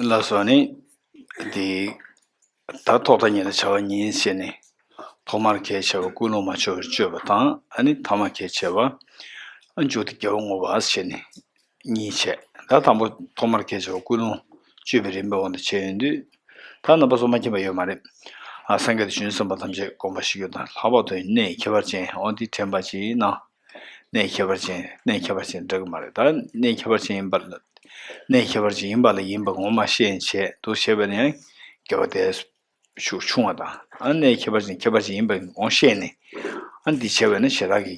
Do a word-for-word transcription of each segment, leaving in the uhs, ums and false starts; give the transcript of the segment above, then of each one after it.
ལགས་སོ། ནི་དེ་ད་ཐོག་མཐའ་གཉིས་ལ་བྱ་བ་གཉིས་བྱས་ནས། ཐོག་མར་གལ་ཆེ་བ་ཀུན་སློང་མ་བཅོས་པར་སྤྱོད་པ་དང་། ཨ་ནི་ཐ་མ་གལ་ཆེ་བ་མཇུག་ཏུ་དགེ་བ་བསྔོ་བ་བྱས་ནས་གཉིས་བྱས། ད་དང་པོ་ཐོག་མར་གལ་ཆེ་བ་ཀུན་སློང་བཅོས་པའི་རིམ་པའི་དབང་དུ་བྱས་ཡོང་དུས། ད་རྣམ་པ་ཚོ་མ་མཁྱེན་པ་ཡོད་མ་རེད། ཨ། སངས་རྒྱས་དང་བྱང་ཆུབ་སེམས་དཔའ་ཐམས་ཅད་སྒོམ་པར་བཞེད་རྒྱུ་དང་། ལྷག་པར་དུ་གནས་ཁྱད་པར་ཅན། འོ་འདི་དྲན་པ་ཅིག་གནང་། གནས་ཁྱད་པར་ཅན། གནས་ཁྱད་པར་ཅན་འདྲ་གི་མ་རེད། ད་གནས་ཁྱད་པར་ཅན་ཡིན་པ་ལ། གནས་ཁྱད་པར་ཅན་ཡིན་པ་ལ་ཡིན་པ་ངོ་མ་ཤེས་བྱས་འདུག་བྱས་པ་ནི་ཡང་དགེ་བ་དེ་ཤུགས་ཆུང་བ་དང་། ཨ། གནས་ཁྱད་པར་ཅན་ཁྱད་པར་ཅན་ཡིན་པ་ངོ་ཤེས་ནས། ཨ། འདི་བྱས་པ་ནི་ཞེ་དྲག་གི་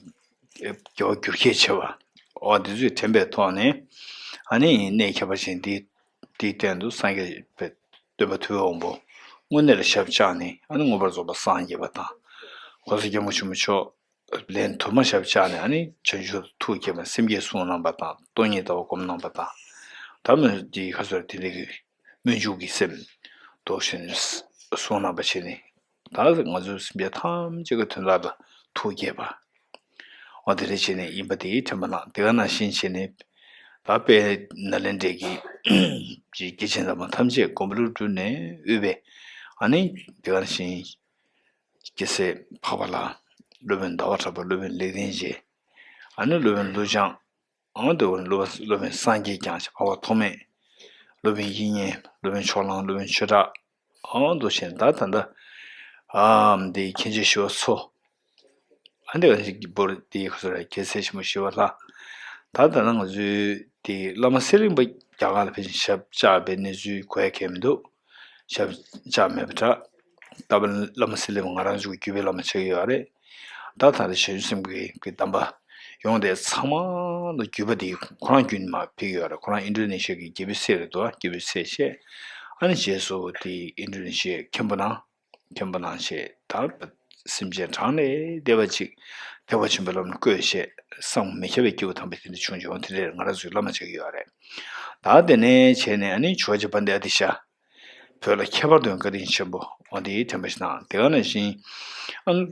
དགེ་བ་འགྱུར་ཁྱད་ཆེ་བ། འོ་འདི་ཚོས་དྲན་པའི་ཐོག་ནས། ཨ་ནི་གནས་ཁྱད་པར་ཅན་འདི། དེའི་སྟེང་དུ་སངས་རྒྱས་པའི་སྟོན་པ་ཐུབ་པའི་དབང་པོ་དངོས་གནས་ལ་ཞབས་བཅགས་ནས། ཨ་ནི་མངོན་པར་རྫོགས་པར་སངས་རྒྱས་པ་དང་། ༸གོང་ས་༸སྐྱབས་མགོན་ཆེན་པོ་མཆོག་ལན་དུ་མ་ཞབས་བཅགས་ནས། ཨ་ནི་བྱང་ཆུབ་ཐུགས་བསྐྱེད་པ། སེམས་བསྐྱེད་གསུངས་གནང་བ་དང་། སྟོང་ཉིད་ལྟ་བ་སྒོམ་གནང་བ་དང་། ད་མོས་འདི་ཁ་སོར་དེ་འདྲའི་གི་སྨོན་འཇུག་གི་སེམས་འདུ་ཤེས་གསུངས་གནང་བ་བྱས་ནས། ད་ང་ཚོ་སེམས་ཅན་ཐམས་ཅད་ཀྱི་དོན་དག་ལ་ཐུགས་བསྐྱེད་པ། འོ་དེ་འདྲ་བྱས་ནས་ཡིན་པ་དེ་དྲན་པ་གནང་། དེ་ག་ནང་བཞིན་བྱས་ནས། ད་དཔལ་ནཱ་ལེནྡྲའི་གི་སྐྱེས་ཆེན་དམ་པ་ཐམས་ཅད་དགོངས་པ་ལུགས་གྲུབ་ནས་དབུས་པའི། ཨ་ནི་དེ་ག་ནང་བཞིན་སྐྱེས་སྲས་འཕགས་པ་ལྷ། སློབ་དཔོན་ཟླ་བ་གྲགས་པ། སློབ་དཔོན་ལེགས་ལྡན་འབྱེད། ཨ་ནི་སློབ་དཔོན་ཀླུ་བྱང་། ཨང་། དེ་བར་སློབ་དཔོན་སངས་རྒྱས་བསྐྱངས་ཤིང་འཕགས་པ་ཐོགས་མེད། སློབ་དཔོན་དབྱིག་གཉེན། སློབ་དཔོན་ཕྱོགས་གླང་། སློབ་དཔོན་ཆོས་གྲགས། ཨང་། འདུ་ཤེས་ད་ད་ལྟ། ཨ། འདི་མཁན་ཆེན་ཞི་བ་འཚོ། ཨ། འདི་ག་ཞིག་གི་བོར་འདི་ཁོ་ཚོ་ར་རྒྱལ་སྲས་ཆེན་པོ་ཞི་བ་ལྷ། ད་ད་ལྟ་ང་ཚོའི་དེ་བླ་མ་གསེར་གླིང་པ་རྒྱ་གར་ལ་ཕེབས་ཤིང་ཞབས་བཅགས་པའི་གནས་ཚུལ་གོ་ཡ་གང་མི་འདུག་ཞབས་བཅགས་མེད་པ་འདྲ། ད་བླ་མ་གསེར་གླིང་པ་ང་རང་ཚོ་གི་བརྒྱུད་པའི་བླ་མ་ཆགས་ཀྱི་ཡོད་རེད། ད་ད་ལྟ་བྱང་ཆུབ་སེམས་དགེ་གི་གདམས་པ་ཡོངས་དེ་ཚང་མ་ལ་བརྒྱུད་པ་དེ་ཁོ་རང་བརྒྱུད་ནས་མར་ཕེབས་ཀྱི་ཡོད་རེད། ཁོ་རང་ཨིན་ཌོ་ནེ་ཤི་ཡ་གི་རྒྱལ་པོའི་སྲས་རེད་འདུག་རྒྱལ་པོའི་སྲས་བྱས། ཨ་ནི་རྗེས་སུ་དེ་ཨིན་ཌོ་ནེ་ཤི་ཡའི་མཁན་པོ་ནང་། མཁན་པོ་ནང་བྱས། ད་སེམས་ཅན་གྲངས་ལས་འདས་པ་ཅིག་ཐེག་པ་ཆེན་པོའི་ལམ་བཀོད་བྱས། བསམ་མི་ཁྱབ་པའི་སྐྱེས་བུ་དམ་པ་དེ་འདྲ་བྱུང་བྱུང་། དེ་འདྲས་ང་རང་ཚོའི་བླ་མ་ཆགས་ཀྱི་ཡོད་རེད། ད་དེ་ནས་བྱས་ནས་ཨ་ནི་ཇོ་བོ་རྗེ་དཔལ་ལྡན་ཨ་ཏི་ཤ། བོད་ལ་ཁྱད་པར་དུ་བཀའ་དྲིན་ཆེན་པོ། འོ་དེའི་དྲན་པ་ཞིག་གནང་། དེ་ག་ནང་བཞིན་ཨ་ནི་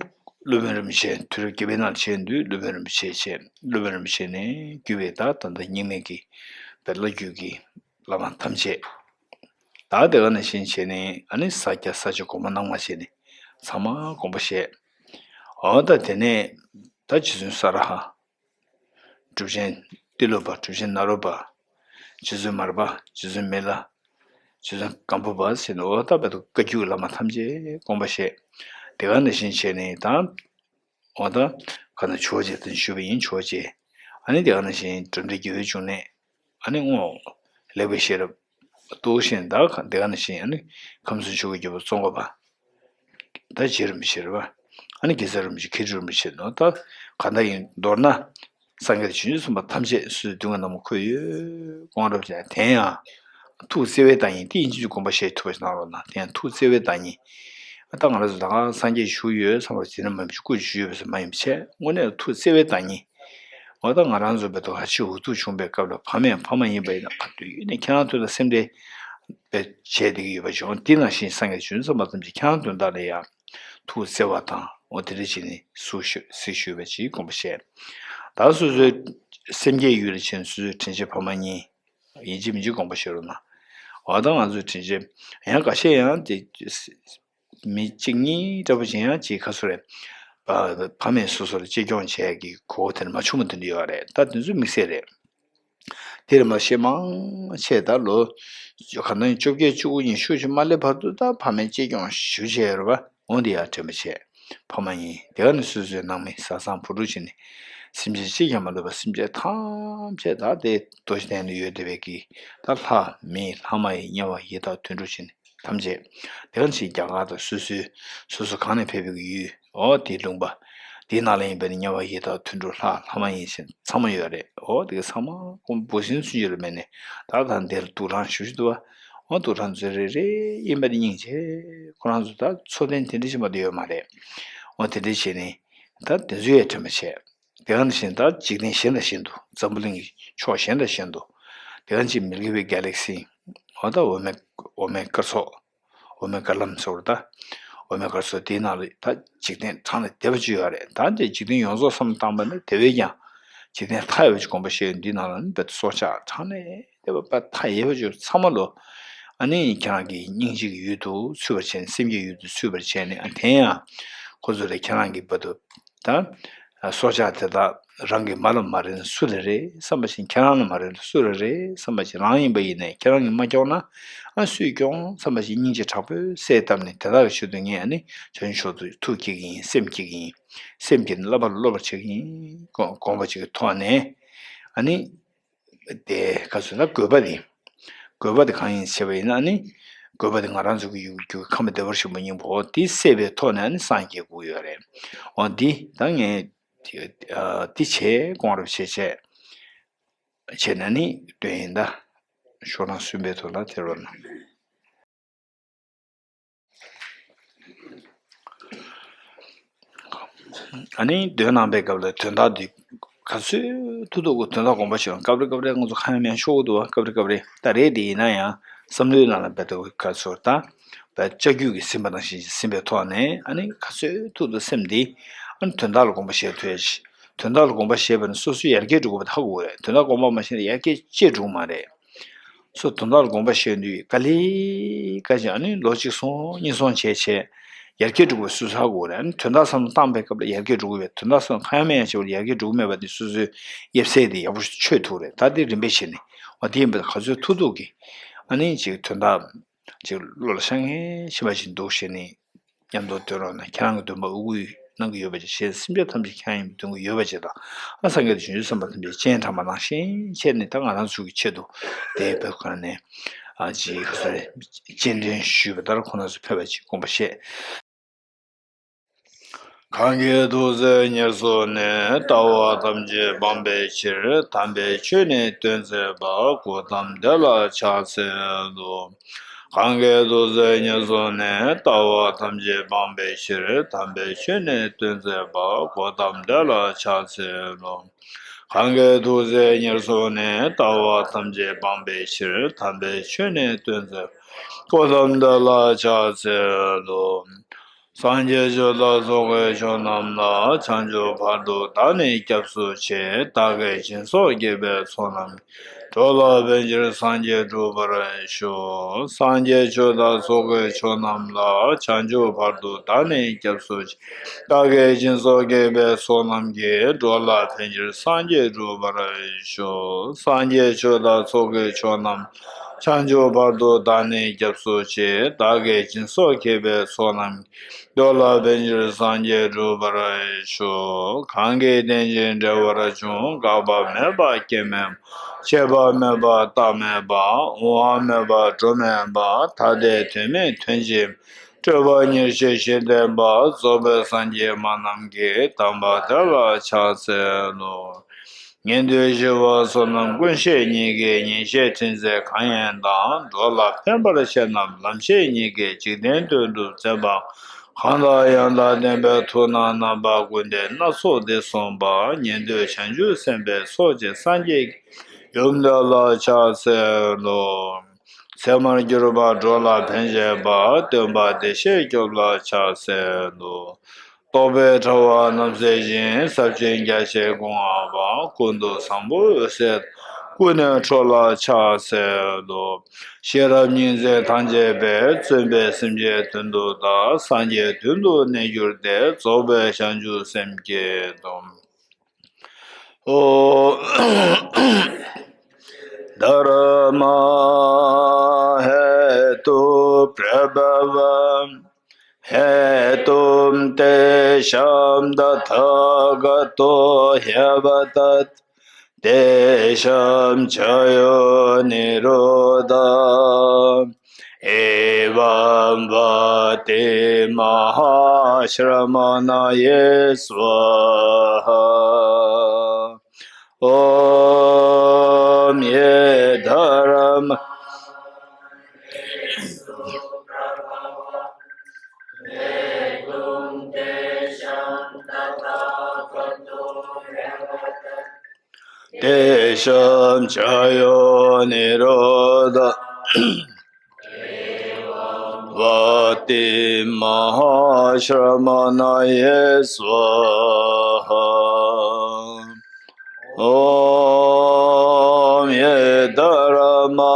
སློབ་དཔོན་རིན་པོ་ཆེ། དུས་རབས་བརྒྱད་པའི་ནང་བྱས་དུས་སློབ་དཔོན་རིན་པོ་ཆེ་བྱས། སློབ་དཔོན་རིན་པོ་ཆེ་ནས་བརྒྱུད་པའི་ད་ད་ལྟ་རྙིང་མའི་གི་བོད་བླ་བརྒྱུད་ཀྱི་བླ་མ་ཐམས་ཅད། ད་དེ་ག་ནང་བཞིན་བྱས་ནས་ཨ་ནི་ས་སྐྱ་ས་སྐྱ་གོང་མ་རྣམ་ལྔ་བྱས་ནས་ཚང་མ་དགོངས་པ་བཞེས། འོ་ད་དེ་ནས་ད་རྗེ་བཙུན་ས་ར་ཧ། གྲུབ་ཆེན་ཏི་ལོ་པ། གྲུབ་ཆེན་ནཱ་རོ་པ། རྗེ་བཙུན་མར་པ། རྗེ་བཙུན་མི་ལ། རྗེ་བཙུན་སྒམ་པོ་པ་ཟེར་ནས། འོ་ད་བར་དུ་བཀའ་བརྒྱུད་བླ་མ་ཐམས་ཅད་དགོངས་པ་བཞེས། དེ་ག་ནང་བཞིན་བྱས་ནས་ད། འོ་ད་ག་ན་ཇོ་བོ་རྗེ་དེ་ཞུས་པ་ཡིན། ཇོ་བོ་རྗེ། ཨ་ནི་དེ་ག་ནང་བཞིན་འགྲོ་འདྲེན་རྒྱལ་བའི་འབྱུང་གནས། ཨ་ནི་རྔོག་ལེགས་པའི་ཤེས་རབ། ཏུ་ཤིན། ད་ག་དེ་ག་ནང་བཞིན་ཨ་ནི་ཁམས་གསུམ་ཆོས་ཀྱི་རྒྱལ་པོ་ཙོང་ཁ་པ། ད་རྗེ་རིན་པོ་ཆེ་རེད་པ། ཨ་ནི་གེ་སར་རིན་པོ་ཆེ། མཁས་གྲུབ་རིན་པོ་ཆེ་ནོ། ད་ག་ད་ཡིན། མདོར་ན་སངས་རྒྱས་བྱང་ཆུབ་སེམས་དཔའ་ཐམས་ཅད་སུ་སྡུག་བསྔལ་རྣམས་འཁོར་ཡོད་དགོངས་རབ་ཅན། དེ་ཡང་ཐུགས་བརྩེ་བའི་བདག་ཉིད། དེ་ཡིན་གཅིག་དགོངས་པ་བཞེས་ཐུབ་པ་ཞིག་གནང་རོགས་གནང་། དེ་ཡང་ཐུགས་བརྩེ་བའི་བདག་ཉིད། ད་ང་རང་ཚོ་ད་ག་སངས་རྒྱས་བཞུགས་ཡོད་བསམ་པ་ཅི་ནས་མ་ཡིན་པ་ཅིག་སྐུ་བཞུགས་ཡོད་པ་ཟེར་མ་ཡིན་པ་བྱས། དངོས་གནས་ཐུགས་བརྩེ་བའི་བདག་ཉིད། འོ་ད་ང་རང་ཚོ་བོད་དུ་ཧ་ཅི་འུ་ཐུག་བྱུང་བའི་སྐབས་ལ་ཕ་མས་ཕ་མ་ཡིན་པ་ཡིན་ན། ག་དུས་ཡིན་ནའི་ཁྱེད་རང་དོན་དག་སེམས་ཁྲལ་བྱས་བསྡད་ཀྱི་ཡོད་པ་བྱུང་། དེ་ནང་བཞིན་སངས་རྒྱས་བྱང་ཆུབ་སེམས་དཔའ་ཐམས་ཅད་ཁྱེད་རང་དོན་དག་ལ་ཡང་ཐུགས་བརྩེ་བ་དང་། འོ་དེ་འདྲ་བྱས་ནས་སུ་ཞུ་སྲི་ཞུས་པ་ཅིག་དགོངས་པ་བཞེས། ད་སོ་སོའི་སེམས་བསྐྱེད་ཡུལ་ལ་ཕྱིན། སོ་སོའི་དྲིན་ཆེན་ཕ་མ་གཉིས་ཡིན་གཅིག་མིན་གཅིག་དགོངས་པ་བཞེས་རོགས་གནང་། འོ་ད་ང་ཚོའི་དྲིན་ཆེན་ཡང་འགའ་ཤས་ཡང་དེ། མི་གཅིག་གཉིས་འདྲ་པོ་ཅིག་ཡང་ཅིག་ཁ་སོ་རེད། ཕ་ཕ་མས་སོ་སོ་ལ་གཅེས་སྐྱོང་བྱེད་ཀྱི་གོ་བོ་དེ་འདྲ་མ་བྱུང་བ་དེ་འདྲ་ཡོད་རེད། ད་དེ་ཚོ་དམིགས་བསལ་རེད། དེ་རིང་མ་ཤེས་མང་ཆེ་ད་ལོ་ག་ནང་བཅོ་བརྒྱད་བཅུ་དགུ་ཉི་ཤུ་ཅིག་མ་སླེབས་བར་དུ་ད་ཕ་མས་གཅེས་སྐྱོང་ཞུ་བྱས་ཡོད་རེད་པ། འོ་འདི་ཡང་དྲན་པ་བྱས། ཕ་མ་གཉིས་དེ་ག་ནས་སོ་སོའི་ནང་མི་བཟའ་ཚང་བུ་ཕྲུག་བྱས་ནས་སེམས་ཅན་གཅིག་ཀྱང་མ་ལུས་པ་སེམས་ཅན་ཐམས་ཅད་ད་དེ་རྡོ་རྗེ་གདན་དུ་ཡོད་བསྡད་པའི་གི་ད་ལྷ་མི་ལྷ་མ་ཡིན་དམྱལ་བ་ཡི་དྭགས་དུད་འགྲོ་བྱས་ནས། ཐམས་ཅད། དེ་ག་ནང་བཞིན་རྒྱ་གར་དང་སོ་སོའི་སོ་སོ་གང་ནས་ཕེབས་པའི་ཡུལ། འོ་དེའི་ལུང་པ། དེའི་ནང་ལ་ཡིན་པ་ནི་དམྱལ་བ་ཡི་དྭགས་དུད་འགྲོ་ལྷ་ལྷ་མ་ཡིན་ཞིང་ཚང་མ་ཡོད་རེད། འོ་དེ་ག་ཚང་མ་ཀུན་འབུ་སྲིན་ཚུན་ཆད་ལ་མེད་ནས་ད་ལྟ་འདིར་དུག་སྦྲང་ཞུ་ཞུ་འདུག་བ། འོ་དུག་སྦྲང་ཚོ་རེ་རེ་ཡིན་པ་ནི་སྙིང་རྗེ། ཁོ་རང་ཚོ་ད་འཚོ་རྟེན་དེ་འདྲ་ཞིག་མ་གཏོགས་ཡོད་མ་རེད། འོ་དེ་འདྲ་བྱས་ནས་ད་དེ་ཚོ་ཡང་དྲན་པ་བྱས། དེ་ག་ནང་བཞིན་ད་འཇིག་རྟེན་གཞན་དང་གཞན་དུ། འཛམ་བུ་གླིང་གི་ཕྱོགས་གཞན་དང་གཞན་དུ། དེ་ག་ནང་བཞིན་མིལ་ཀི་ཝེ་གེ་ལེག་སི། འོ་ད་འོ་མའི་འོ་མའི་སྐར་ཚོགས། འོ་མའི་དཀར་ལམ་ཟེར་བ་ད། འོ་མའི་སྐར་ཚོགས་དེའི་ནང་ལ་ད་འཇིག་རྟེན་གྲངས་ལས་འདས་པ་ཅིག་ཡོད་རེད། ད་དེ་འཇིག་རྟེན་ཡོངས་རྫོགས་བསམ་བློ་བཏང་པ་ནི་དེ་བས་ཀྱང་འཇིག་རྟེན་མཐའ་ཡས་པ་ཅིག་དགོངས་པ་བཞེས་ཡོད། འདིའི་ནང་ལ་ནི་བོད་དུ་སྲོག་ཆགས་གྲངས་ལས་འདས་པ་དཔེ་མཐའ་ཡས་པ་ཅིག་ཚང་མ་ལོ། ཨ་ནི་ཁྱེད་རང་གི་སྙིང་རྗེ་གི་ཡུལ་དུ་ཚུད་པར་བྱས་ནས། སེམས་ཀྱི་ཡུལ་དུ་ཚུད་པར་བྱས་ནས། ཨ། དེ་ཡང་ཁོ་ཚོ་ལ་ཁྱེད་རང་གི་བར་དུ། ད་སྲོག་ཆགས་དེ་དག་རང་གི་མ་ལ་མ་རེད་ན་སུ་ལ་རེད་བསམ་པ་བཞིན། ཁྱེད་རང་ལ་མ་རེད་ན་སུ་ལ་རེད་བསམ་པ་བཞིན། རང་ཡིན་པ་ཡིན་ནའི་ཁྱེད་རང་གིས་མ་སྐྱོང་ན། ཨ། སུས་སྐྱོང་བསམ་པ་བཞིན་སྙིང་རྗེ་དྲག་པོས་གསལ་བཏབ་ནས། དེ་དག་གི་ཆེད་དུ་ངས། ཨ་ནི་བྱང་ཆུབ་མཆོག་ཏུ་ཐུགས་བསྐྱེད་ཀྱི་ཡིན། སེམས་བསྐྱེད་ཀྱི་ཡིན། སེམས་བསྐྱེད་ནས་བསླབ་པ་ལ་སློབ་པར་བྱེད་ཀྱི་ཡིན། དགོངས་པ་ཅིག་གི་ཐོག་ནས། ཨ་ནི་དེ་ག་ཚོད་ན་དགོས་པ་དེ། དགོས་པ་དེ་གང་ཡིན་ཞེས་པ་ཡིན་ན། ཨ་ནི་དགོས་པ་དེ་ང་རང་ཚོ་གི་ཡུལ་གྱི་ཁམས་བདེ་བར་གཤེགས་པའི་སྙིང་པོ་དེ་གསལ་བའི་ཐོག་ནས། ཨ་ནི་སངས་རྒྱས་དགོས་ཡོད་རེད། འོ་འདི་ད་ངས་དེ་བྱས། དགོངས་རབ་བྱས་བྱས་བྱས་ནས་ནི་སྟོན་ཡིན། ད་ཤོག་གྲངས་གསུམ་པའི་ཐོག་ལ་དེ་རོ་ན། ཨ་ནི་འདོན་གནང་པའི་སྐབས་ལ་དོན་དག་འདི་ག་ཚོད་ཐུབ་ཐུབ་ཀྱི་དོན་དག་དགོངས་པ་བཞེས་རོགས། སྐབས་རེ་སྐབས་རེ་ང་ཚོ་ཁ་ཡ་མེད་ཤོར་གྱི་འདུག་བ། སྐབས་རེ་སྐབས་རེ། ད་རེད་དེ། ཡིན་ན་ཡང་བསམ་བློའི་ནང་ལ་བེད་དོ་ག་ཚོད། ད་བེད་ལྕགས་ཀྱུ་གིས་ཟིན་པ་ནང་བཞིན་ཟིན་པའི་ཐོག་ནས། ཨ་ནི་ག་ཚོད་ཐུབ་ཐུབ་སེམས་འདི། ཨ་ནི་དོན་དག་ལ་དགོངས་པ་བཞེས་ཐུབ་ཡ་ཞིག་དོན་དག་ལ་དགོངས་པ་བཞེས་པ་ནི་སོ་སོའི་ཡར་རྒྱས་འགྲོ་དགོས་པ་ད་ཧ་གོ་རེད། དོན་དག་དགོངས་པ་མ་བཞེས་ན་ཡར་རྒྱས་ཅི་འགྲོ་མ་རེད། སོ། དོན་དག་ལ་དགོངས་པ་བཞེས་དུས་ག་ལེ་ག་ཅིག་ཨ་ནི་ལོ་གཅིག་སོང་གཉིས་སོང་བྱས་བྱས་ཡར་རྒྱས་འགྲོ་དགོས་སུ་ཧ་གོ་རེད། ཨ་ནི་དོན་དག་བསམ་བློ་བཏང་པའི་སྐབས་ལ་ཡར་རྒྱས་འགྲོ་དགོས་པས། དོན་དག་བསམ་བློ་གང་ཡང་མེད་ཡང་བྱས་པ་ལ་ཡར་རྒྱས་འགྲོ་གི་མེད་པ་དེ་སོ་སོའི་དབྱེ་བ་དེ་ཡག་པོ་ཆོད་ཐུབ་རེད། ད་དེ་རིམ་པས་བྱས་ནས། འོ་དེ་ཡིན་པ་ག་ཚོད་ཐུབ་ཐུབ་ཀྱིས། ཨ་ནི་ཅིག་དོན་དག་ཅིག་བློ་ལ་ཤར་མཁན་ཤེས་པ་ཞིག་འདུག་ཞེས་ནས། མཉམ་དུ་འདོན་རོགས་གནང་། ཁྱེད་རང་གི་འདོན་པ་དབུ་འཁུར་གནང་གི་ཡོད་པ་ཅིག་གཞན་སེམས་ཅན་ཐམས་ཅད་ཁྱེད་རང་ཡིན་པ་འདོན་གྱི་ཡོད་པ་ཅིག་དང་། ཨ། སངས་རྒྱས་དང་བྱང་ཆུབ་སེམས་དཔའ་ཐམས་ཅད་སྤྱན་དྲངས་པ་ནང་བཞིན་བྱས་ནས། ད་ང་རང་ཚོ་གི་ཆེད་དུ་དེ་བོད་ཁང་ནས། ཨ། ཅིག་ག་ཚོད་རེད། སྤྱན་འདྲེན་ཞུས་པ་ལྟར་ཁོང་རྣམ་ཚོ་ཕེབས་པ་ཅིག་དགོངས་པ་བཞེས། གང་གིས་ཐུགས་བརྩེ་ཉེར་བཟུང་ནས། ལྟ་བ་ཐམས་ཅད་སྤང་བའི་ཕྱིར། དམ་པའི་ཆོས་ནི་སྟོན་མཛད་པ། གཽ་ཏམ་དེ་ལ་ཕྱག་འཚལ་ལོ། གང་གིས་ཐུགས་བརྩེ་ཉེར་བཟུང་ནས། ལྟ་བ་ཐམས་ཅད་སྤང་བའི་ཕྱིར། དམ་པའི་ཆོས་ནི་སྟོན་མཛད་པ། གཽ་ཏམ་དེ་ལ་ཕྱག་འཚལ་ལོ། གང་གིས་ཐུགས་བརྩེ་ཉེར་བཟུང་ནས། ལྟ་བ་ཐམས་ཅད་སྤང་བའི་ཕྱིར། དམ་པའི་ཆོས་ནི་སྟོན་མཛད་པ། གཽ་ཏམ་དེ་ལ་ཕྱག་འཚལ་ལོ། སངས་རྒྱས་ཆོས་དང་ཚོགས་ཀྱི་མཆོག་རྣམས་ལ། བྱང་ཆུབ་བར་དུ་བདག་ནི་སྐྱབས་སུ་མཆི། བདག་གིས་སྦྱིན་སོགས་བགྱིས་པའི་ཚོགས་རྣམས་ཀྱིས། འགྲོ་ལ་ཕན་ཕྱིར་སངས་རྒྱས་འགྲུབ་པར་ཤོག་སངས་རྒྱས་ཆོས་དང་ཚོགས་ཀྱི་མཆོག་རྣམས་ལ། བྱང་ཆུབ་བར་དུ་བདག་ནི་སྐྱབས་སུ་མཆི། བདག་གིས་སྦྱིན་སོགས་བགྱིས་པའི་ཚོགས་རྣམས་ཀྱིས། འགྲོ་ལ་ཕན་ཕྱིར་སངས་རྒྱས་འགྲུབ་པར་ཤོག་སངས་རྒྱས་ཆོས་དང་ཚོགས་ཀྱི་མཆོག་རྣམས། བྱང་ཆུབ་བར་དུ་བདག་ནི་སྐྱབས་སུ་མཆི། བདག་གིས་སྦྱིན་སོགས་བགྱིས་པའི་ཚོགས་རྣམས། འགྲོ་ལ་ཕན་ཕྱིར་སངས་རྒྱས་འགྲུབ་པར་ཤོག་གང་གིས་རྟེན་ཅིང་འབྲེལ་བར་འབྱུང་། འགག་པ་མེད་པ་སྐྱེ་མེད་པ། སྐྱེ་བ་མེད་པ་རྟག་མེད་པ། འོང་བ་མེད་པ་འགྲོ་མེད་པ། ཐ་དད་དོན་མེད་དོན་གཅིག་སྤྲོས་པ་ཉེར་ཞི་ཞི་བསྟན་པ། རྫོགས་པའི་སངས་རྒྱས་སྨྲ་རྣམས་ཀྱི། དམ་པ་དེ་ལ་ཕྱག་འཚལ་ལོ། ཉན་ཐོས་ཞི་བ་བསོད་ནམས་ཀུན་ཤེས་ཉིད་ཀྱིས། ཉན་བཤད་ཐུན་རྫས་གང་ཡིན་དང་། འགྲོ་ལ་ཕན་པར་བཤད་རྣམས་ལམ་ཤེས་ཉིད་ཀྱིས། འཇིག་རྟེན་དོན་སྒྲུབ་མཛད་པ་གང་དག་ཡང་དག་བསྟན་པའི་ཐུགས་ནང་རྣམ་པ་ཀུན་ལྡན་སྣ་ཚོགས་འདི་གསུངས་པ། ཉན་ཐོས་བྱང་ཆུབ་སེམས་དཔའི་ཚོགས་ཀྱི་སངས་རྒྱས་ཀྱི་ཡུམ་དེ་ལ་ཕྱག་འཚལ་ལོ། ཚད་མར་གྱུར་པ་འགྲོ་ལ་ཕན་བྱེད་པ། སྟོན་པ་བདེ་གཤེགས་སྐྱོབ་ལ་ཕྱག་འཚལ་ལོ། རྟོག་པའི་དྲ་བ་རྣམ་སེལ་ཞིང་། ཟབ་ཅིང་རྒྱ་ཆེར་མགོ་སྔ་བ། ཀུན་ཏུ་བཟང་པོ་འོད་གསལ། ཀུན་ནས་འཕྲོ་ལ་ཕྱག་འཚལ་ལོ། ཤེས་རབ་སྙིང་བརྩེ་ཐམས་ཅད་པས། བརྩོན་པས་སེམས་ཅན་དོན་དུ་བདག་སངས་རྒྱས་དོན་དུ་གནས་གྱུར་ཏེ། རྫོགས་པའི་བྱང་ཆུབ་སེམས་བསྐྱེད་དོ། ཨོ། धर्महेतुप्रभवहेतुं तेषां तथागतो ह्यवदत्। तेषां च यो निरोध एवं वत्ति महाश्रमणये स्वाहा। ॐ ये धर्म तेषां च यो निरोध वत्ति महाश्रमणये स्वाहा। ॐ ये धर्मा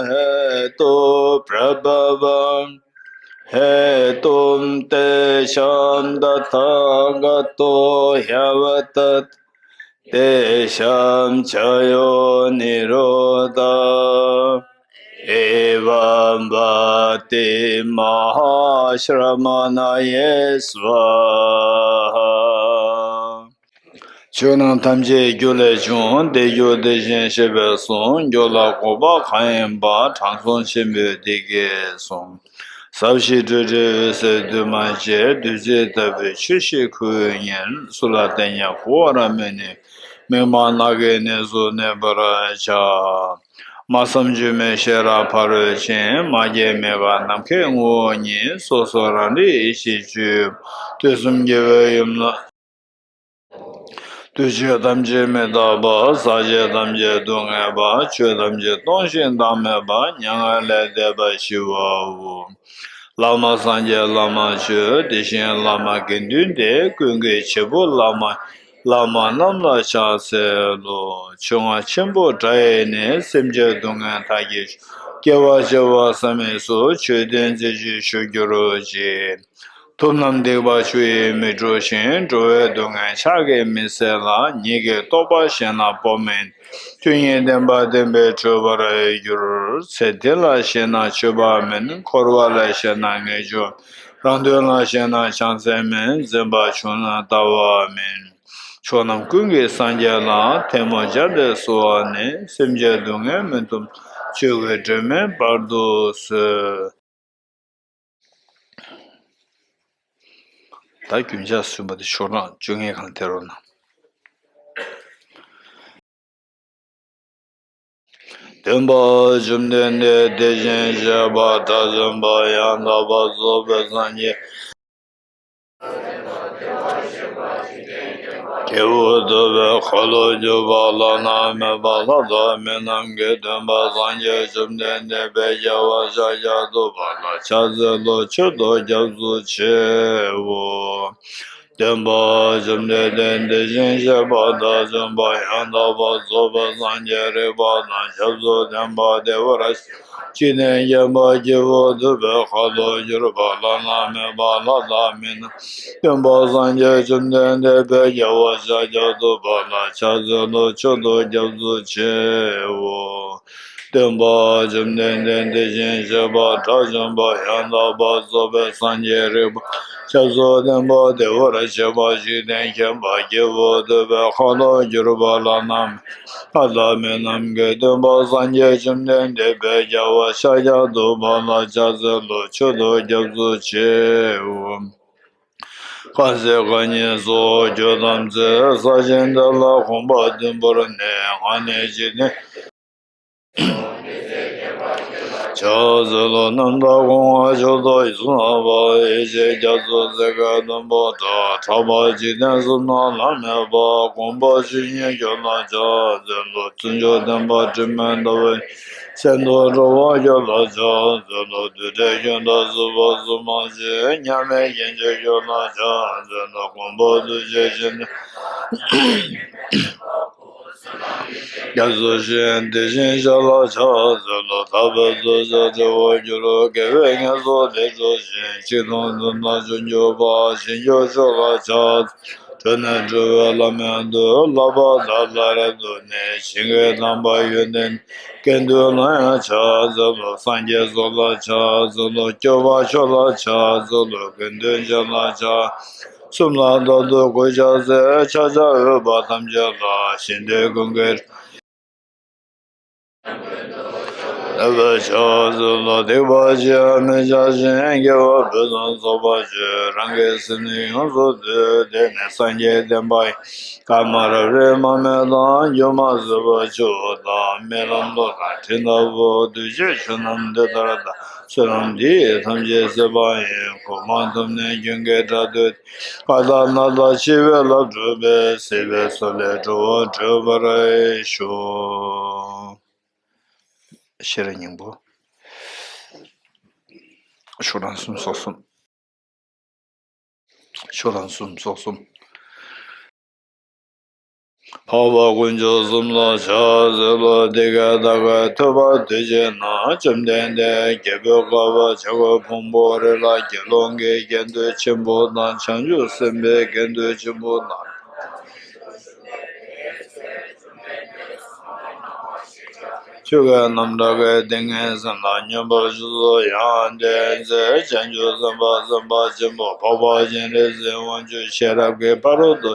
हेतु प्रभवं हेतुं तेषां तथागतो ह्यवदत्। तेषां च यो निरोध एवं वक्ति महाश्रमणये स्वाहा। ཆོས་རྣམས་ཐམས་ཅད་རྒྱུ་ལས་བྱུང་། དེ་རྒྱུ་དེ་བཞིན་གཤེགས་པས་གསུངས། རྒྱུ་ལ་དགོངས་པ་གང་ཡིན་པ། དྲང་སྲོང་ཆེན་པོས་འདི་སྐད་གསུངས། ཟབ་ཞི་སྤྲོས་བྲལ་འོད་གསལ་འདུས་མ་བྱས། བདུད་རྩི་ལྟ་བུའི་ཆོས་ཤིག་ཁོ་བོས་ཉན། སུ་ལ་བསྟན་ཀྱང་གོ་བར་མི་ནུས། མིག་དམར་རྣ་གིས་ནི་གཟུགས་ནས་པར་བྱ། སྨྲ་བསམ་བརྗོད་མེད་ཤེས་རབ་ཕ་རོལ་ཕྱིན། མ་སྐྱེས་མི་འགག་ནམ་མཁའི་ངོ་བོ་ཉིད། སོ་སོ་རང་རིག་ཡེ་ཤེས་སྤྱོད། དུས་གསུམ་རྒྱལ་བའི་ཡུམ་ལ། འདུ་བྱེད་ཐམས་ཅད་མི་རྟག་པ། ཟག་བཅས་ཐམས་ཅད་སྡུག་བསྔལ་བ། ཆོས་ཐམས་ཅད་སྟོང་ཞིང་བདག་མེད་པ། མྱ་ངན་ལས་འདས་པ་ཞི་བའོ། བླ་མ་སངས་རྒྱས་བླ་མ་ཆོས། དེ་བཞིན་བླ་མ་དགེ་འདུན་ཏེ། ཀུན་གྱི་བྱེད་པོ་བླ་མ། བླ་མ་རྣམས་ལ་ཕྱག་འཚལ་ལོ། ཆོས་རྔ་ཆེན་པོ་སྒྲ་ཡིས་ནི། སེམས་ཅན་སྡུག་བསྔལ་མཐའ་ཀྱི། སྐྱེ་བ་བྱེ་བ་བསམ་མེད་སོགས། ཆོས་ལྡན་རྩེ་གཅིག་ཞུགས་གྱུར་ཅིག། ཐུབ་རྣམས་སྡིག་པ་ཆུ་ཡིས་མི་འཁྲུ་ཞིང་། འགྲོ་བའི་སྡུག་བསྔལ་ཕྱག་གིས་མི་སེལ་ལ། ཉིད་ཀྱི་རྟོགས་པ་བཞེས་ན་སྤོབས་མིན། ཆོས་ཉིད་བདེན་པ་བདེན་པས་གྲོལ་བར་འགྱུར། ཚེ་འདི་ལ་ཞེན་ན་ཆོས་པ་མིན། འཁོར་བ་ལ་ཞེན་ན་ངེས་འབྱུང་། རང་དོན་ལ་ཞེན་ན་བྱང་སེམས་མིན། འཛིན་པ་ཆུང་ན་ལྟ་བ་མིན། ཕྱོགས་རྣམས་ཀུན་གྱི་སངས་རྒྱས་ལ། ཐལ་མོ་སྦྱར་ཏེ་གསོལ་བ་ནི། སེམས་ཅན་སྡུག་བསྔལ་མི་མཐོང་། ཆོས་ཀྱི་སྒྲོན་མེ་སྤར་དུ་གསོལ། ད་རྒྱུན་ཆགས་སུན་པ་དེ་ཤོག་གྲངས་བཅོ་ལྔའི་སྒང་ཐེ་རོ་ན། སྟོན་པ་བཅོམ་ལྡན་འདས་དེ་བཞིན་གཤེགས་པ་དགྲ་བཅོམ་པ་ཡང་དག་པར་རྫོགས་པའི་སངས་རྒྱས། སྐྱེས་བུ་ཐུབ་པའི་ཁ་ལོ་སྒྱུར་བ་བླ་ན་མེད་པ་ལྷ་དང་མི་རྣམས་ཀྱི་སྟོན་པ་སངས་རྒྱས་བཅོམ་ལྡན་འདས་དཔལ་རྒྱལ་བ་ཤཱཀྱ་ཐུབ་པ་ལ་ཕྱག་འཚལ་ལོ། མཆོད་དོ། སྐྱབས་སུ་མཆིའོ། སྟོན་པ་བཅོམ་ལྡན་འདས་དེ་བཞིན་གཤེགས་པ་དགྲ་བཅོམ་པ་ཡང་དག་པར་རྫོགས་པའི་སངས་རྒྱས་རིག་པ་དང་ཞབས་སུ་ལྡན་པ་བདེ་བར་གཤེགས་པ་འཇིག་རྟེན་མཁྱེན་པ་སྐྱེས་བུ་ཐུབ་པའི་ཁ་ལོ་སྒྱུར་བ་བླ་ན་མེད་པ་ལྷ་དང་མི་རྣམས་སྟོན་པ་སངས་རྒྱས་བཅོམ་ལྡན་འདས་དཔལ་རྒྱལ་བ་ཤཱཀྱ་ཐུབ་པ་ལ་ཕྱག་འཚལ་ལོ། མཆོད་དོ། སྐྱབས་སུ་མཆིའོ། སྟོན་པ་བཅོམ་ལྡན་འདས་དེ་བཞིན་གཤེགས་པ་དགྲ་བཅོམ་པ་ཡང་དག་པར་རྫོགས་པའི་སངས་རྒྱས་རིག་པ་ཞབས་སུ་ལྡན་པ་བདེ་བར་གཤེགས་པ་འཇིག་རྟེན་མཁྱེན་པ་སྐྱེས་བུ་ཐུབ་པའི་ཁ་ལོ་སྒྱུར་བ་བླ་ན་མེད་པ་ལྷ་དང་མི་རྣམས་ཀྱི་སྟོན་པ་སངས་རྒྱས་བཅོམ་ལྡན་འདས་དཔལ་རྒྱལ་བ་ཤཱཀྱ་ཐུབ་པ་ལ་ཕྱག་འཚལ་ལོ། མཆོད་དོ། སྐྱབས་སུ་མཆིའོ། དཀར་ཟས་དཀར་ཉིན་སོགས་གྱུར་ཐམས་ཅད། ས་ཆེན་འདི་ལ་གོམ་པ་བདུན་བོར་གནས། ང་ནི་འཇིག་རྟེན་ཕྱག་འཚལ་ལོ། རྣམ་དག་སྒོ་ལྔ་མཆོད་དོ། ཡིད་སྲུང་ལག་པ་ཡེ་ཤེས་རྒྱ་མཚོ་རྩེ་དགའི་སྡོང་པོ་དང་། གྲགས་པ་འཇིག་རྟེན་གསུམ་ན་བླ་མེད་པ། གོམ་པ་བཅུ་གཉིས་ཁྱོད་ལ་ཕྱག་འཚལ་ལོ། བརྩོན་འགྲུས་ལྡན་པ་དྲི་མེད་ཟླ་བའི་མཚན་དུ་འགྲོ་བ་ཁྱོད་ལ་ཕྱག་འཚལ་ལོ། རྡུལ་བྲལ་ཁྱོད་འདྲ་གཟུགས་པོ་གཟུགས་མ་ཆེ། མཉམ་མེད་རྒྱན་ཆེ་ཁྱོད་ལ་ཕྱག་འཚལ་ལོ། གོམ་པ་བདུན་བརྒྱ་བཞི་བཅུ་རྒྱ་མཚོ་བཞིན་དེ་བཞིན་གཤེགས་ལ་ཕྱག་འཚལ་ལོ། དག་པའི་ཚོགས་བཅས་སྤྲོ་བོར་གྱུར། དགེ་བའི་བསྙེན་རྫོགས་ལས་གྲོལ་ཞིང་། ཆིག་སྟོང་དུ་ན་བྱང་ཆུབ་པ། བྱང་ཆུབ་མཆོག་ལ་ཕྱག་འཚལ། གྲོལ་ནས་གྲོལ་བའི་བླ་མེད་དོན། བསླབ་པ་དག་ལ་རབ་ཏུ་གནས། ཞིང་གི་དམ་པ་ཡོན་ཏན་ཀུན་ཏུ་ལ་ཡང་ཕྱག་འཚལ་ལོ། སངས་རྒྱས་སོགས་ལ་ཕྱག་འཚལ་ལོ། སྐྱོབ་པ་མཆོག་ལ་ཕྱག་འཚལ་ལོ། དགེ་འདུན་ཆོས་ལ་ཕྱག་གསུམ་ལ་བདག་ཏུ་གུས་ཕྱག་འཚལ། ཕྱག་བྱར་འོས་པ་ཐམས་ཅད་ལ། ཞིང་དེ་ཀུན་གྱི་རབ་ཏུ་བྱུང་བའི་ཕྱག་འཚལ་ལོ། སྡིག་པ་ཅི་ཡང་མི་བྱ་ཞིང་། དགེ་བ་ཕུན་སུམ་ཚོགས་པར་སྤྱོད། རང་གི་སེམས་ནི་ཡོངས་སུ་འདུལ། དེ་ནས་སངས་རྒྱས་བསྟན་པ་ཡི། ཀ་མ་ར་རི་མ་སྨད་དང་། སྒྱུ་མ་བཟོད་པ་མཆོག་དང་། རྨི་ལམ་གློག་དང་སྤྲིན་ལྟ་བུ། གདུལ་བྱའི་ཆོས་རྣམས་འདི་ལྟར་བལྟ། བསོད་ནམས་འདི་ཡིས་ཐམས་ཅད་གཟིགས་པ་ཡིས། གོ་འཕང་ཐོབ་ནས་ཀུན་གྱི་བདག་ཏུ། ཀ་དག་ན་དག་འཆི་བའི་རླབས་འཁྲུགས་པས། སྲིད་པའི་མཚོ་ལས་འགྲོ་བ་སྒྲོལ་བར་ཤོག། ཤེས་རབ་སྙིང་པོ། ཤོག་གྲངས་གསུམ་ཚོགས་གསུམ། ཤོག་གྲངས་གསུམ་ཚོགས་གསུམ། འཕགས་པ་དཀོན་མཆོག་གསུམ་ལ་ཕྱག་འཚལ་ལོ། འདི་སྐད་བདག་གིས་ཐོས་པ་དུས་གཅིག་ན། བཅོམ་ལྡན་འདས་རྒྱལ་པོའི་བཀའ་བབས་བྱ་རྒོད་ཕུང་པོའི་རི་ལ། དགེ་སློང་གི་དགེ་འདུན་ཆེན་པོ་དང་། བྱང་ཆུབ་སེམས་དཔའི་དགེ་འདུན་ཆེན་པོ་དང་། ཆོས་ཀྱི་རྣམ་གྲངས་ཀྱི་ཏིང་ངེ་འཛིན་ལ་སྙོམས་པར་ཞུགས་སོ། ཡང་དེ་ཚེ་བྱང་ཆུབ་སེམས་དཔའ་སེམས་དཔའ་ཆེན་པོ་འཕགས་པ་སྤྱན་རས་གཟིགས་དབང་ཕྱུག་ཤེས་རབ་ཀྱི་ཕ་རོལ་ཏུ་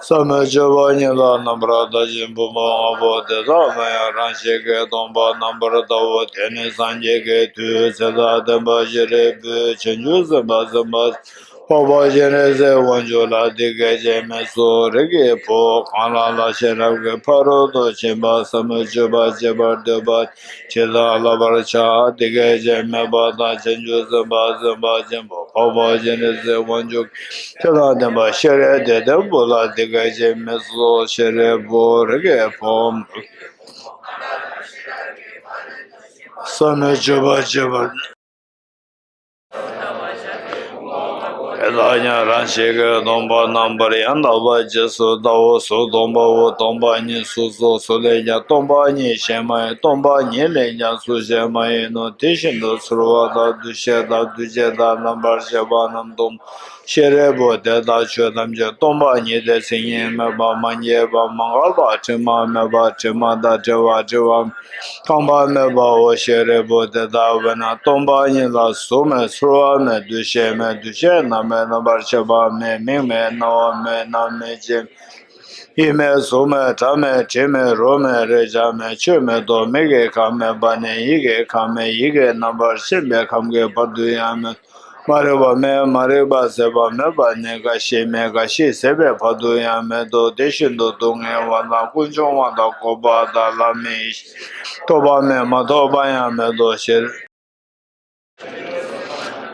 ཟབ་མོའི་སྤྱོད་པ་ཉིད་ལ་རྣམ་པར་ལྟ་ཞིང་། ཕུང་པོ་ལྔ་པོ་དེ་དག་མིན་ཡང་། རང་བཞིན་གྱིས་སྟོང་པར་རྣམ་པར་ལྟའོ། དེ་ནི་སངས་རྒྱས་ཀྱི་མཐུས། ཚེ་དང་ལྡན་པ་ཤཱ་རིའི་བུས། བྱང་ཆུབ་སེམས་དཔའ་སེམས་དཔའ་འཕགས་པ་སྤྱན་རས་གཟིགས་དབང་ཕྱུག་ལ་འདི་སྐད་ཅེས་སྨྲས་སོ། རིགས་ཀྱི་བུ་གང་ལ་ལ་ཤེས་རབ་ཀྱི་ཕ་རོལ་ཏུ་ཕྱིན་པ་ཟབ་མོའི་སྤྱོད་པ་སྤྱད་པར་འདོད་པ་ཇི་ལྟར་བསླབ་པར་བྱ། འདི་སྐད་ཅེས་སྨྲས་པ་དང་། བྱང་ཆུབ་སེམས་དཔའ་སེམས་དཔའ་ཆེན་པོ་འཕགས་པ་སྤྱན་རས་གཟིགས་དབང་ཕྱུག་གིས་ཚེ་དང་ལྡན་པ་ཤཱ་ར་དྭ་ཏིའི་བུ་ལ་འདི་སྐད་ཅེས་སྨྲས་སོ། ཤཱ་རིའི་བུ་རིགས་ཀྱི་བུ་ཟབ་མོའི་སྤྱོད་པ་སྤྱད་པར། དེ་དག་ཀྱང་རང་བཞིན་གྱིས་སྟོང་པར་རྣམ་པར་ཡང་དག་པར་རྗེས་སུ་བལྟའོ། གཟུགས་སྟོང་པའོ། སྟོང་པ་ཉིད་གཟུགས་སོ། གཟུགས་ལས་ཀྱང་སྟོང་པ་ཉིད་གཞན་མ་ཡིན། སྟོང་པ་ཉིད་ལས་ཀྱང་གཟུགས་གཞན་མ་ཡིན་ནོ། དེ་བཞིན་དུ་ཚོར་བ་དང་། འདུ་ཤེས་དང་། འདུ་བྱེད་དང་། རྣམ་པར་ཤེས་པ་རྣམས་སྟོང་པ། ཤཱ་རིའི་བུ་དེ་དག་ཆོས་ཐམས་ཅད་སྟོང་པ་ཉིད་དེ། མཚན་ཉིད་མེད་པ། མ་སྐྱེས་པ། མ་འགགས་པ། དྲི་མ་མེད་པ། དྲི་མ་དང་བྲལ་བ། བྲི་བ་ཁམས་པ་མེད་པའོ། ཤཱ་རིའི་བུ་དེ་ལྟ་བས་ན་སྟོང་པ་ཉིད་ལ་གཟུགས་མེད། ཚོར་བ་མེད། འདུ་ཤེས་མེད། འདུ་བྱེད་རྣམས་མེད། རྣམ་པར་ཤེས་པ་མེད། མིག་མེད། རྣ་བ་མེད། སྣ་མེད། ལྕེ་མེད། ཡིད་མེད། གཟུགས་མེད། སྒྲ་མེད། དྲི་མེད། རོ་མེད། རེག་བྱ་མེད། ཆོས་མེད་དོ། མིག་གི་ཁམས་མེད་པ་ནས་ཡིད་ཀྱི་ཁམས་མེད། ཡིད་ཀྱི་རྣམ་པར་ཤེས་པའི་ཁམས་ཀྱི་བར་དུ་ཡང་མེད། མ་རིག་པ་མེད། མ་རིག་པ་ཟད་པ་མེད་པ་ནས་རྒ་ཤི་མེད། རྒ་ཤི་ཟད་པའི་བར་དུ་ཡང་མེད་དོ། དེ་བཞིན་དུ་སྡུག་བསྔལ་བ་དང་། ཀུན་འབྱུང་བ་དང་། འཁོར་བ་དང་། ལམ་མེད། ཐོབ་པ་མེད། མ་ཐོབ་པ་ཡང་མེད་དོ། ཤེས་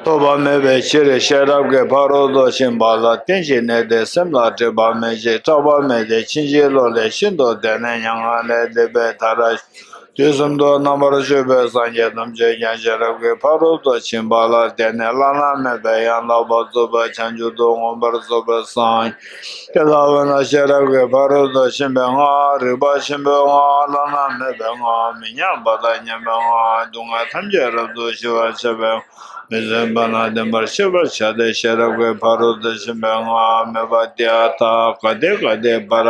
ཐོབ་པ་མེད་པའི་ཕྱིར། ཤེས་རབ་ཀྱི་ཕ་རོལ་ཏུ་ཕྱིན་པ་ལ་རྟེན་ཅིང་གནས་ཏེ། སེམས་ལ་སྒྲིབ་པ་མེད་ཅིང་སྐྲག་པ་མེད་དེ། ཕྱིན་ཅི་ལོག་ལས་ཤིན་ཏུ་འདས་ནས་མྱ་ངན་ལས་འདས་པའི་མཐར། དུས་གསུམ་དུ་རྣམ་པར་སྤྱོད་པའི་སངས་རྒྱས་ཐམས་ཅད་ཀྱང་ཤེས་རབ་ཀྱི་ཕ་རོལ་ཏུ་ཕྱིན་པ་ལ་བརྟེན་ནས་བླ་ན་མེད་པའི་ཡང་དག་པར་རྫོགས་པའི་བྱང་ཆུབ་ཏུ་མངོན་པར་རྫོགས་པའི་སངས་རྒྱས་དེ་ལྟ་བས་ན་ཤེས་རབ་ཀྱི་ཕ་རོལ་ཏུ་ཕྱིན་པའི་སྔགས། རིག་པ་ཆེན་པོའི་སྔགས། བླ་ན་མེད་པའི་སྔགས། མི་མཉམ་པ་དང་མཉམ་པའི་སྔགས། སྡུག་བསྔལ་ཐམས་ཅད་རབ་ཏུ་ཞི་བར་བྱེད་པའི་སྔགས། མི་བརྫུན་པ་དང་ལྡན་པར་ཤེས་པར་བྱ་སྟེ། ཤེས་རབ་ཀྱི་ཕ་རོལ་ཏུ་ཕྱིན་པའི་སྔགས་སྨྲས་པ། ཏདྱ་ཐཱ། ག་ཏེ་ག་ཏེ་པཱ་ར་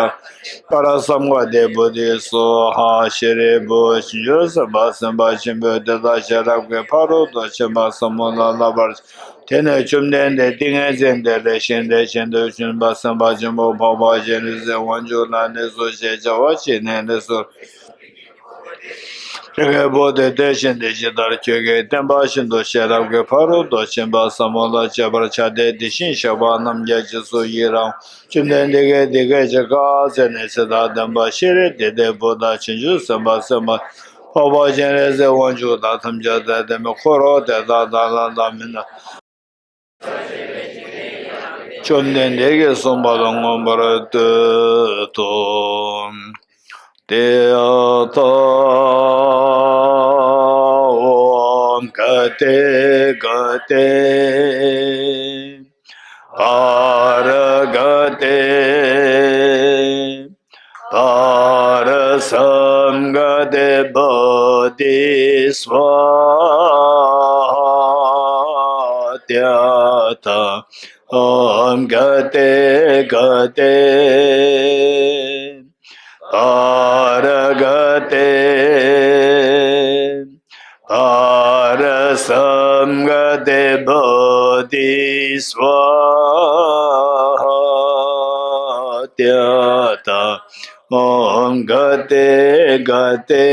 པཱ་ར་སཾ་ག་ཏེ་བོ་དྷི་སྭཱ་ཧཱ། ཤཱ་རིའི་བུ། བྱང་ཆུབ་སེམས་དཔའ་སེམས་དཔའ་ཆེན་པོས་དེ་ལྟར་ཤེས་རབ་ཀྱི་ཕ་རོལ་ཏུ་ཕྱིན་པ་ཟབ་མོ་ལ་བསླབ་པར། དེ་ནས་བཅོམ་ལྡན་འདས་ཏིང་ངེ་འཛིན་དེ་ལས་བཞེངས་ཏེ་བྱོན་ཏེ། བྱོན་པ་སེམས་དཔའ་ཆེན་པོ་འཕགས་པ་སྤྱན་རས་གཟིགས་དབང་ཕྱུག་ལ་གནས་སོ་ཞེས་བྱ་བ་བྱས་ནས་གནས་སོ། རིགས་ཀྱི་བུ་དེ་དེ་བཞིན་དུ་ཇི་ལྟར་ཁྱོད་ཀྱིས་བསྟན་པ་བཞིན་དུ་ཤེས་རབ་ཀྱི་ཕ་རོལ་ཏུ་ཕྱིན་པ་ཟབ་མོ་ལ་སྤྱད་པར་བྱ་སྟེ། དེ་བཞིན་གཤེགས་པ་རྣམས་ཀྱང་རྗེས་སུ་ཡི་རང་། བཅོམ་ལྡན་འདས་ཀྱིས་འདི་སྐད་ཅེས་བཀའ་སྩལ་ནས། ཚེ་དང་ལྡན་པ་ཤཱ་ར་དྭ་ཏིའི་བུ་དང་། བྱང་ཆུབ་སེམས་དཔའ་སེམས་དཔའ་འཕགས་པ་སྤྱན་རས་གཟིགས་དབང་ཕྱུག་དང་། ཐམས་ཅད་དང་ལྡན་པའི་འཁོར་དེ་དག་དང་། ལྷ་དང་མི་དང་། བཅོམ་ལྡན་འདས་ཀྱིས་གསུངས་པ་ལ་མངོན་པར་བསྟོད་དོ། ཏདྱ་ཐཱ། ཨོཾ་ག་ཏེ་ག་ཏེ་པཱ་ར་ག་ཏེ་པཱ་ར་སཾ་ག་ཏེ་བོ་དྷི་སྭཱ་ཧཱ། ཏདྱ་ཐཱ། ཨོཾ་ག་ཏེ་ག་ཏེ་པཱ་ར་ག་ཏེ་པཱ་ར་སཾ་ག་ཏེ་བོ་དྷི་སྭཱ་ཧཱ། ཏདྱ་ཐཱ། ཨོཾ་ག་ཏེ་ག་ཏེ་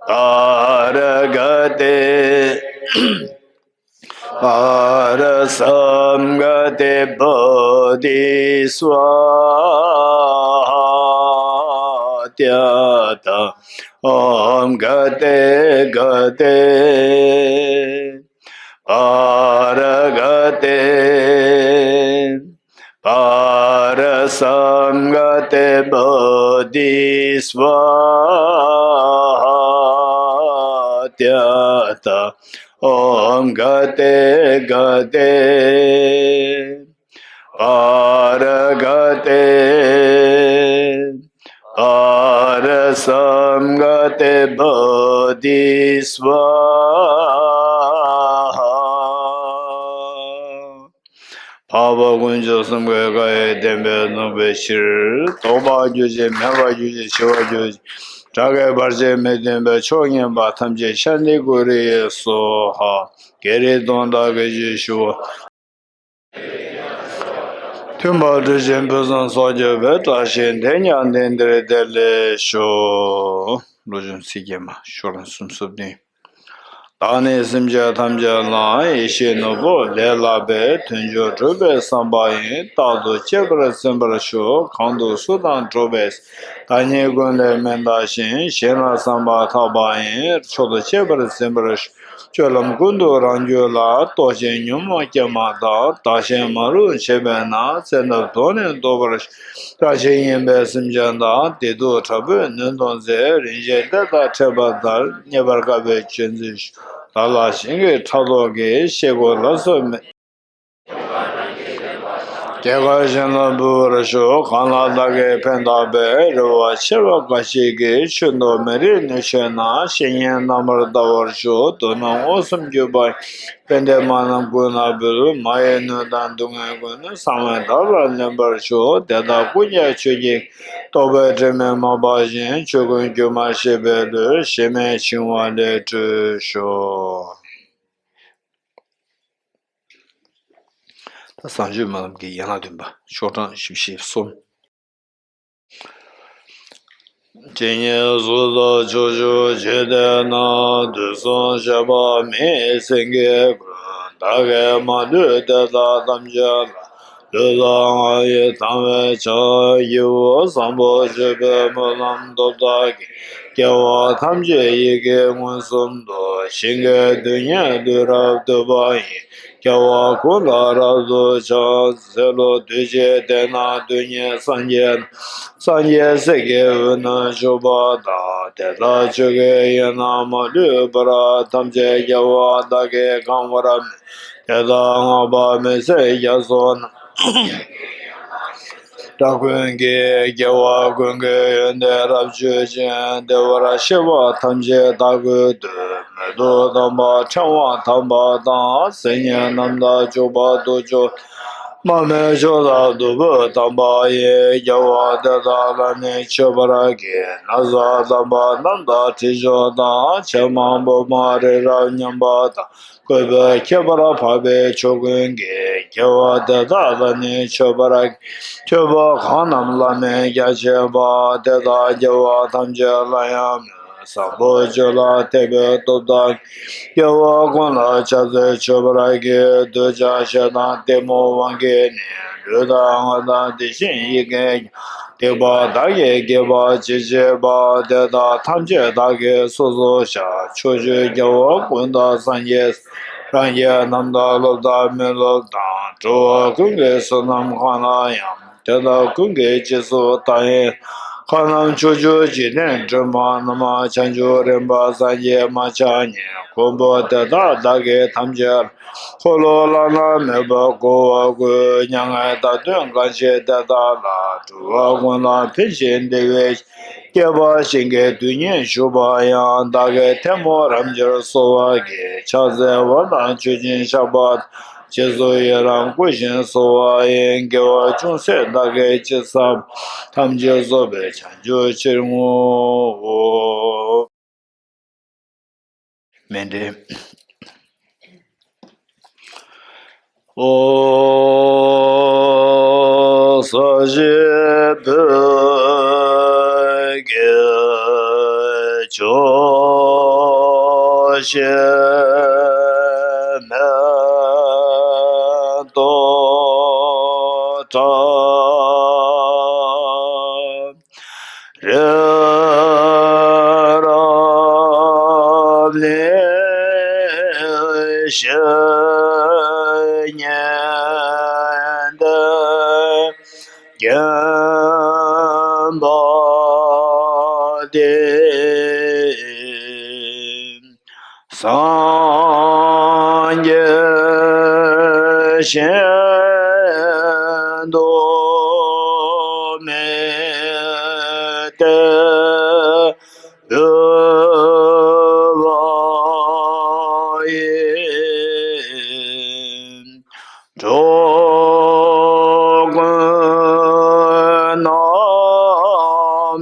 པཱ་ར་ག་ཏེ་པཱ་ར་སཾ་ག་ཏེ་བོ་དྷི་སྭཱ་ཧཱ། ཏདྱ་ཐཱ། ཨོཾ་ག་ཏེ་ག་ཏེ་པཱ་ར་ག་ཏེ་པཱ་ར་སཾ་ག་ཏེ་བོ་དྷི་སྭཱ་ཧཱ། ཏདྱ་ཐཱ། ཨོཾ་ག་ཏེ་ག་ཏེ་ པར་ག་ཏེ། པར་སཾ་ག་ཏེ་བོ་དྷི་སྭཱ་ཧཱ། འཕགས་པ་དཀོན་མཆོག་གསུམ་གྱི་བཀའ་ཡི་བསྟན་པ་བཟང་པོའི་ཕྱིར། རྟོགས་པར་གྱུར་ཅིང་མེད་པར་གྱུར་ཅིང་ཞི་བར་གྱུར་ཅིང་བྲག་གི་བར་ཆད་མི་མཐུན་པའི་ཕྱོགས་ངན་པ་ཐམས་ཅད་ཤཱནྟི་ཀུ་རུ་ཡེ་སྭཱ་ཧཱ། བགེགས་རིགས་སྟོང་དག་གི་རྒྱུད་ཞུ་བ། མཐུན་པར་སྒྲུབ་ཅིང་ཕུན་སུམ་ཚོགས་གྱུར་པའི། བཀྲ་ཤིས་དེས་ཀྱང་ལྡན་འདིར་བདེ་ལེགས་ཤོག། བློ་སྦྱོང་ཚིག་བརྒྱད་མ། ཤོག་གྲངས་སུམ་ཅུ་སོ་བདུན། བདག་ནི་སེམས་ཅན་ཐམས་ཅད་ལ། ཡེ་ཤེས་ནོར་བུ་ལས་ལྷག་པའི། མཐུན་འཇུག་སྒྲུབ་པའི་བསམ་པ་ཡིས། རྟག་ཏུ་གཅེས་པར་འཛིན་པར་ཞུ། གང་དུ་སུ་དང་འགྲོགས་པའི། བདག་ཉིད་ཀུན་ལས་མི་འདའ་ཞིང་། གཞན་ལ་བསམ་པ་ཐག་པ་ཡིས། མཆོག་ཏུ་གཅེས་པར་འཛིན་པར་ཞུ། སྤྱོད་ལམ་ཀུན་ཏུ་རང་རྒྱུད་ལ། རྟོག་ཅིང་ཉོན་མོངས་སྐྱེས་མ་ཐག། བདག་གཞན་མ་རུངས་བྱེད་པས་ན། བཙན་ཐབས་དོར་ནས་བཟློག་པར་ཞུ། བཀྲ་ཤིས་ཡིན་པའི་སེམས་ཅན་དག། བདེ་སྡུག་དྲག་པོས་ནོན་གཏོང་མཛད། རིན་ཆེན་གཏེར་དང་ཕྲད་པ་ལྟར། རྙེད་པར་དཀའ་བའི་རྗེས་འཛིན་ཞུ། བདག་ལ་གཞན་གྱི་ཕྲག་དོག་གིས། བཤེས་སྒོ་ལ་སོགས་མེད། སྐྱེ་རྒ་གཞན་ལ་འབུལ་བར་ཞུ། གང་ལ་བདག་གིས་ཕན་བཏགས་པའི། རེ་བ་ཆེ་བ་འགའ་ཞིག་གིས། ཆོས་མདོ་མི་རིགས་ནུས་ཆེ་ན། བཤེས་གཉེན་རྣམ་པར་བལྟ་བར་ཞུ། དུག་རྣམས་མངོན་སུམ་གྱུར་པ་ཡི། ཕན་བདེ་མ་རྣམས་ཀུན་ལ་འབུལ། མ་ཡི་སྣོད་དང་སྡུག་བསྔལ་ཀུན། གསང་བས་བདག་ལ་ལེན་པར་ཞུ། དེ་དག་ཀུན་ཀྱང་ཆོས་ཀྱི། རྟོག་པའི་དྲི་མས་མ་སྦགས་ཤིང་། ཆོས་ཀུན་སྒྱུ་མར་ཤེས་པའི་བློས། ཞེན་མེད་འཆིང་བ་ལས་གྲོལ་ཤོག། ད་བཟང་སྤྱོད་སྨོན་ལམ་གྱི་ཡན་ལག་བདུན་པ། ཤོག་གྲངས་བཞི་བཅུ་ཞེ་གསུམ། ཇི་སྙེད་གཟུགས་དང་ཕྱོགས་བཅུའི་འཇིག་རྟེན་ན། དུས་གསུམ་གཤེགས་པ་མི་ཡི་སེང་གེ་ཀུན། བདག་གིས་མ་ལུས་དེ་དག་ཐམས་ཅད་ལ། ལུས་དང་ངག་ཡིད་དང་བས་ཀྱང་། སྐྱེས་བུ་བཟང་པོར་གྱུར་པའི་སྨོན་ལམ་སྟོབས་དག་གིས། སྐྱེ་བ་ཐམས་ཅད་ཡིད་ཀྱིས་མངོན་སུམ་དུ། ཞིང་གི་རྡུལ་སྙེད་ལུས་རབ་བཏུད་པ་ཡིས། སྐྱེ་བ་ཀུན་ལ་རབ་ཏུ་ཕྱག་འཚལ་ལོ། དུས་གཅིག་དེ་ན་རྡུལ་སྙེད་སངས་རྒྱས་རྣམས། སངས་རྒྱས་སྲས་ཀྱི་དབུས་ན་བཞུགས་པ་དང་། དེ་དག་ཆོས་ཀྱི་དབྱིངས་རྣམས་མ་ལུས་པར། ཐམས་ཅད་རྒྱལ་བ་དག་གིས་གང་བར་མོས། དེ་དག་བསྔགས་པ་མི་ཟད་རྒྱ་མཚོ་རྣམས། སྒྲ་ཀུན་གྱིས་རྒྱལ་བ་ཀུན་གྱི་ཡོན་ཏན་རབ་བརྗོད་ཅིང་། བདེ་བར་གཤེགས་པ་ཐམས་ཅད་བདག་གིས་བཏུད། མེ་ཏོག་དམ་པ་ཕྲེང་བ་དམ་པ་དང་། སིལ་སྙན་རྣམས་དང་བྱུག་པ་དུག་མཆོག་མ་སྨད་མཆོག་དང་བདུག་སྤོས་དམ་པ་ཡིས། རྒྱལ་བ་དེ་དག་ལ་ནི་མཆོད་པར་བགྱི། ན་བཟའ་དམ་པ་རྣམས་དང་དྲི་མཆོག་དང་། ཕྱེ་མ་སྦོམ་མ་རི་རབ་མཉམ་པ་དང་། བཀོད་པས་ཁྱད་པར་འཕགས་པའི་མཆོག་ཀུན་གྱིས། རྒྱལ་བ་དེ་དག་ལ་ནི་མཆོད་པར་བགྱི། མཆོད་པ་གང་རྣམས་བླ་མེད་རྒྱ་ཆེ་བ། དེ་དག་རྒྱལ་བ་ཐམས་ཅད་ལ་ཡང་མོས། བཟང་པོ་སྤྱོད་ལ་དད་པའི་སྟོབས་དག་གིས། སྐྱེ་བ་ཀུན་ལ་ཕྱག་འཚལ་མཆོད་པར་བགྱི། འདོད་ཆགས་ཞེ་སྡང་གཏི་མུག་དབང་གིས་ནི། ལུས་དང་ངག་དང་དེ་བཞིན་ཡིད་ཀྱིས་ཀྱང་། སྡིག་པ་དག་གིས་བགེགས་པ་ཅི་བྱེད་པ། དེ་དག་ཐམས་ཅད་བདག་གིས་སོ་སོར་བཤགས། ཕྱོགས་བཅུའི་རྒྱལ་བ་ཀུན་དང་སངས་རྒྱས་སྲས། རང་རྒྱལ་རྣམས་དང་སློབ་དང་མི་སློབ་དང་། འགྲོ་བ་ཀུན་གྱི་བསོད་ནམས་གང་ལ་ཡང་། དེ་དག་ཀུན་གྱི་རྗེས་སུ་བདག་ཡི། གང་རྣམས་ཕྱོགས་བཅུའི་འཇིག་རྟེན་སྒྲོན་མ་རྣམས། བྱང་ཆུབ་རིམ་པར་སངས་རྒྱས་མ་ཆགས་ཉིད། མགོན་པོ་དེ་དག་བདག་གིས་ཐམས་ཅད་ལ། འཁོར་ལོ་བླ་ན་མེད་པར་བསྐོར་བར་བསྐུལ། མྱ་ངན་འདའ་སྟོན་གང་བྱེད་དེ་དག་ལ། འགྲོ་བ་ཀུན་ལ་ཕན་ཕྱིར་བདེ་བའི། སྐྱེས་པ་གཤིན་རྗེའི་དུས་ཉིད་བཞུགས་པ་ཡང་། བདག་གིས་ཐལ་མོ་རབ་འབྱར་གསོལ་བར་བགྱི། ཕྱག་འཚལ་བ་དང་མཆོད་ཅིང་བཤགས་པ་དང་། རྗེས་སུ་ཡི་རང་བསྐུལ་ཞིང་གསོལ་བ་ཡིན། དགེ་བ་ཅུང་ཟད་བདག་གིས་ཅི་བསགས་པ། ཐམས་ཅད་རྫོགས་པའི་བྱང་ཆུབ་ཕྱིར་བསྔོའོ། མཎྜལ། ཨོཾ་ས་གཞི་བོད་ཀྱི་ཕྱོགས་བཞི་མེ་ཏོག་བཀྲ། རི་རབ་ལེགས་བཞི་བརྙེས་ཏེ། མགོན་པོ་དེ་སངས་རྒྱས་ཞིང་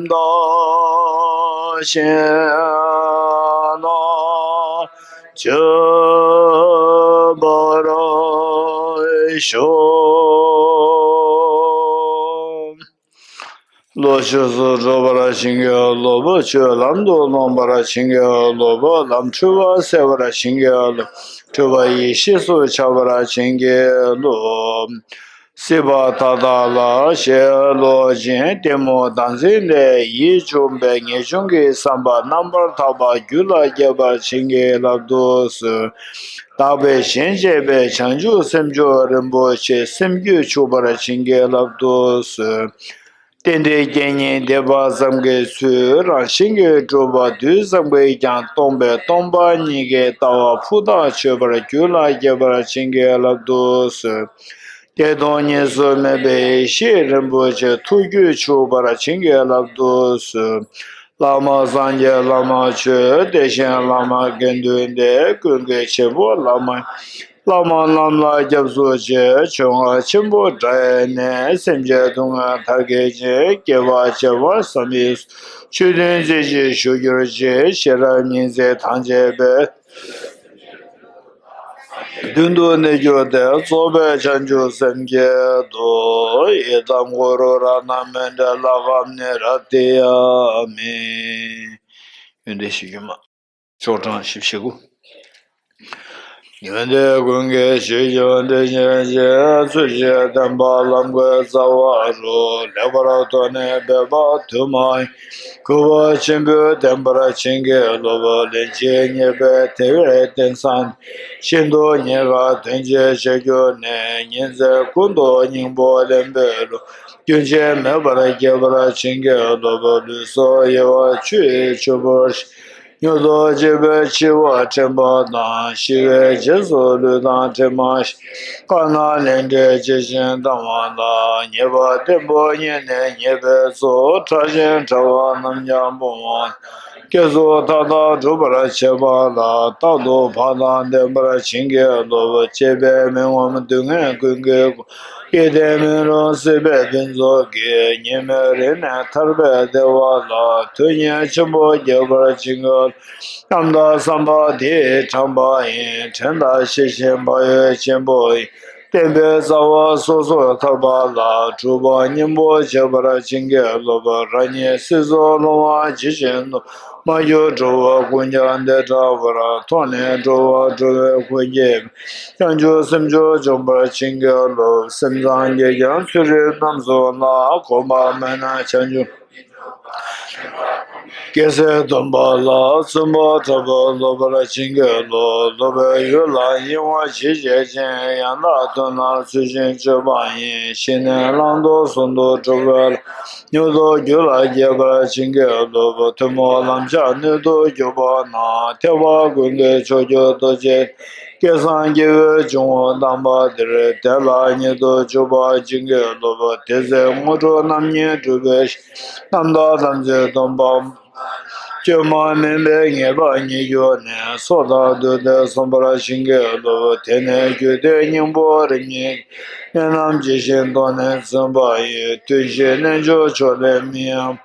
དང་ཞེ་ན་བྱེད་པར་ཤོག། བློ་ཆོས་སུ་འགྲོ་བར་བྱིན་གྱིས་རློབས། ཆོས་ལམ་དུ་སློང་བར་བྱིན་གྱིས་རློབས། ལམ་འཁྲུལ་པ་སེལ་བར་བྱིན་གྱིས་རློབས། འཁྲུལ་པ་ཡེ་ཤེས་སུ་འཆར་བར་བྱིན་གྱིས་རློབས། སྲིད་པ་མཐའ་དག་ལ་ཞེན་ལོག་ཅིང་། གཏི་མུག་དག་འཛིན་ལས། ཡིད་གཅུང་བའི་ངེས་འབྱུང་གི་བསམ་པ་རྣམ་པར་དག་པ་རྒྱུད་ལ་སྐྱེ་བར་བྱིན་གྱིས་བརླབ་ཏུ་གསོལ། དག་པའི་ཞིང་གཅེས་པའི་བྱང་ཆུབ་སེམས་མཆོག་རིན་པོ་ཆེ་སེམས་རྒྱུད་ཕྱུག་པར་བྱིན་གྱིས་བརླབ་ཏུ་གསོལ། རྟེན་འབྲེལ་རྐྱེན་གཉིས་འདེབས་པ་ཙམ་གྱི་ཚུལ། རང་བཞིན་གྱིས་གྲུབ་པ་རྡུལ་ཙམ་གྱིས་ཀྱང་སྟོང་པའི་སྟོང་པ་ཉིད་ཀྱི་ལྟ་བ་ཕུ་ཐག་ཆོད་པར་རྒྱུད་ལ་སྐྱེ་བར་བྱིན་གྱིས་བརླབ་ཏུ་གསོལ། བདེ་སྟོང་གཉིས་སུ་མེད་པའི་ཡེ་ཤེས་རིན་པོ་ཆེ་ཐུགས་རྒྱུད་ཕྱུག་པར་བྱིན་གྱིས་བརླབ་ཏུ་གསོལ། བླ་མ་སངས་རྒྱས་བླ་མ་ཆོས། དེ་བཞིན་བླ་མ་དགེ་འདུན་སྡེ། ཀུན་གྱི་བྱེད་པོ་བླ་མ། བླ་མ་རྣམས་ལ་སྐྱབས་སུ་མཆི། མཆོད་པ་ཆེན་པོ་འདྲ་ཡི་ནི། སེམས་ཅན་སྡུག་བསྔལ་མཐར་སྐྱེལ་ཅིང་། བསྐལ་པ་བྱེ་བ་བསམ་ཡས་སུ། ཆོས་མཐུན་རྩེ་གཅིག་བཞུགས་གྱུར་ཅིག། ཤེས་རབ་སྙིང་བརྩེ་དང་བཅས་པའི། མདུན་དུ་གནས་གྱུར་ཏེ། རྫོགས་པའི་བྱང་ཆུབ་སེམས་བསྐྱེད་དོ། ཨི་དཾ་གུ་རུ་རཏྣ་མུནི་ལ་ཀ་མནི་རཏི་ཡ་མི། ཡོན་ཏན་བཞི་བཅུ་མ། ཤོག་གྲངས་བཞི་བཅུ་ཞེ་དགུ། ཡོན་ཏན་ཀུན་གྱི་གཞིར་གྱུར་དེ་བཞིན་གཤེགས། ཚུལ་བཞིན་བསྟན་པ་ལམ་གྱི་རྩ་བ་རུ། ལེགས་པར་ཐོགས་ནས་འབད་པ་དུ་མ་ཡིས། གུས་པ་ཆེན་པོས་བསྟེན་པར་བྱིན་གྱིས་རློབས། ལན་ཅིག་རྙེད་པའི་དེ་བས་བརྟེན་ས་ནས། ཤིན་ཏུ་རྙེད་དཀའ་དོན་ཆེན་བྱེད་གྱུར་ནས། ཉིན་མཚན་ཀུན་ཏུ་སྙིང་པོ་ལེན་པའི་བློ། རྒྱུན་ཆད་མེད་པར་བསྐྱེད་པར་བྱིན་གྱིས་རློབས། ལུས་སྲོག་གཡོ་བའི་ཆུ་ཡིས་ཕྱུག་པོར་བྱེད། མྱུར་དུ་འཇིག་པའི་འཆི་བ་དྲན་པ་དང་། ཤི་བའི་རྗེས་སུ་ལུས་དང་གྲིབ་མ་ཞིག། དཀར་ནག་ལས་འབྲས་ཇི་བཞིན་བཏང་བ་ལ། ཉེས་པ་བརྟན་པོ་རྙེད་ནས་ཉེས་པའི་ཚོགས། ཕྲ་ཞིང་ཕྲ་བ་རྣམས་ཀྱང་སྤོང་བ། སྐྱེ་སོགས་མཐའ་དག་སྒྲུབ་པར་བྱེད་པ་ལ། རྟག་ཏུ་བག་དང་ལྡན་པར་བྱིན་གྱིས་རློབས། གཅེས་པར་མི་ངོམས་སྡུག་བསྔལ་ཀུན་གྱི་སྒོ། སྐྱེ་གཏད་མེད་རུང་སྲིད་པའི་ཕུན་ཚོགས་ཀྱིས། ཉེས་མེད་རིམས་ནད་ཐར་པའི་བདེ་བ་ལ། དོན་གཉེར་ཆེན་པོ་རྒྱས་པར་བྱིན་གྱིས། རྣམ་དག་བསམ་པ་འདི་ཡིས་དྲངས་པ་ཡིན། དྲན་དང་ཤེས་བཞིན་བག་ཡོད་ཆེན་པོ་ཡིས། བསྟན་པའི་རྩ་བ་སོ་སོར་ཐར་པ་ལ། གྲུབ་པ་སྙིང་པོར་བྱེད་པར་བྱིན་གྱིས་རློབས། རང་ཉིད་སྲིད་མཚོར་ལྷུང་བ་ཇི་བཞིན་དུ། མ་གྱུར་འགྲོ་བ་ཀུན་ཀྱང་འདི་འདྲ་བར། ཐོགས་ནས་འགྲོ་བ་སྒྲོལ་བའི་སྒོ་འབྱེད་པའི། བྱང་ཆུབ་སེམས་མཆོག་འབྱོངས་པར་བྱིན་གྱིས་རློབས། སེམས་ཙམ་གྱིས་ཀྱང་ཚུལ་ཁྲིམས་རྣམ་གསུམ་ལ། གོམས་པ་མེད་ན་བྱང་ཆུབ། སྐྱེ་ཚེ་སྡོམ་པ་ལ། བརྩོན་པ་དྲག་པོས་སློབ་པར་བྱིན་གྱིས་རློབས། སློབ་པའི་ཡུལ་ལ་གཡེང་བ་ཞི་བྱེད་ཅིང་། ཡང་དག་དོན་ལ་ཚུལ་བཞིན་སྤྱོད་པ་ཡིས། ཞི་གནས་བླང་དོར་ཟུང་དུ་འགྲོ་བའི། མྱུར་དུ་རྒྱུད་ལ་སྐྱེ་བར་བྱིན་གྱིས་རློབས། ཐུན་མོང་ལམ་ཕྱག་སྣོད་དུ་གྱུར་པ་ན། ཐེག་པ་ཀུན་གྱི་མཆོག་གྱུར་རྡོ་རྗེ། སྐལ་བཟང་སྐྱེས་བུའི་འབྱུང་པོ་དམ་པ་འདིར། བདེ་བླག་ཉིད་དུ་འཇུག་པར་བྱིན་གྱིས་རློབས། དེ་ཚེ་དངོས་གྲུབ་རྣམ་གཉིས་འགྲུབ་པའི་ཕྱིར། རྣམ་དག་དམ་ཚིག་སྡོམ་པ། བཅོས་མ་མིན་པའི་ངེས་པ་རྙེད་གྱུར་ནས། སྲོག་དང་བསྡོས་ཏེ་གསོན་པར་བྱིན་གྱིས་རློབས། དེ་ནས་རྒྱུད་སྡེ་སྙིང་པོ་རིམ་གཉིས། གནད་རྣམས་ཇི་བཞིན་རྟོགས་ནས་འཛིན་པ་ཡི། དུས་གཅིག་རྣལ་འབྱོར་མཆོག་ལས་མི་གཡེང་།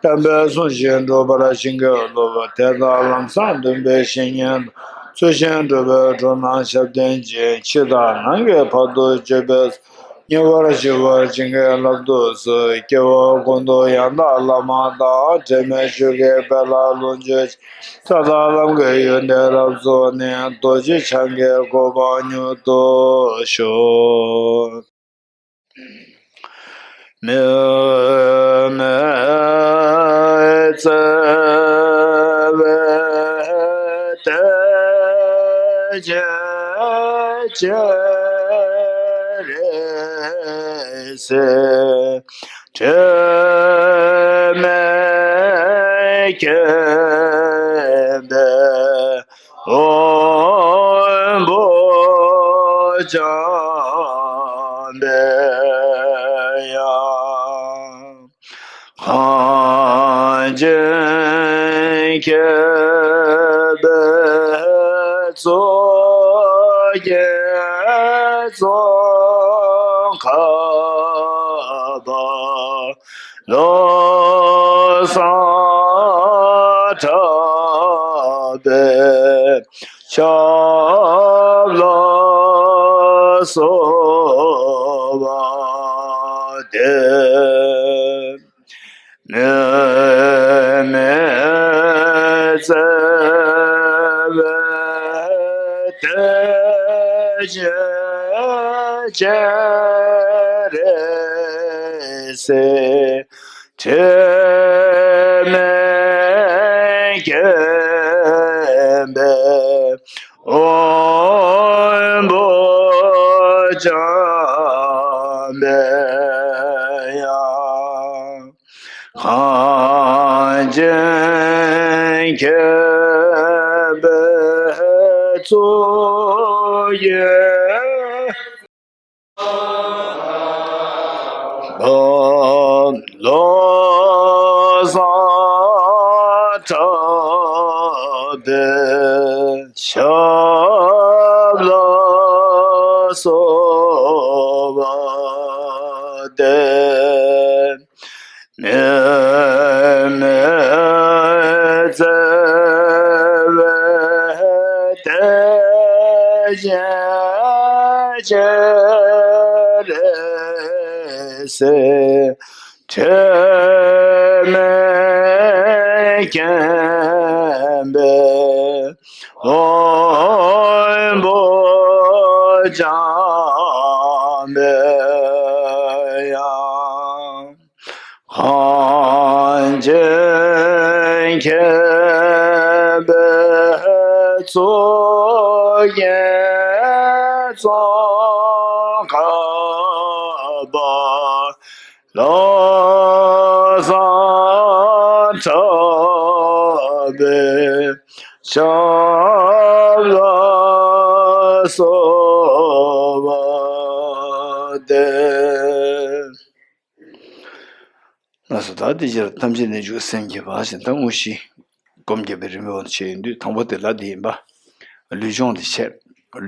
དམ་པའི་གསུང་བཞིན་སྒྲུབ་པར་བྱིན་གྱིས་རློབས། དེ་དག་ལམ་སང་འདུན་པའི་བཤེས་གཉེན་དང་། ཚུལ་བཞིན་སྒྲུབ་པའི་གྲོགས་རྣམས་ཞབས་བརྟན་ཅིང་། ཕྱི་དང་ནང་གི་བར་དུ་གཅོད་པའི་ཚོགས། ཉེ་བར་ཞི་བར་བྱིན་གྱིས་བརླབ་ཏུ་གསོལ། སྐྱེ་བ་ཀུན་ཏུ་ཡང་དག་བླ་མ་དང་། འབྲལ་མེད་ཆོས་ཀྱི་དཔལ་ལ་ལོངས་སྤྱོད་ཅིང་། ས་དང་ལམ་གྱི་ཡོན་ཏན་རབ་རྫོགས་ནས། རྡོ་རྗེ་འཆང་གི་གོ་འཕང་མྱུར་ཐོབ་ཤོག། མི་མེད་བརྩེ་བའི་གཏེར་ཆེན་སྤྱན་རས་གཟིགས། དྲི་མེད་མཁྱེན་པའི་དབང་པོ་འཇམ་པའི་དབྱངས། གངས་ཅན་མཁས་པའི་གཙུག་རྒྱན་ཙོང་ཁ་པ། ལོ་ སང་གྲགས་པའི་ཞབས་ལ་གསོལ་བ་འདེབས། ནད་མེད་བརྩེ་བའི་གདུལ་བྱའི་སྤྱན་རས་གཟིགས། དྲི་མེད་མཁྱེན་པའི་དབང་པོ་འཇམ་པའི་དབྱངས། གངས་ཅན་མཁྱེན་པའི་གཙུག་གི་བློ་བཟང་གྲགས་པའི་ཞབས་ལ་གསོལ་བ་འདེབས། ནད་མེད་བརྩེ་བའི་གདུལ་བྱའི་སྤྱན་རས་གཟིགས། དྲི་མེད་མཁྱེན་པའི་དབང་པོ་འཇམ་པའི་དབྱངས། གངས་ཅན་མཁྱེན་པའི་གཙུག་གི་ཙོང་ཁ་པ། བློ་བཟང་གྲགས་པའི་ཞབས་ལ་གསོལ་བ་འདེབས། ལགས་སོ། ད་དེ་རྗེས་ལ་ཐམས་ཅད་གནས་འཇུག་སེམས་བསྐྱེད་པ་ཞེས་ད་དངོས་གཞི་སྒོམ་བརྒྱབ་པའི་རིམ་པ་བྱས་ཡོང་དུས། དང་པོ་དེ་ལ་དེ་ཡིན་པ། ལུས་སྦྱོང་དེ་བྱས།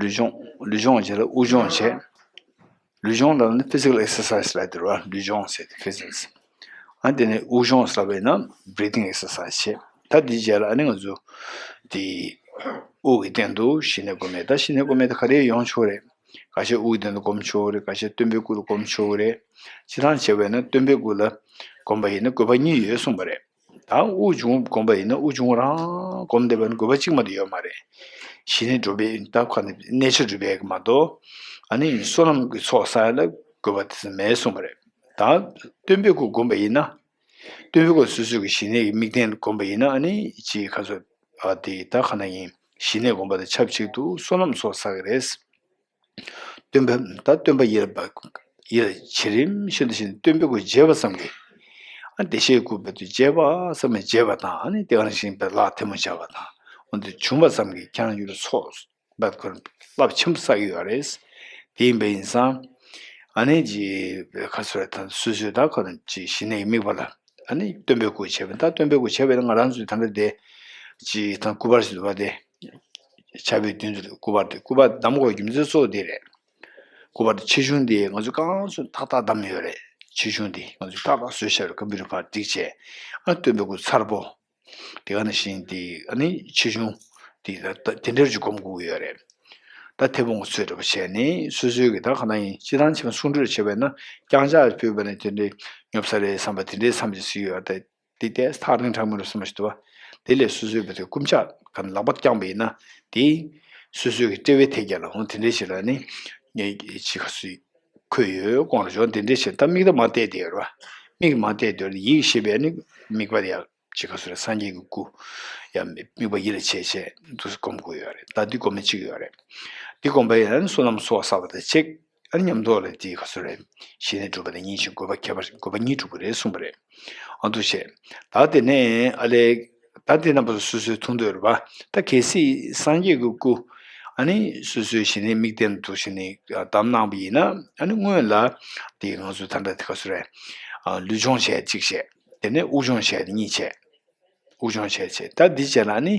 ལུས་སྦྱོང་། ལུས་སྦྱོང་བྱས་ལ་དབུགས་སྦྱོང་བྱས། ལུས་སྦྱོང་ལ་ནི་physical exercise ལབ་དེ་རེད་བ། ལུས་སྦྱོང་ཟེར་དེ་physics། ཨ་དེ་ནས་དབུགས་སྦྱོང་ཟེར་བས་ན་breathing exercise བྱས། ད་དེའི་རྗེས་ལ་ཨ་ནི་ང་ཚོ་དེ་དབུགས་ཀྱི་སྟེང་དུ་ཞི་གནས་སྒོམ་ཡས། ད་ཞི་གནས་སྒོམ་ཡས་དེ་ག་རེ་ཡོང་ཆོག་རེད། ཁ་ཤས་དབུགས་སྟེང་དུ་སྒོམ་ཆོག་རེད། ཁ་ཤས་སྟོན་པའི་སྐུ་ལ་སྒོམ་ཆོག་རེད། སྤྱིར་བཏང་བྱས་པས་ན་སྟོན་པའི་སྐུ་ལ་སྒོམ་པ་ཡིན་ན་དགོས་པ་གཉིས་ཡོད་གསུངས་པ་རེད། ད་དབུགས་འབྱུང་སྒོམ་པ་ཡིན་ན་དབུགས་འབྱུང་རང་སྒོམ་བསྡད་པ་ན་དགོས་པ་གཅིག་མ་གཏོགས་ཡོད་མ་རེད། ཞི་གནས་སྒྲུབ་པའི་ད་ཁ་ནས་གནས་ཆ་སྒྲུབ་པའི་མ་གཏོགས། ཨ་ནི་བསོད་ནམས་ཀྱི་ཚོགས་བསགས་ཡ་ལ་དགོས་པ་དེ་ཚོ་མེད་གསུངས་པ་རེད། ད་སྟོན་པའི་སྐུ་སྒོམ་པ་ཡིན་ན། སྟོན་པའི་སྐུ་སོ་སོའི་གི་ཞི་གནས་ཀྱི་དམིགས་རྟེན་ལ་སྒོམ་པ་ཡིན་ན་ཨ་ནི་ཅིག་ཁ་སོ། ཨ་དེ་ད་ཁ་ན་ཡིན་ཞི་གནས་སྒོམ་པ་དང་ཆབས་ཅིག་ཏུ་བསོད་ནམས་ཚོགས་བསགས་ཀྱི་རེད། སྟོན་པ་ད་སྟོན་པ་ཡིད་ལ་འབབ། ཡིད་ལ་བྱེད་རིམ་བཞིན་དུ་བཞིན་སྟོན་པའི་སྐུ་མཇལ་བ་ཙམ་གྱིས། ཨ་བདེ་གཤེགས་སྐུ་བོད་དུ་མཇལ་བ་ཙམ་གྱིས་མཇལ་བ་དང་། ཨ་ནི་དེ་ག་ནང་བཞིན་པའི་ལྷ་ཐལ་མོ་སྦྱར་བ་དང་། འོ་འདི་བྱུང་བ་ཙམ་གྱིས་ཁྱེད་རང་ཡུལ་ཚོགས་བརླབ་ཁོ་རླབས་ཆེན་པོ་བསགས་ཡོད་རེད། དེ་ཡིན་པ་ཡིན་ཙང་། ཨ་ནི་ཅི་ཁ་སོ་རེ་ད་སོ་སོའི་ད་ཁོ་ན་ཅི་ཞི་གནས་ཀྱི་དམིགས་པ་ལ། ཨ་ནི་སྟོན་པའི་སྐུ་བྱས་པ་ད་སྟོན་པའི་སྐུ་བྱས་པ་ཡིན་ན་ང་རང་ཚོའི་ད་ལྟ་དེ་ཅི་ད་སྐུ་པར་ཞིག་འདུག་པ་དེ། ཆར་པའི་མདུན་དུ་སྐུ་པར་དེ་སྐུ་པར་བདམས་དགོས་རྒྱུ་མཚན་གཙོ་བོ་དེ་རེད། སྐུ་པར་དེ་ཆེ་ཆུང་དེ་ང་ཚོ་གང་ཚོད་ཏག་ཏག་བདམས་ཡོད་རེད། ཆེ་ཆུང་དེ་ང་ཚོས་ཏག་ཏག་བཟོས་བཞག་རེད། ཀམ་པུ་ཊར་ཕར་སྒྲིག་བྱས། ཨ་སྟོན་པའི་སྐུ་མཚར་པོ། དེ་ག་ནང་བཞིན་དེ་ཨ་ནི་ཆེ་ཆུང་དེ་ད་དེ་འདྲ་ཅིག་སྒོམ་དགོས་ཡོད་རེད། ད་མཐེ་བོང་གི་ཚུལ་འདྲ་པོ་བྱས་ནས་སོ་སོའི་གི་ད་ག་ན་ཡིན་སྤྱིར་བཏང་ཕྱི་མ་གསུང་སྒྲོས་བྱས་པས་ན་རྐྱང་ཕྱག་ཕུལ་བ་ནི་དེ་འདྲའི་ཉོབ་ས་རེད་བསམ་པ་དེ་འདྲའི་བསམ་གྱི་སྲིད་ཡོད་རེད། དེ་ལྟས་ཐག་རིང་དྲགས་མི་རུང་བསམ་པ་ཞིག་འདུག་བ། དེ་ལས་སོ་སོའི་བུ་དེ་རྐུབ་ཀྱག་ག་ལག་པ་བརྐྱངས་པ་ཡིན་ན་དེ་སོ་སོའི་གི་དཔྲལ་བའི་ཐད་ཀྱག་ལ་འོང་དེ་འདྲའི་ཞིག་ལ་ནི་ངས་ཅི་ག་སུས་ཁོད་ཡོད་དགོངས་ར་ཞོག་དེ་འདྲའི་ཞིག་ད་མིག་ད་མ་བལྟས་དེ་ཡོད་ར་བ། མིག་མ་བལྟས་དེ་ཡོད་ར་ཡིད་ཤེས་པས་ནི་དམིགས་པ་དེ་ཡག་ཅི་ག་སུ་ར་སངས་རྒྱས་ཀྱི་སྐུ་ཡང་དམིགས་པ་ཡིད་ལ་བྱས་བྱས་འདུག་སེ་སྒོམ་དགོས་ཡོད་རེད། ད་འདི་སྒོམ་ནི་གཅིག་ཡོད་རེད། འདི་སྒོམ་པ་ཡིན་ན་ནི་བསོད་ནམས་ཚོགས་བསགས་པ་དང་གཅིག་ཨ་ནི་མཉམ་དུ་ལ་དེའི་ཁ་སོ་རེད། ཞི་གནས་སྒྲུབ་པ་དང་གཉིས་ཕྱིན་དགོས་པ་ཁྱད་པར་དགོས་པ་གཉིས་སྒྲུབ་པ་རེད་གསུངས་པ་རེད། ཨ་འདུ་བྱས། ད་དེ་ནས་ཨ་ལས། ད་དེ་རྣམ་པ་སོ་སོའི་ཐུགས་འདོད་རེད་པ། ད་གལ་སྲིད་སངས་རྒྱས་ཀྱི་སྐུ། ཨ་ནི་སོ་སོའི་ཞི་གནས་དམིགས་རྟེན་དུ་ཞི་གནས་བདམས་གནང་བ་ཡིན་ན་ཨ་ནི་སྔོན་ལ། དེ་ང་ཚོ་ད་ལྟ་དེ་ཁ་སོ་རེད། ལུས་སྦྱོང་བྱས་གཅིག་བྱས། དེ་ནས་དབུགས་སྦྱོང་བྱས་གཉིས་བྱས། དབུགས་སྦྱོང་བྱས་བྱས་ད་འདི་བྱས་ལ་ནི།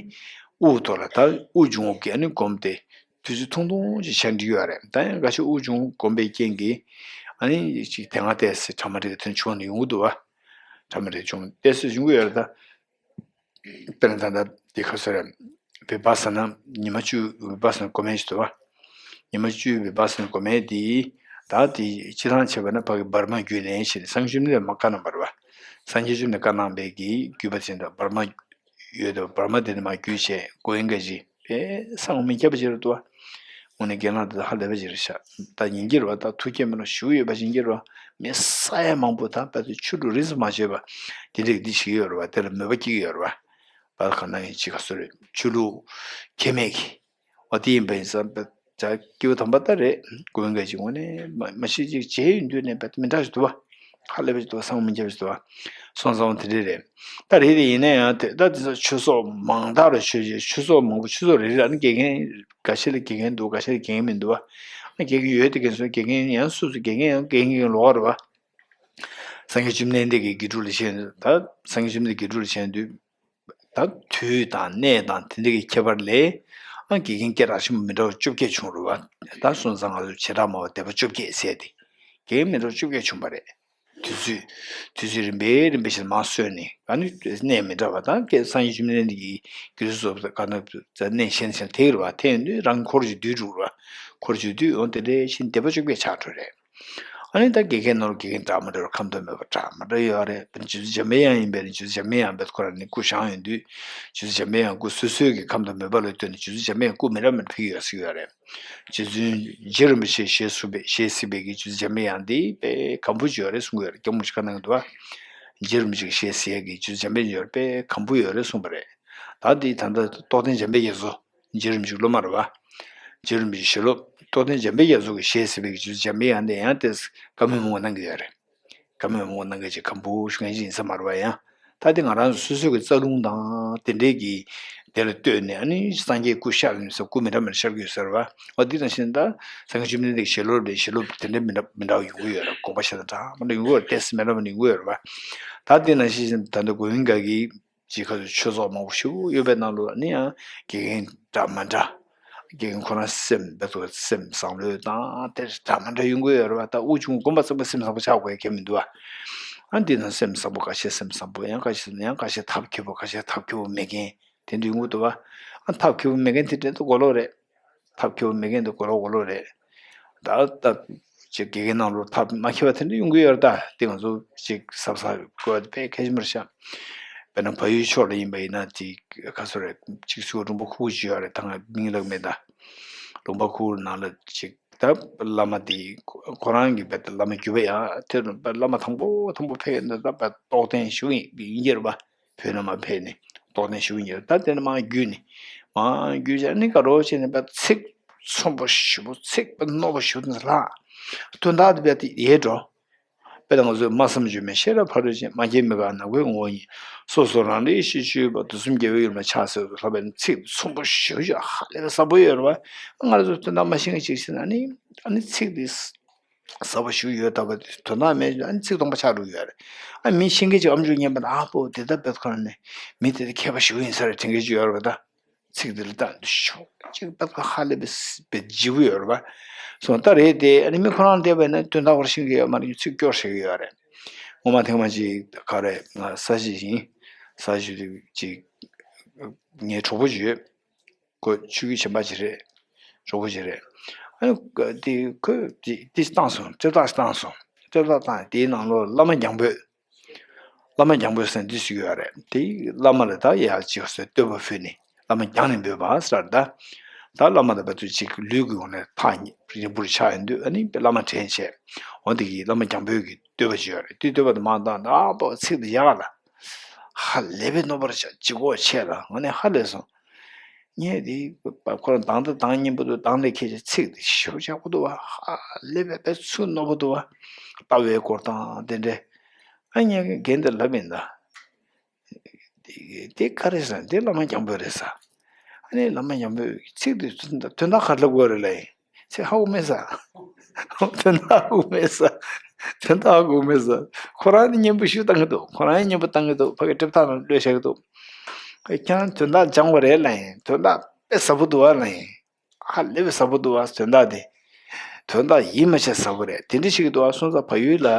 དབུགས་ཐོག་ལ་ད་དབུགས་འབྱུང་བ་གི་ཨ་ནི་སྒོམ་སྟེ། དུས་ཚོད་ཐུང་ཐུང་ཅིག་བྱས་འགྲིག་ཡོད་རེད། ད་ཡང་འགའ་ཤས་དབུགས་འབྱུང་སྒོམ་པའི་རྐྱེན་གྱིས། ཨ་ནི་ཅིག་དེ་སྔ་བལྟས་སེ་གྲ་མ་འགྲིག་གི་དོན་བྱུང་ནས་ཡོང་གི་འདུག་བ། གྲ་མ་རེད་བྱུང་ཏེ་སུ་བྱུང་གི་ཡོད་རེད་ད། དཔེར་ན་ད་ལྟ་འདི་ག་སོ་རེད། བི་བ་ས་ན་ཉི་མ་བཅུ་བི་བ་ས་ན་གོ་མེད་ཅིག་འདུག་བ། ཉི་མ་བཅུའི་བི་བ་ས་ན་གོ་མེད་དེ། ད་དེ་སྤྱི་བཏང་བྱས་པ་ན་ཕ་གི་བར་མ་བརྒྱུད་ནས་ཞེས་སངས་རྒྱས་བཅོམ་ལྡན་འདས་མ་བཀའ་གནང་བ་རེད་བ། སངས་རྒྱས་བཅོམ་ལྡན་བཀའ་གནང་བའི་གི་བརྒྱུད་པ་ཅན་དང་བར་མ་ཡོད་དོ་བར་མ་དེ་ནས་མ་བརྒྱུད་བྱས་གོ་ཡིན་ག་ཅི་པས་སངས་མི་ཁྱབ་པ་ཅིག་རེད་འདུག་བ། དངོས་གནས་རྒན་ལགས་འདི་ཧ་ལས་པ་ཅིག་རེད་ཤག་ད་ཡིན་གྱི་རེད་བ། ད་ཐུགས་བསྐྱེད་མེད་ན་ཞུ་ཡོད་པ་ཡིན་གྱི་རེད་བ། མི་ས་ཡ་མང་པོ་ད་བལ་དུ་ཆོས་ལུགས་རིས་སུ་མ་ཆད་པ་དེ་འདྲས་འདི་བྱེད་ཀྱི་ཡོད་རེད་བ། དེ་ལ་མོས་པ་སྐྱེ་གི་ཡོད་རེད་བ། བལ་གང་ན་ཡིན་ཅི་ག་སུ་རེད་ཆོས་ལུགས་ཁྱད་མེད་ཀྱི། འོ་དེ་ཡིན་པ་ཡིན་ཙང་བལ་ཇ་སྐྱེ་བོ་དམ་པ་ད་རེད་དགོན་ག་ཅིག་དངོས་གནས་མ་མ་ཤི་ཅིག་བྱས་ཡོད་འདུག་ནས་བལ་མི་འདྲ་ཞིག་འདུག་བ། ཧ་ལས་པ་ཞིག་འདུག་བ། སངས་མི་རྒྱ་བ་ཞིག་འདུག་བ། སོང་ཙང་དེ་འདྲས་རེད། ད་རེད་དེ་ཡིན་ན་ཡང་དེ་ད་དེ་ཚོ་ཆོས་ཚོགས་མང་དག་རུ་ཆོས་ཆོས་ཚོགས་མང་པོ་ཆོས་ཚོགས་རེ་རེ་ལ་ནི་དགེ་རྒན་འགའ་ཤས་ལ་དགེ་རྒན་འདུག་འགའ་ཤས་ལ་དགེ་རྒན་མི་འདུག་བ། ཨ་དགེ་རྒན་ཡོད་དེ་དགེ་རྒན་ཚོ་དགེ་རྒན་ཡང་སུ་སུ་དགེ་རྒན་ཡང་དགེ་རྒན་གྱི་ལོགས་རེད་བ། སངས་རྒྱས་བཅོམ་ལྡན་འདས་ཀྱི་དགེ་ཕྲུག་ལ་བྱས་ད་སངས་རྒྱས་བཅོམ་ལྡན་འདས་དགེ་ཕྲུག་ལ་བྱས་དུས། ད་དུས་དང་གནས་དང་དེ་འདྲ་གི་ཁྱད་པར་ལས། ཨ་དགེ་རྒན་སྐད་གྲགས་ཆེན་པོ་མི་འདྲ་བ་བཅོ་བརྒྱད་བྱུང་རེད་བ། ད་སོང་ཙང་ང་ཚོ་བྱེ་བྲག་སྨྲ་བ་སྡེ་པ་བཅོ་བརྒྱད་ཟེར་ཏེ། དགེ་རྒན་མི་འདྲ་བ་བཅོ་བརྒྱད་བྱུང་བ་རེད། དུས་ཚོད། དུས་ཚོད་རིམ་པས་རིམ་པས་བཞིན་མར་སོན་ནས་ཨ་ནི་གནས་མི་འདྲ་བ་དང་སྐད་སངས་རྒྱས་བཅོམ་ལྡན་འདས་ཀྱི་དགེ་ཚུལ་སོགས་ག་ན་གནས་གཞན་གཞན་དེ་རེད་བ། དེ་ཡིན་དུས་རང་འཁོར་གྱི་དུས་དྲུག་རེད་བ། འཁོར་གྱི་དུས་འོང་དེ་འདྲའི་ཕྱིན་སྡེ་པ་བཅོ་བརྒྱད་ཆགས་འགྲོ་རེད། ཨ་ནི་ད་དགེ་རྒན་ནོར་དགེ་རྒན་འདྲ་མི་འདྲ་བ་ཁམས་དང་མོས་པ་འདྲ་མི་འདྲ་ཡོད་རེད། རྗེ་བཙུན་འཇམ་པའི་དབྱངས་ཡིན་པས་ན་རྗེ་བཙུན་འཇམ་པའི་དབྱངས་བེད་ཁོ་རང་ནི་སྐུ་བཞེངས་ཡོད་དུས། རྗེ་བཙུན་འཇམ་པའི་དབྱངས་སྐུ་སོ་སོའི་གི་ཁམས་དང་མོས་པ་ལ་ལྟོས་ནས་རྗེ་བཙུན་འཇམ་པའི་དབྱངས་སྐུ་མི་འདྲ་མི་འདྲ་ཕུལ་གྱི་ཡོད་ཟེར་གྱི་ཡོད་རེད། རྗེ་བཙུན་རྗེ་རིན་པོ་ཆེ་ཞལ་གཟིགས་པའི་ཞལ་གཟིགས་པའི་གི་རྗེ་བཙུན་འཇམ་པའི་དབྱངས་འདི་དཔེ་གམ་བུ་ཅིག་ཡོད་རེད་གསུང་གི་ཡོད་རེད། སྐྱབས་མགོན་ཆེན་པོ་གང་གནང་གི་འདུག་བ། རྗེ་རིན་པོ་ཆེ་གི་ཞལ་གཟིགས་ཡ་གི་རྗེ་བཙུན་འཇམ་པའི་དབྱངས་ཡོད་རེད་དཔེ་གམ་བུ་ཡོད་རེད་གསུངས་པ་རེད། ད་འདི་ད་ལྟ་རྟོགས་ལྡན་འཇམ་པའི་རྒྱ་མཚོ། རྗེ་རིན་པོ་ཆེའི་སློབ་མ་རེད་བ། རྗེ་རིན་པོ་ཆེའི་ཞལ་སློབ་རྟོགས་ལྡན་འཇམ་པའི་རྒྱ་མཚོ་གི་ཞལ་གཟིགས་པའི་གི་རྗེ་བཙུན་འཇམ་པའི་དབྱངས་འདི་ཡང་དེ་བཀའ་མོལ་མང་པོ་གནང་གི་ཡོད་རེད། བཀའ་མོལ་མང་པོ་གནང་མཁན་ཅིག་གམ་བུ་ཞུ་མཁན་ཅིག་ཡིན་ས་མ་རེད་བ། ཡང་ད་དེ་ང་རང་ཚོ་སོ་སོ་གི་རྩ་རླུང་དང་དེ་འདྲའི་གི་དེ་ལ་ལྟོས་ནས་ཨ་ནི་སངས་རྒྱས་སྐུ་ཤར་ནས་ས་སྐུ་མི་འདྲ་མི་འདྲ་ཤར་གྱི་ཡོད་ས་རེད་བ། འོ་འདི་དང་ཤིན་ད་སངས་རྒྱས་བཅོམ་ལྡན་འདས་ཀྱི་ཞལ་སློབ་ལས་ཞལ་སློབ་དེ་འདྲ་མི་འདྲ་མི་འདྲ་བ་ཡོང་གི་ཡོད་རེད། དགོངས་པ་བཞེས་ན་འདྲ་མི་འདྲ་ཡོང་གི་ཡོད་རེད། ཏོག་ཙམ་མི་འདྲ་མི་འདྲ་ཡོང་གི་ཡོད་རེད་བ། ད་དེ་ནང་བཞིན་ད་ལྟ་གོ་ཡིན་ག་གི་ཅིག་ཁ་ཚོ་ཆོས་ཚོགས་མང་པོ་ཞིག་ཡོད་པའི་ནང་ལོགས་ནི་ཡང་དགེ་རྒན་འདྲ་མི་འདྲ། དགེ་རྒན་ཁོ་རང་སེམས་བེ་ཐོ་སེམས་བཟང་ལོས་དང་དེ་འདྲ་མི་འདྲ་ཡོང་གི་ཡོད་རེད་བ། ད་དབུ་ཆུང་དགོན་པ་ཚང་མ་སེམས་བཟང་པོ་ཆགས་དགོས་ཡ་གལ་མི་འདུག་བ། ཨ་འདི་ན་སེམས་བཟང་པོ་ཁ་ཤས་སེམས་བཟང་པོ་ཡང་ཁ་ཤས་ཡང་ཁ་ཤས་ཐབས་མཁས་པོ་ཁ་ཤས་ཐབས་མཁས་པོ་མེད་མཁན་དེ་འདྲ་ཡོང་གི་འདུག་བ། ཨ་ཐབས་མཁས་པོ་མེད་མཁན་དེ་འདྲ་ད་གོ་ལོག་རེད། ཐབས་མཁས་པོ་མེད་མཁན་དེ་གོ་ལོག་གོ་ལོག་རེད། ད་ད་ཅིག་དགེ་རྒན་ནང་ལོགས་ཐབས་མ་མཁས་པ་དེ་འདྲ་ཡོང་གི་ཡོད་རེད། ད་དེ་ང་ཚོ་ཅིག་གཟབ་གཟབ་དགོས་པ་དཔེ་གལ་ཆེན་པོ་རེད་ཤག་དཔེར་ན་བལ་ཡུལ་ཕྱོགས་ལ་ཡིན་པ་ཡིན་ན་དེ་ག་ཚོད་རེད། ཅིག་ཚུར་ལུང་པ་ཁུག་ཅིག་ཡོད་རེད། ད་ང་མིང་ལབ་མེད། ད་ལུང་པ་ཁུག་ནང་ལ་ཅིག་ད་བླ་མ་དེ་ཁོ་རང་གི་བལ་བླ་མ་རྒྱུད་པ་ཡང་དེ་བླ་མ་དང་པོ་དང་པོ་ཕེབས་ཡོད་འདི་ད་བལ་རྟོགས་ལྡན་ཞུ་ཡིན་ཡིན་གྱི་རེད་པ། བོད་ནས་མར་ཕེབས་ནས་རྟོགས་ལྡན་ཞུ་གི་ཡོད། ད་དེ་ནས་མར་བརྒྱུད་ནས་མར་བརྒྱུད་བྱས་ནས་ག་རོ་བྱས་ནས་པ་ཚིག་མཚུངས་པོ་ཞེ་པོ་ཚིག་པ་རྣོ་པོ་ཞེ་པོ་དེ་ལྷག་དོན་དག་དེ་པ་དེ་ཡལ་འགྲོ། དཔེ་ད་ང་ཚོས་སྨྲ་བསམ་བརྗོད་མེད་ཤེས་རབ་ཕ་རོལ་ཕྱིན། མ་སྐྱེས་མི་འགག་ནམ་མཁའི་ངོ་བོ་ཉིད། སོ་སོ་རང་རིག་ཤེས་བཅུག་པ། དུས་གསུམ་རྒྱལ་བའི་ཡུམ་ལ་ཕྱག་འཚལ་ལོ་ལྷག་པའི་ཚིག་མཚུངས་པོ་ཞེ་པོ་ཞིག་ཧ་ལས་པའི་ཟབ་པོ་ཡོད་རེད་བ། ང་རང་ཚོ་དོན་དག་མ་ཤེས་མཁན་ཅིག་ཟེར་ན་ནི་ཨ་ནི་ཚིག་དེ། ཟབ་པོ་ཞིག་ཡོད་ལྟ་བུ་དེ་དོན་དག་མེད་ཀྱང་ཨ་ནི་ཚིག་སྟོང་པ་ཆགས་འགྲོ་གི་ཡོད་རེད། ཨ་མི་ཤེས་མཁན་ཅིག་ཨམ་ཅོག་ཉན་པ་ན་ཨ་པོ་དེ་ལྟ་བེད་ཁོ་ན་ནི་མི་དེ་དེ་མཁས་པ་ཞིག་ཡིན་ས་རེད་དྲན་མཁན་ཅིག་ཡོད་རེད་པ། ད་ཚིག་དེ་ལ་ལྟ་འདི་ཤོག་ཅིག་བེད་ཁོ་ཧ་ལས་པའི་བེད་ལྗིད་པོ་ཡོད་རེད་པ། སོང་ད་རེད་དེ་ཨ་ནི་མི་ཁོ་རང་བསྡད་པ་ཡིན་ན་དོན་དག་བར་ཤེས་ཀྱི་ཡོད་མ་རེད། ཚིག་སྐྱོར་བཤད་ཀྱི་ཡོད་རེད། ངོ་མ་ཐེངས་མ་ཅིག་ག་རེ་ང་ས་གཞི་ཡིན། ས་གཞི་དེ་ཅིག་ངའི་གྲོགས་པོ་ཅིག་ཡོད། ཁོ་ཆོས་བརྒྱུད་གཞན་པ་ཅིག་རེད། གྲོགས་པོ་ཅིག་རེད། ཨ་ནི་དེ་ཁོས་དེ་དེ་བཏང་སོང་། དཔེ་རྟགས་བཏང་སོང་། དཔེ་རྟགས་བཏང་དེའི་ནང་ལོགས་བླ་མ་རྒྱང་འབོད། བླ་མ་རྒྱང་འབོད་ཟེར་འདི་ཞིག་ཡོད་རེད། དེ་བླ་མ་ལ་ད་ཡ་ཅིག་སོ་བསྟོད་པ་ཕུལ་ནས་བླ་མ་རྒྱང་ནས་འབོད་པ་ཟེར་ད། ད་བླ་མ་དང་བལ་དུ་ཅིག་ལུས་ཀྱི་ངོ་ནས་ཐག་ཉེ་རིང་པོར་ཆགས་ཡོང་དུས་ཨ་ནི་བླ་མ་དྲན་བྱས། འོ་དེ་གི་བླ་མ་རྒྱང་འབོད་ཀྱི་བསྟོད་པ་ཅིག་ཡོད་རེད། དེ་བསྟོད་པ་དེ་མར་བཏང་ད་ཨ་པོ་ཚིག་དེ་ཡག་ལ། ཧ་ལས་པའི་རྣོ་པོར་ཆགས་ལྗིད་ཁོག་ཆེ་ལ་ངོ་ནས་ཧ་ལས་སོང་། ངས་དེ་ཁོ་རང་དང་དང་དང་སྙན་པོ་འདུག་དང་ལས་ཁྱེད་ཀྱི་ཚིག་དེ་ཞེ་པོ་ཡག་པོ་འདུག་བ། ཧ་ལས་པའི་དཔེ་ཚུར་རྣོ་པོ་འདུག་བ། ལྟ་བའི་སྐོར་དང་དེ་འདྲས། ཨ་ངས་རྒན་དེ་ལབ་ཡིན་ད། དེ་དེ་ག་རེ་ཟེར་དེ་བླ་མ་རྒྱང་འབོད་རེད་ཟེར། ཨ་ནི་བླ་མ་རྒྱང་འབོད་ཚིག་དེ་དོན་དག་ག་རེ་ལབ་དགོས་རེད་ལབ་ཡིན། ཚེ་ཧ་གོ་མེད་ས། དོན་དག་ཧ་གོ་མེད་ས། དོན་དག་ཧ་གོ་མེད་ས། ཁོ་རང་ནི་སྙན་པོ་ཞུ་བཏང་གི་འདུག་ཁོ་རང་སྙན་པོ་བཏང་གི་འདུག་ཕ་གི་སྒྲུབ་ཐག་ནང་བློས་བཞག་གི་འདུག་ཁྱེད་རང་དོན་དག་སྦྱང་བ་རེད་ལབ་ཡིན། དོན་དག་དཔེ་ཟབ་པོ་འདུག་བ་ལབ་ཡིན། ཧ་ལས་པའི་ཟབ་པོ་འདུག་བ་དོན་དག་དེ། དོན་དག་ཡིད་མ་ཆེས་ཟབ་པོ་རེད། དེ་འདྲ་ཞིག་གི་འདུག་ཨ། སོང་ཙང་བལ་ཡུལ་ལ་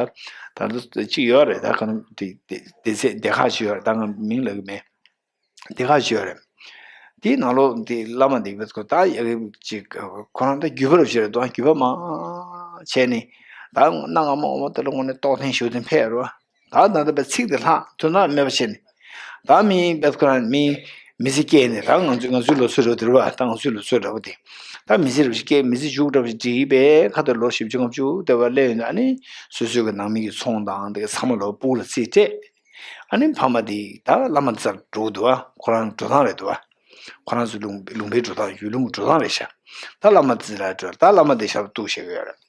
ད་ལྟ་གཅིག་ཡོད་རེད། ད་ག་ནང་དེ་དེ་དེ་ཚེ་སྡེ་ཁག་ཅིག་ཡོད་རེད། ད་ང་མིང་ལབ་གི་མེད། སྡེ་ཁག་ཅིག་ཡོད་རེད། དེའི་ནང་ལོགས་དེ་བླ་མ་དེ་བས་ཁོ་ད་ཡ་གི་ཅིག་ཁོ་རང་ད་རྒྱུད་པ་རུ་བྱེད་རེད་དོ། རྒྱུད་པ་མ་བྱས་ནས་ད་གནའ་སྔ་མོ་འོ་མ་དེ་ལ་དངོས་གནས་རྟོགས་ལྡན་ཞུ་དེ་ཕེབས་རོ། ད་ད་ལྟ་བའི་ཚིག་དེ་ལྷག་དོན་དག་མེད་པ་བྱས་ནས། ད་མི་བས་ཁོ་རང་མི་མི་ཚེ་སྐྱེལ་ནས། ད་ང་ཚོའི་ང་ཚོའི་ལོ་ཚོད་རེད་བ། དེ་རེད་བ། ད་ང་ཚོའི་ལོ་ཚོད་འདྲ་བོ་དེ། ད་མི་ཚེ་རེ་བཞིན་སྐྱེལ། མི་ཚེ་མཇུག་འདྲ་བོ་ཞིག་བསྒྲིགས་པའི་ཁ་ཐུག་ལོ་བཞི་བཅུ་ལྔ་བཅུ་དེ་བ་སླེབས་ཡོང་དུས། ཨ་ནི་སོ་སོའི་གི་ནང་མི་གི་ཚོང་དང་དེ་ག་ཚང་མ་ལོ་སྤུག་ལ་རྩིས་སྤྲད། ཨ་ནི་ཕ་མ་དེ་ད་བླ་མ་རྩར་འགྲོ་གི་འདུག་བ། ཁོ་རང་འགྲོ་སྟངས་རེད་འདུག་བ། ཁོ་རང་ཚོ་ལུང་ལུང་པའི་འགྲོ་སྟངས། ཡུལ་ལུང་གི་འགྲོ་སྟངས་རེད་ཤག། ད་བླ་མ་རྩི་ལ་འགྲོ། ད་བླ་མ་དེ་ཞབས་ཏོག་བྱེད་ཀྱི་ཡོད་རེད།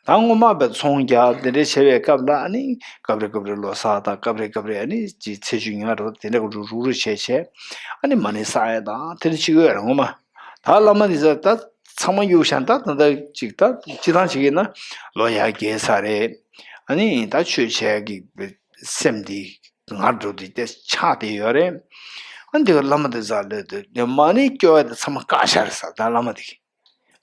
ད་སྔོན་མ་བས་ཚོང་རྒྱག་དེ་འདྲ་བྱེད་པའི་སྐབས་ལ། ཨ་ནི་སྐབས་རེ་སྐབས་རེ་ལོ་གསར་དང་། སྐབས་རེ་སྐབས་རེ་ཨ་ནི་ཅིག་ཚེས་བཅུ་ཉིན་རོ་དེ་འདྲ་གི་རུག་རུག་བྱས་བྱས། ཨ་ནི་མ་ཎི་བསགས་ཡ་དང་དེ་འདྲ་བྱེད་ཀྱི་ཡོད་རེད་སྔོན་མ། ད་བླ་མ་དེ་ཚོ་ད་ཚང་མ་གཡུག་བཞག། ད་ད་ད་ཅིག་ད་སྤྱི་བཏང་ཅིག་ཡིན་ན་ལོ་ཡར་རྒས་ཚར་རེད། ཨ་ནི་ད་ཆོས་བྱེད་ཀྱི་སེམས་དེ་ངར་འགྲོ་དུས་དེ་ཆགས་བསྡད་ཡོད་རེད། ཨ་འདི་ག་བླ་མ་དེ་ཚོ་ལ་དེ་མ་ཎི་སྐྱོར་བ་དེ་ཚང་མ་བཀག་བཞག་རེད་ཟེར། ད་བླ་མ་དེ་གིས་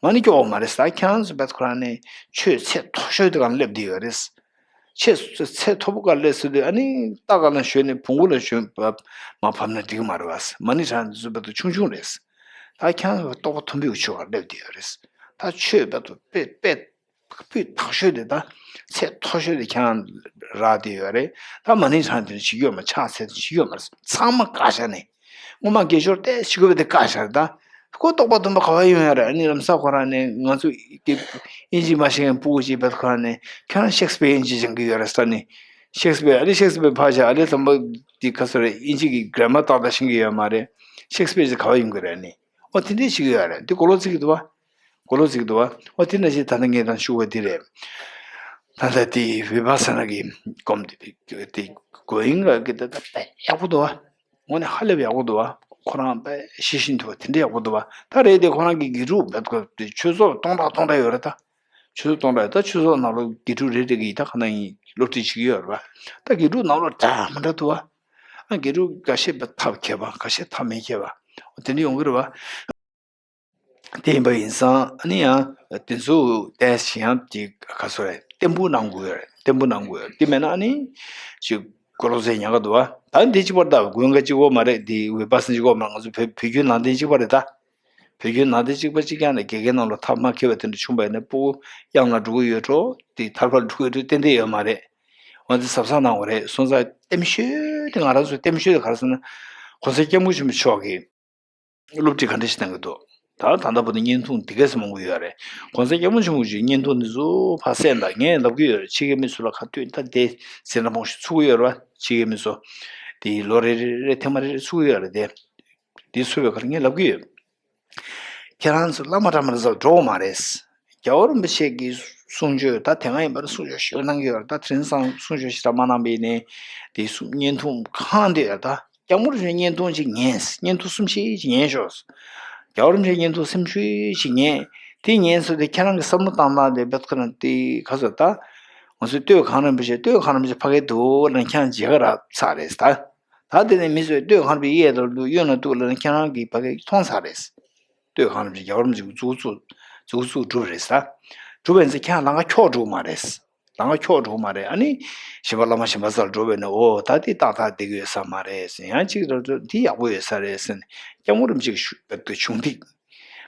མ་ཎི་སྐྱོར་བ་མ་རེད་ཟེར། ད་ཁྱེད་རང་ཚོ་བས་ཁོ་རང་ནས་ཆོས་ཚད་མཐོ་ཤོས་དེ་སྒང་སླེབས་བསྡད་ཡོད་རེད། ཆོས་ཚད་མཐོ་པོ་སྒང་སླེབས་ཟེར་དུས། ཨ་ནི་རྟ་སྒང་ལ་ཞོན་ནས་བོང་གུ་ལ་ཞོན་པ་མར་བབས་ན་འགྲིག་གི་མ་རེད་བ། མ་ཎི་ཁྱེད་རང་ཚོ་བས་ཆུང་ཆུང་རེད། ད་ཁྱེད་རང་ཚོ་རྟོགས་པ་མཐོན་པོའི་ཆོས་སྒང་སླེབས་བསྡད་ཡོད་རེད། ད་ཆོས་བས་དཔེ་དཔེ་སྤུས་དག་ཤོས་དེ་དང་ཚད་མཐོ་ཤོས་དེ་ཁྱེད་རང་རག་བསྡད་ཡོད་རེད། ད་མ་ཎི་ཁྱེད་རང་དེ་འདྲ་བྱེད་ཀྱི་ཡོད་མ། ཕྱག་འཚལ་དེ་བྱེད་ཀྱི་ཡོད་མ་རེད། ཚང་མ་བཀག་བཞག་ནས། སྔོན་མ་དགེ་སྦྱོར་དེ་བྱེད་དགོས་པ་དེ་བཀག་བཞག་རེད། ད་ཁོ་རྟོགས་པ་མཐོན་པོ་ག་པར་ཡོང་ཡ་རེད། ཨ་ནི་ལམ་སང་ཁོ་རང་ནས་ང་ཚོ་གི་དབྱིན་ཇི་མ་ཤེས་མཁན་སྤུ་གུ་ཅིག་བས་ཁོ་རང་ནས་ཁྱེད་རང་ཤེག་སི་པི་ཡར་དབྱིན་ཇི་སྦྱང་གི་ཡོད་རེད་ཟེར་ནས། ཤེག་སི་པི་ཡར། ཨ་ནི་ཤེག་སི་པི་ཡར་ཕར་བཞག། ཨ་ནི་དང་པོ་དེ་ག་ཚོད་རེད། དབྱིན་ཇི་གི་གྷ་ར་མར་ཏག་ཏག་ཤེས་ཀྱི་ཡོད་མ་རེད། ཤེག་སི་པི་ཡར་ཅིག་ག་པར་ཡོང་གི་རེད། ཨ་ནི་ཨོ་དེ་འདྲས་བྱེད་ཀྱི་ཡོད་རེད། དེ་གོ་ལོག་རྩིས་ཀྱི་འདུག་བ། གོ་ལོག་རྩིས་ཀྱི་འདུག་བ། ཨོ་དེ་ནང་བཞིན་ད་ལྟ་ངས་དང་ཞུ་བ་འདི་རེད། ད་ལྟ་དེ་བི་པ་ས་ན་གི་སྒོམ་དེ་དེ་དགོས་ཡིན་ག་གི་ད་ད་དཔེ་ཡག་པོ་འདུག་བ། དངོས་གནས་ཧ་ལས་པ་ཡག་པོ་འདུག་བ། ཁོ་རང་དཔེ་ཤེས་བཞིན་དུ་བ་དེ་འདྲ་ཡག་པོ་འདུག་བ། ད་རེད་དེ་ཁོ་རང་གི་དགེ་ཕྲུག་བས་ཁོ་དེ་ཆོས་ཚོགས་སྟོང་ཕྲག་སྟོང་ཕྲག་ཡོད་རེད་ད། ཆོས་ཚོགས་སྟོང་ཕྲག་ཡོད། ད་ཆོས་ཚོགས་ནང་ལོགས་དགེ་ཕྲུག་རེ་རེ་གིས་ད་ག་ནང་ཡིན་སློབ་ཁྲིད་བྱེད་ཀྱི་ཡོད་རེད་བ། ད་དགེ་ཕྲུག་ནང་ལོགས་འདྲ་མི་འདྲ་འདུག་བ། ཨ་དགེ་ཕྲུག་འགའ་ཤས་པ་ཐབས་མཁས་པ། འགའ་ཤས་ཐབས་མེད་མཁས་པ། དེ་འདྲ་ཡོང་གི་རེད་བ། དེ་ཡིན་པ་ཡིན་ཙང་ཨ་ནི་ཡང་དེ་ཚོ་ཏོག་ཙམ་ཡང་དེ་ག་ཚོད་རེད། བརྟན་པོ་གནང་དགོས་ཡོད་རེད། བརྟན་པོ་གནང་དགོས་ཡོད་རེད། དེ་མེད་ན་ཨ་ནི་ཅིག་གོ་ལོག་རྩིས་ཉག་ག་འདུག་བ། ད་འདི་གཅིག་པར་ད་དགོན་ཁ་གཅིག་པོ་མ་རེད། དེ་བི་པ་ས་ན་གཅིག་པོ་མ་རེད། ང་ཚོ་བོད་བོད་བརྒྱུད་ནང་བསྟན་གཅིག་པ་རེད་ད། བོད་བརྒྱུད་ནང་བསྟན་གཅིག་པ་གཅིག་རྐྱང་ལ་དགེ་རྒན་ནང་ལོགས་ཐབས་མ་མཁས་པ་དེ་འདྲ་བྱུང་བ་ཡིན་ན་སྤུ་གུ་གཡང་ལ་འགྲོ་གི་ཡོད་འགྲོ། དེ་ཐར་པར་འགྲོ་གི་ཡོད་འགྲོ་ཏན་ཏན་ཡོད་མ་རེད། ང་ཚོ་གཟབ་གཟབ་གནང་དགོས་རེད། སོང་ཙང་ལྟད་མོ་ཤོས་དེ་ང་རང་ཚོ་ལྟད་མོ་ཤོས་དེ་ག་རེ་ཟེར་ན། གོང་ས་སྐྱབས་མགོན་ཆེན་པོ་མཆོག་གིས་སློབ་ཁྲིད་ག་འདྲ་ཞིག་གནང་གི་འདུག་ད་ད་ལྟ་བར་དུ་བརྙན་ཐུང་འདི་གས་སུ་མང་པོ་ཡོད་རེད། གོང་ས་སྐྱབས་མགོན་ཆེན་པོ་མཆོག་བརྙན་ཐུང་འདི་ཚོ་ཕར་གསན་དང་། ངས་ལབ་ཀྱི་ཡོད་རེད། ཕྱི་རྒྱལ་མི་ཚོ་ལ་ཁ་གཏད་ད་དེ་ཟིན་ར་མང་ཞིག་ཚུགས་ཀྱི་ཡོད་རེད་བ། ཕྱི་རྒྱལ་མི་ཚོ་དེ་ལོ་རེ་རེ་རེ་ཐེངས་མ་རེ་རེ་ཚུགས་ཀྱི་ཡོད་རེད་དེ། དེ་ཚུགས་པའི་ཁར་ངས་ལབ་ཀྱི་ཡོད། ཁྱེད་རང་ཚོ་བླ་མ་གྲྭ་མ་རེ་ཚོ་འགྲོ་གི་མ་རེད། རྒྱལ་བ་རིན་པོ་ཆེ་གི་གསུང་ཆོས་ད་དེ་སྔ་ཡིན་པར་གསུང་ཆོས་ཞུ་གནང་གི་ཡོད་རེད། ད་དེང་སང་གསུང་ཆོས་ཞེ་དྲག་མ་གནང་པ་ཡིན་ནའི་དེ་གསུང་བརྙན་ཐུང་གང་དེ་ཡོད་ད། སྐྱབས་མགོན་རིན་པོ་ཆེའི་བརྙན་ཐུང་ཅིག་ཉན། བརྙན་ཐུང་གསུམ་བཞི་ཅིག་ཉན་ཤོག། རྒྱལ་བ་རིན་པོ་ཆེའི་བརྙན་ཐུང་གསུམ་བཞི་ཅིག་ཉན། དེ་ཉན་ཚར་དུས་ཁྱེད་རང་གི་བསམ་བློ་བཏང་སྟངས་དེ་བེད་ཁ་ན་དེ་ག་ཚོད་ད། ང་ཚོས་སྟོད་གངས་རིན་པོ་ཆེ། སྟོད་གངས་རིན་པོ་ཆེ་ཕ་གིར་འདུག་ལབ་ན་ཁྱེད་རང་མཇལ་ཁ་རག་ཚར་རེད་ད། ད་དེ་ནས་མི་ཚོས་སྟོད་གངས་རིན་པོ་ཆེ་གཡས་ལ་འདུག་གཡོན་ལ་འདུག་ལབ་ན་ཁྱེད་རང་གིས་ཕ་གིར་མཐོང་ཚར་རེད། སྟོད་གངས་རིན་པོ་ཆེ་རྒྱལ་བ་རིན་པོ་ཆེ་གི་གཙུག་གཙུག་གཙུག་གཙུག་གྲུབ་རེད་ད། གྲུབ་པ་ཡིན་ཙང་ཁྱེད་རང་ལམ་ཁ་འཁྱོག་འགྲོ་གི་མ་རེད། ལམ་ཁ་འཁྱོག་འགྲོ་གི་མ་རེད། ཨ་ནི་གཞན་པ་བླ་མ་གཞན་པ་རྩར་འགྲོ་བས་ན། འོ་ད་དེ་ཏག་ཏག་བསྡད་ཀྱི་ཡོད་ས་མ་རེད་ཟེར། ཡང་གཅིག་ར་འདི་ཡག་པོ་ཡོད་ས་རེད་ཟེར་ནས་སྐྱབས་མགོན་རིན་པོ་ཆེ་གི་ཞུ་བ་དེ་བྱུང་འདི་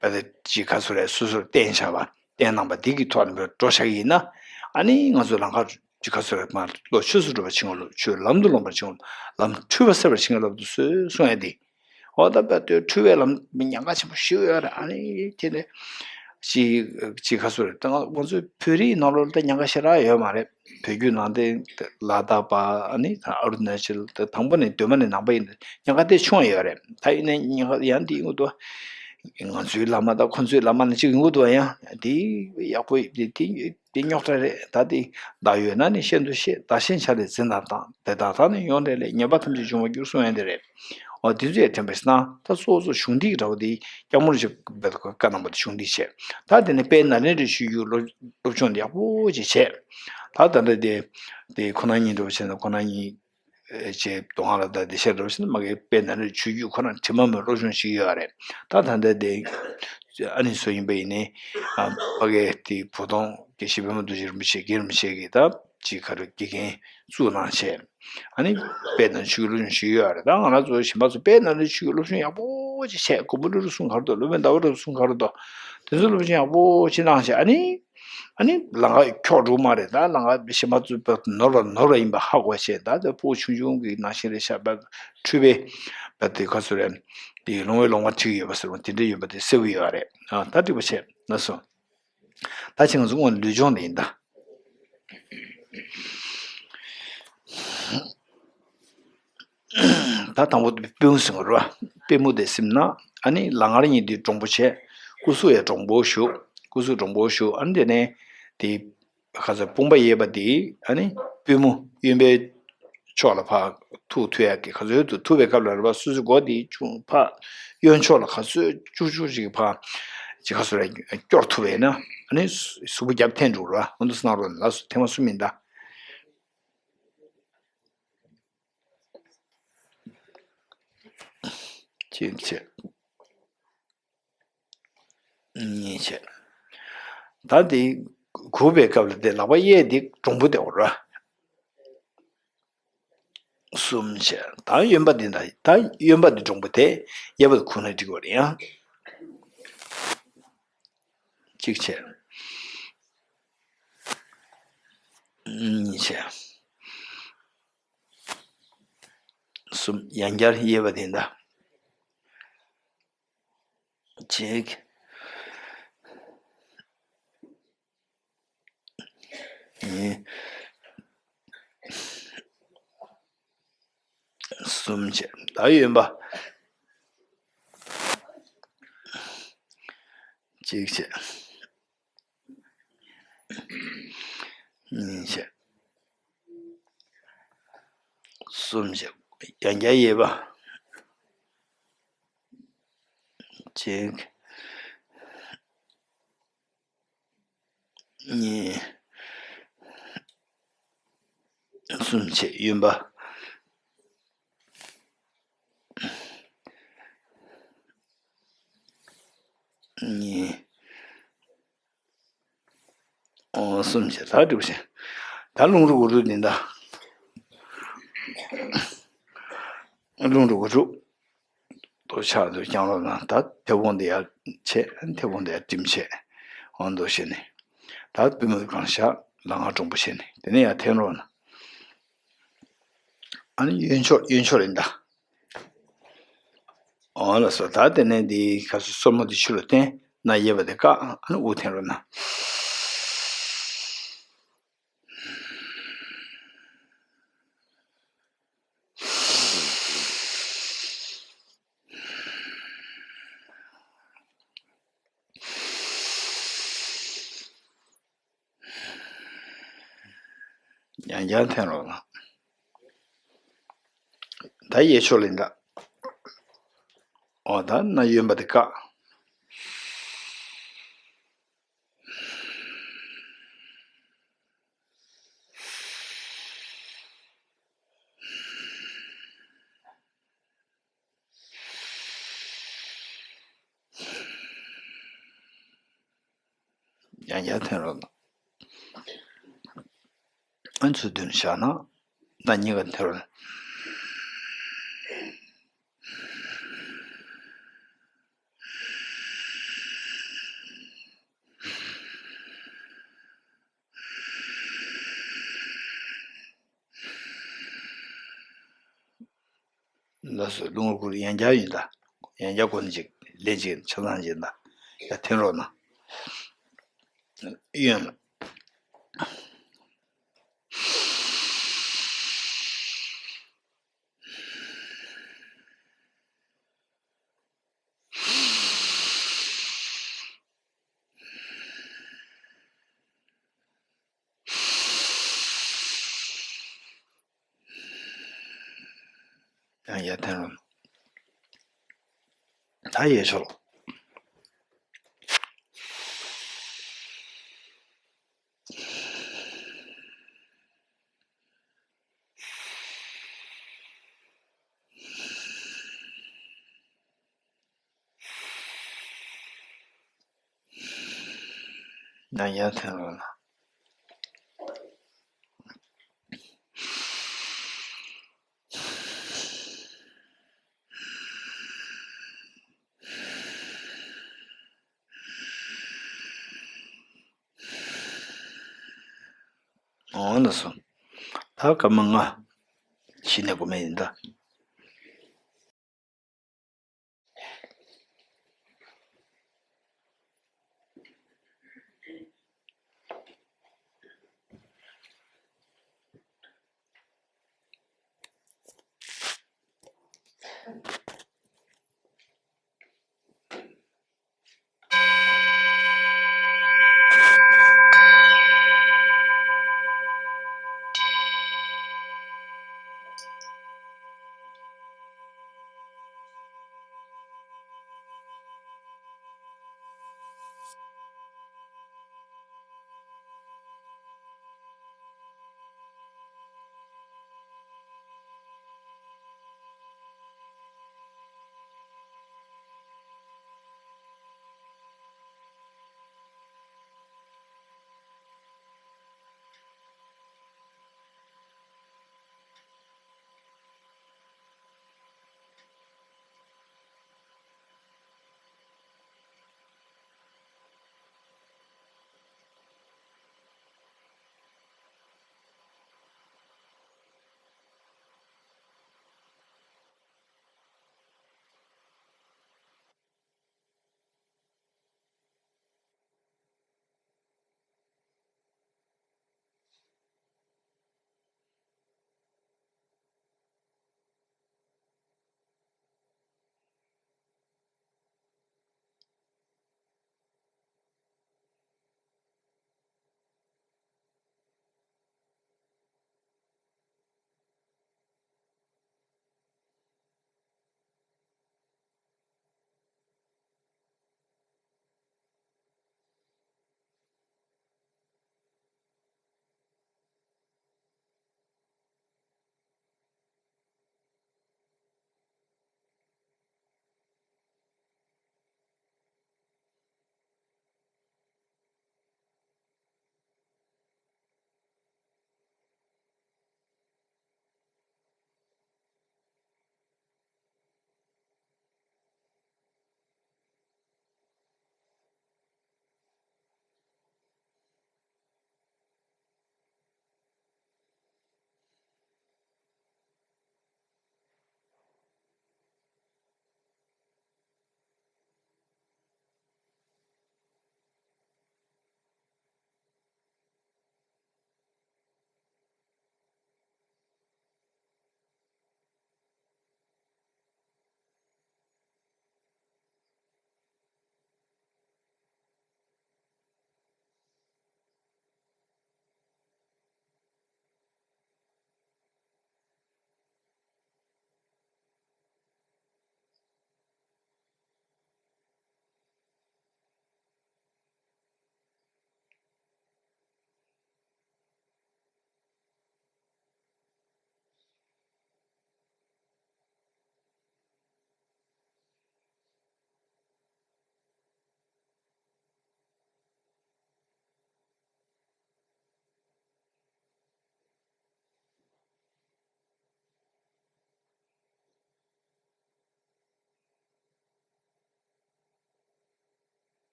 བ་དེ་ཅིག་ག་ཚོད་རེད། སོ་སོར་བསྟན་བཞག་པ། བསྟན་གནང་བ་འདི་གི་ཐོག་ནས་འགྲོ་བཞག་གི་ཡིན་ན། ཨ་ནི་ང་ཚོ་ལམ་ཁ་ཅིག་ག་ཚོད་རེད་མ་ལོ། ཆོས་སུ་འགྲོ་བར་བྱིང་བ་ལོ། ཆོས་ལམ་དུ་སློང་བར་བྱིང་བ་ལོ། ལམ་འཁྲུལ་པ་སེལ་བར་བྱིང་བ་ལབ་ཏུ་གསོལ་གསུང་ཡ་འདི། འོ་ད་བས་ཏེ་འཁྲུལ་བའི་ལམ་ཉེན་ཁ་ཆེན་པོ་ཞིག་ཡོད་རེད། ཨ་ནི་དེ་ནས་ཅི་ཅི་ག་ཚོད་རེད། ད་ང་ཚོའི་བོད་རིགས་ནང་ལོགས་ལ་ད་ཉེན་ཁ་ཞེ་དྲག་ཡོད་མ་རེད། བོད་བརྒྱུད་ནང་བསྟན་ལ་དྭགས་པ། ཨ་ནི་ད་ཨ་རུ་ན་ཅལ་ད་དང་པོ་ནས་གདོད་མ་ནས་ནང་པ་ཡིན། ཉེན་ཁ་དེ་ཆུང་ཡོད་རེད། ད་ཡིན་ནའི་ཉེན་ཁ་ཡང་འདི་ཡོང་གི་འདུག་ང་ཚོའི་བླ་མ་དང་ཁོ་ཚོའི་བླ་མ་ནི་གཅིག་ཡོང་གི་འདུག་ཡང་འདི་ཡག་པོ་འདི་འདི་འདི་རྙོག་དྲ་རེད། ད་འདི་བདག་ཡོད་ན་ནི་ཤིན་ཏུ་ཤེས། བདག་ཤེས་བྱ་ལས་འཛིན་དང་དང་། དེ་དག་དག་ནི་ཡོན་ཏན་ལས། ཉེས་པ་ཐམས་ཅད་འབྱུང་བར་འགྱུར་གསུང་ཡ་འདི་རེད། འོ་དེ་ཚོ་ཡང་དྲན་པ་ཞིག་གནང་། ད་གཙོ་བོ་གཙོ་གཞུང་འདི་འདྲ་བོ་དེ་སྐྱབས་མགོན་རིན་པོ་ཆེ་བཀའ་གནང་བ་དེ་གཞུང་འདི་བྱས། ད་དེ་ནས་དཔལ་ནཱ་ལེནྡྲའི་ཆོས་བརྒྱུད་སློབ་སློབ་སྦྱོང་དེ་ཡག་པོ་ཅིག་བྱས། ད་ད་ལྟ་དེ་དེ་ཁོ་ན་ཉིད་འདྲ་བོ་བྱས་ན་ཁོ་ན་ཉིད་ཅེས་དོ་སྣང་ལ་ད་དེ་བཤད་རོགས་ཞེ་ན། མ་གི་དཔེ་ན་རེ་ཆོས་བརྒྱུད་ཁོ་རང་དྲི་མ་མེད་སློབ་སྦྱོང་ཞིག་ཡོད་རེད། ད་ད་ལྟ་དེ་ ཨ་ནི་སུ་ཡིན་པ་ཡིན་ནའི་ཕ་གའི་དེ་བོ་དོང་དགེ་བཤེས་པད་མ་རྡོ་རྗེ་རིན་པོ་ཆེ་རྒན་རིན་པོ་ཆེ་གིས་ད་ཅིག་ག་རེ་དགེ་རྒན་བཙུགས་གནང་བྱས། ཨ་ནི་དཔལ་ལྡན་ཆོས་ཀྱི་སློབ་ཆུང་ཞིག་ཡོད་རེད། ད་ང་རང་ཚོ་གཞན་པ་ཚོ་དཔལ་ལྡན་ཆོས་ཀྱི་སློབ་ཆུང་ཡག་པོ་ཅིག་བྱས། མགོན་པོ་ཀླུ་སྒྲུབ་གསུང་ག་རེ་འདུག་སློབ་དཔོན་ཟླ་བ་གྲགས་པ་གསུང་ག་རེ་འདུག་དེ་ཚོ་སློབ་ཆུང་ཡག་པོ་ཅིག་གནང་བྱས། ཨ་ནི་ཨ་ནི་ལམ་ཁ་འཁྱོག་འགྲོ་མ་རེད། ད་ལམ་ཁ་གཞན་པ་ཚོ་ནོར་བ་ནོར་བ་ཡིན་པ་ཧ་གོ་བྱས། ད་དེ་ཕྲུ་གུ་ཆུང་ཆུང་གི་ནང་བཞིན་རེད་ཤག་འཁྲུལ་པའི་ད་དེ་ག་ཚོད་རེད། དེ་ལོང་བའི་ལོང་བ་ཁྲིད་ཡོད་པ་ཟེར་བ་དེ་འདྲ་ཡོད་པ་དེ་གསལ་པོ་ཡོད་རེད། ཨ་ད་འགྲིག་པ་བྱས་ལགས་སོ། ད་ཅི་ང་ཚོ་སྔོན་ལུས་སྦྱོང་དེ་ཡིན་ད། ད་དང་པོ་པུས་མོ་ཟིན་དགོས་རེད་བ། པུས་མོ་དེ་ཟིན་ན་ཨ་ནི་ལག་ངར་གཉིས་དེ་དྲང་པོ་བྱས། སྐུ་གཟུགས་ཡང་དྲང་པོ་བཞུགས། སྐུ་གཟུགས་དྲང་པོ་བཞུགས། ཨ་ནི་དེ་ནས་དེ་ག་ཚོད་དཔུང་པ་གཡས་པ་དེ་ཨ་ནི་པུས་མོ་གཡོན་པའི་ཕྱོགས་ལ་ཕར་ཐུག་ཐུག་ཡག་གི་ག་ཚོད་དུ་ཐུག་པའི་སྐབས་ལ་རེད་བ། སོ་སོའི་མགོ་དེ་ཅུང་ཕར་གཡོན་ཕྱོགས་ལ་ག་ཚོད་ཅུག་ཅུག་ཅིག་ཕར་ཅིག་ག་ཚོད་རེད་སྐྱོར་ཐུབ་པ་ཡིན་ན་ཨ་ནི་གཟུགས་པོ་རྒྱབ་འཐེན་འགྲོ་རེད་བ། འོ་འདུག་སེ་གནང་རོགས་གནང་ལགས་སོ། ཐེངས་མ་གསུམ་ཡིན་ད། གཅིག་བྱས། གཉིས་བྱས། ད་དེ་གུག་པའི་སྐབས་ལ་དེ་ལག་པ་གཡས་དེ་དྲང་པོ་བསྡད་དགོས་རེད། གསུམ་བྱས། ད་གཡོན་པ་དེ་ད་ད་གཡོན་པ་དེ་དྲང་པོ་དེ་གཡས་པ་དེ་ཁུག་ན་འགྲིག་གི་རེད་ཡ། གཅིག་བྱས། གཉིས་བྱས། གསུམ། ཡང་བསྐྱར་གཡས་པ་དེ་འདྲ། གཅིག་གཉིས། གསུམ་བྱས། ད་གཡོན་པ། གཅིག་བྱས། གཉིས་བྱས། གསུམ་བྱས། ཡང་བསྐྱར་གཡས་པ། གཅིག་གཉིས། གསུམ་བྱས། གཡོན་པ། གཉིས། ཨོ་གསུམ་བྱས། ད་འགྲིག་པ་བྱས། ད་རླུང་རུ་གུ་རུ་འདི་འདྲ། རླུང་རུ་གུ་རུ། ལྟོ་ཆག་ཏུ་བརྐྱང་རོགས་གནང་། ད་མཐེ་བོང་འདི་ཡར་བྱས། མཐེ་བོང་འདི་ཡར་བསྒྲིམ་བྱས། འོ་འདུག་བྱས་ནས། ད་པུས་མོ་གང་བཞག་ལག་ངར་དྲང་པོ་བྱས་ནས་དེ་ནས་ཡར་འཐེན་རོགས་གནང་། ཨ་ནི་གཡོན་ཕྱོགས་གཡོན་ཕྱོགས་རེད་ད། འོ་ལགས་སོ། ད་དེ་ནས་འདི་ག་ཚོད་སོར་མོ་འདི་ཕྱི་ལ་བསྟན། རྣ་གཡས་པ་དེ་བཀག་ཨ་ནི་དབུགས་འཐེན་རོགས་གནང་། ཡང་བསྐྱར་འཐེན་རོགས་གནང་། ད་གཡས་ཕྱོགས་ལ་ཡིན་ད། འོ་ད་རྣ་གཡོན་པ་དེ་བཀག་ཡང་བསྐྱར་འཐེན་རོགས་གནང་། ཨ་ཚུར་མདུན་བཞག་ན་རྣ་གཉིས་ཀ་འཐེན་རོགས་གནང་། ལགས་སོ། རླུང་རུ་གུ་རུ་ཡང་བསྐྱར་ཡིན་ད། ཡང་བསྐྱར་གོ་ནས་ཅིག་ལན་ཅིག་ཆ་ཚང་ཅིག་ད་ཡར་འཐེན་རོགས་གནང་། གཡོན་ལ། ཡང་ཡར་འཐེན་རོགས། ད་གཡས་ཕྱོགས། ན་ཡར་ཐོན་རོགས་ལ། འོ་ན་སོང་། ད་སྐར་མ་ལྔ་གཞི་ནས་སྒོམ་ཡིན་ད།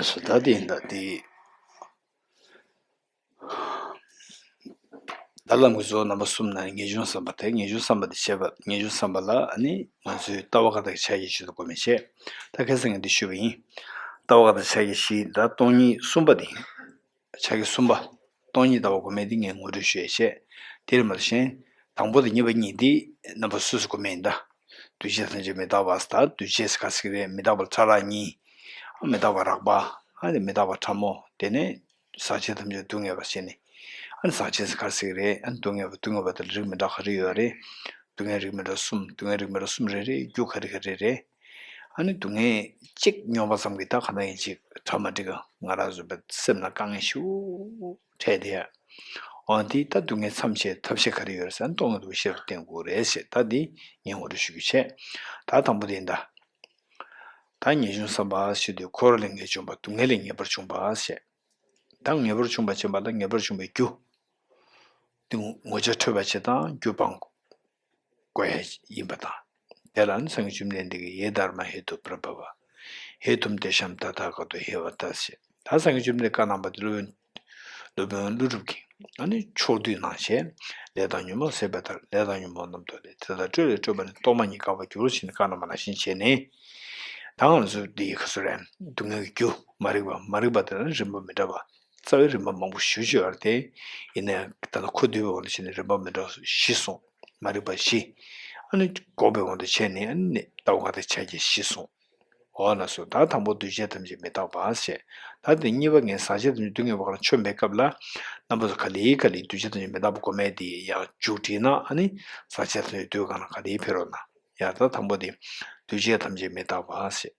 སོ་ད་དེ་ཡིན་ད་དེ། ད་ལམ་གྱི་གཙོ་བོ་རྣམ་པ་གསུམ་ནང་ནས་ངེས་འབྱུང་བསམ་པ་དེ། ངེས་འབྱུང་བསམ་པ་དེ་བྱེད་པ། ངེས་འབྱུང་བསམ་པ་ལ་ཨ་ནི་ང་ཚོས་ལྟ་བ་གང་དག་གི་ཕྱག་རྒྱ་ཆེད་དུ་གོ་མིན་བྱས། ད་ཁ་སང་ངས་འདི་ཞུས་པ་ཡིན། ལྟ་བ་གང་དག་ཕྱག་རྒྱ་བཞི་ད་སྟོང་ཉིད་གསུམ་པ་དེ། ཕྱག་རྒྱ་གསུམ་པ། སྟོང་ཉིད་ལྟ་བ་སྒོམ་མེད་འདི་ངས་ངོ་སྤྲོད་ཞུ་ཡས་བྱས། དེར་མ་གཞན། དང་པོ་དང་གཉིས་པ་གཉིས་འདི་རྣམ་པ་སོ་སོ་སྒོམ་མེད་ཡིན་ད། འདུས་བྱས་ཐམས་ཅད་མི་རྟག་པ་ཟེར་ད། འདུས་བྱས་ཟེར་ག་ཟེར་གི་རེད། མི་རྟག་པ་ཕྲ་རགས་གཉིས། མི་རྟག་པ་རགས་པ། ཨ་ནི་མི་རྟག་པ་ཕྲ་མོ། དེ་ནས་ཟག་བཅས་ཐམས་ཅད་སྡུག་བསྔལ་བ་བྱས་ནས། ཨ་ནི་ཟག་བཅས་ཟེར་ག་ཟེར་གི་རེད། ཨ་ནི་སྡུག་བསྔལ་བ། སྡུག་བསྔལ་བ་དེ་ལ་རིགས་མི་འདྲ་ག་རེ་ཡོད་རེད། སྡུག་བསྔལ་རིགས་མི་འདྲ་གསུམ། སྡུག་བསྔལ་རིགས་མི་འདྲ་གསུམ་རེ་རེ། རྒྱུ་ག་རེ་ག་རེ་རེད། ཨ་ནི་སྡུག་བསྔལ་གཅིག་མྱོང་བ་ཙམ་གྱིས་ད་ག་ན་ཡིན་ཅིག་གྲ་མ་འགྲིག་ག་ང་རང་ཚོ་བའི་སེམས་ལ་དཀའ་ངལ་ཞེ་པོ་འཕྲད་དེ། འོ་དེ་ད་སྡུག་བསྔལ་མཚམས་ཆད་ཐབས་ཤེས་ག་རེ་ཡོད་རེད་ཟེར་ན་སྟོང་ཉིད་རྟོགས་པའི་ཤེས་རབ་བསྟེན་དགོས་རེད་ཟེར། ད་འདི་ངས་ངོ་སྤྲོད་ཞུ་རྒྱུ་བྱས། ད་དང་པོ་དེ་ཡིན་ད། ད་ངེས་འབྱུང་བསམ་པ་ཞེས་དུས་འཁོར་བ་ལས་ངེས་བྱུང་བ། སྡུག་བསྔལ་ལས་ངེས་པར་བྱུང་བ་ཞེས། ད་ངེས་པར་བྱུང་བ་ཅེས་པ་ལ་ངེས་པར་བྱུང་བའི་རྒྱུ། དེ་ངོ་བོ་འཕྲོད་པ་བྱེད་དང་རྒྱུ་སྤང་དགོས་ཡ་ཡིན་པ་དང་། དེ་ལ་ནི་སངས་རྒྱས་བཅོམ་ལྡན་འདས་ཀྱིས་ཡེ་དྷརྨཱ་ཧེ་ཏུ་པྲ་བྷ་བ། ཧེ་ཏུམ་ཏེ་ཤམ་ཏ་ཐཱ་ག་ཏོ་ཧེ་བ་ཏཱ་ཞེས། ད་སངས་རྒྱས་བཅོམ་ལྡན་འདས་བཀའ་གནང་བ་དེ་སློབ་དཔོན། སློབ་དཔོན་ཀླུ་སྒྲུབ་ཀྱིས་ཨ་ནི་ཕྱོགས་བསྡུས་གནང་བྱས། ལས་དང་ཉོན་མོངས་ཟད་པའི་མཐར། ལས་དང་ཉོན་མོངས་རྣམ་རྟོག་ལས། དེ་དག་སྤྲོས་ལས་སྤྲོས་པ་ནི། རྟོག་མ་ཉིད་དགག་པར་འགྱུར། ཞེས་ནས་བཀའ་གནང་བ་ནང་བཞིན་བྱས་ནས། ད་ང་ཚོ་འདི་ཡི་ཁ་སོ་རེད། སྡུག་བསྔལ་གྱི་རྒྱུ་མ་རིག་པ། མ་རིག་པ་དེ་ནི་རིམ་པ་མི་འདྲ་བ། རྩ་བའི་རིམ་པ་མང་པོ་ཞེ་པོ་ཅིག་ཡོད་རེད་དེ། ཡིན་ནའི་ད་ལྟ་ཁོ་བསྡུས་པའི་དབང་དུ་བྱས་ནས་རིམ་པ་མི་འདྲ་བ་བཞི་གསུངས། མ་རིག་པ་བཞི། ཨ་ནི་འགོག་པའི་དབང་དུ་བྱས་ནས་ཨ་ནི་ལྟ་བ་གང་དག་ཕྱག་རྒྱ་བཞི་གསུངས། འོ་ན་སོ་ད་དང་པོ་འདུས་བྱས་ཐམས་ཅད་མི་རྟག་པ་ཞེས། ད་དེ་གཉིས་པ་ངས་ཟག་བཅས་ཐམས་ཅད་སྡུག་བསྔལ་བ་གང་ཆོད་པའི་སྐབས་ལ། རྣམ་པ་ཚོ་ག་ལེ་ག་ལེ་འདུས་བྱས་ཐམས་ཅད་མི་རྟག་པ་སྒོམ་མེད་དེ་ཡང་མཇུག་བསྒྲིལ་ན་ཨ་ནི་ཟག་བཅས་ཐམས་ཅད་འདུས་གང་ལ་ག་ལེ་ཕེབས་རོགས་གནང་། ཡ་ད་དང་པོ་དེ་འདུས་བྱས་ཐམས་ཅད་མི་རྟག་པ་ཞེས།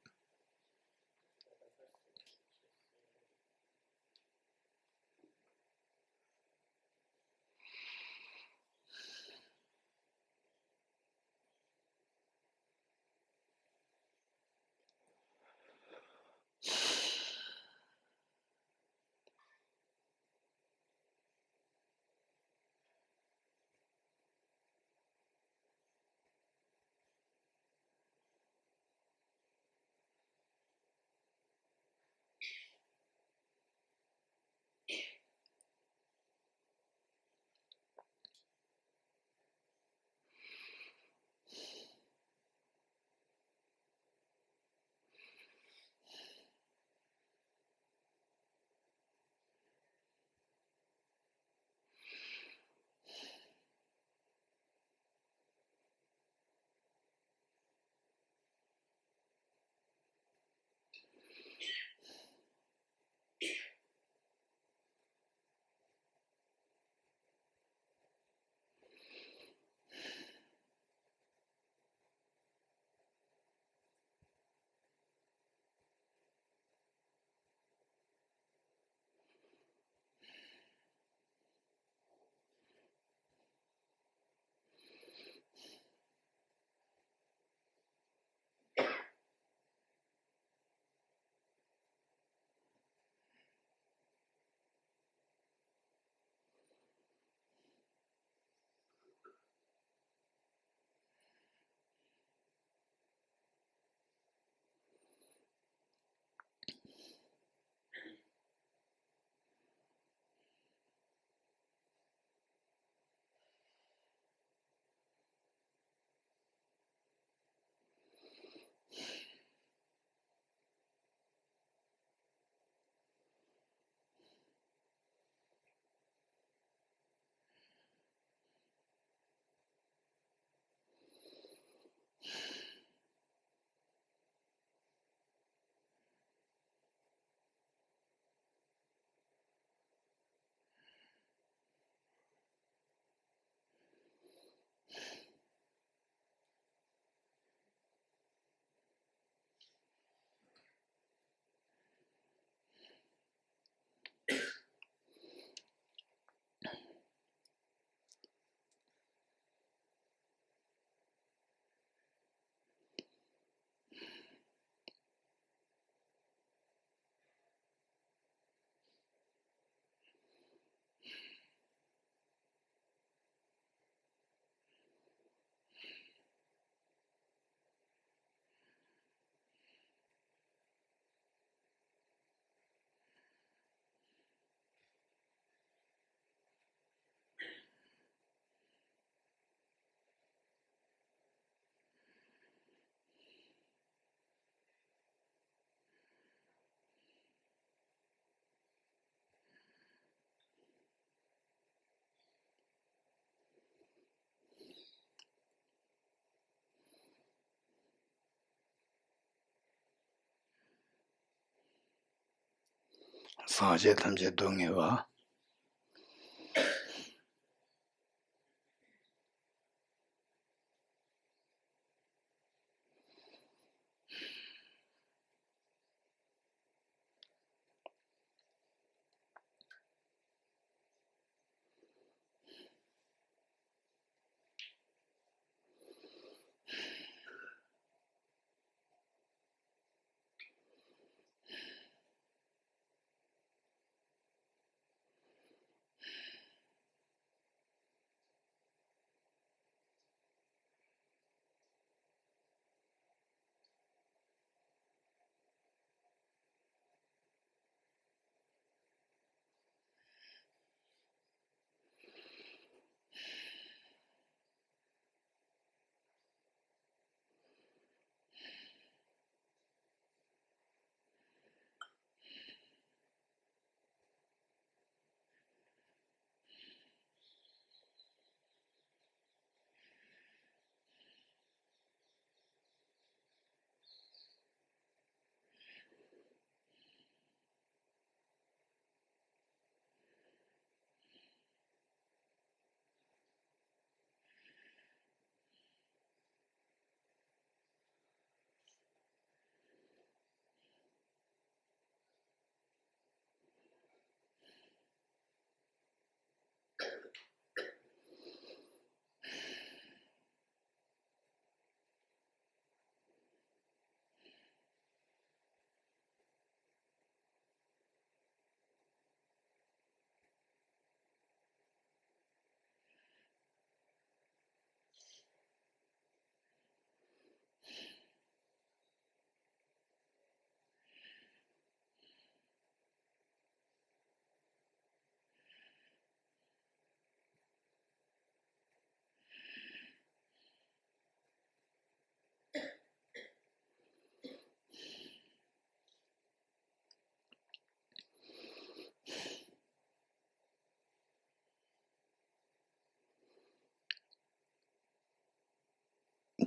སངས་རྒྱས་ཐམས་ཅད་སྡུག་བསྔལ་བ།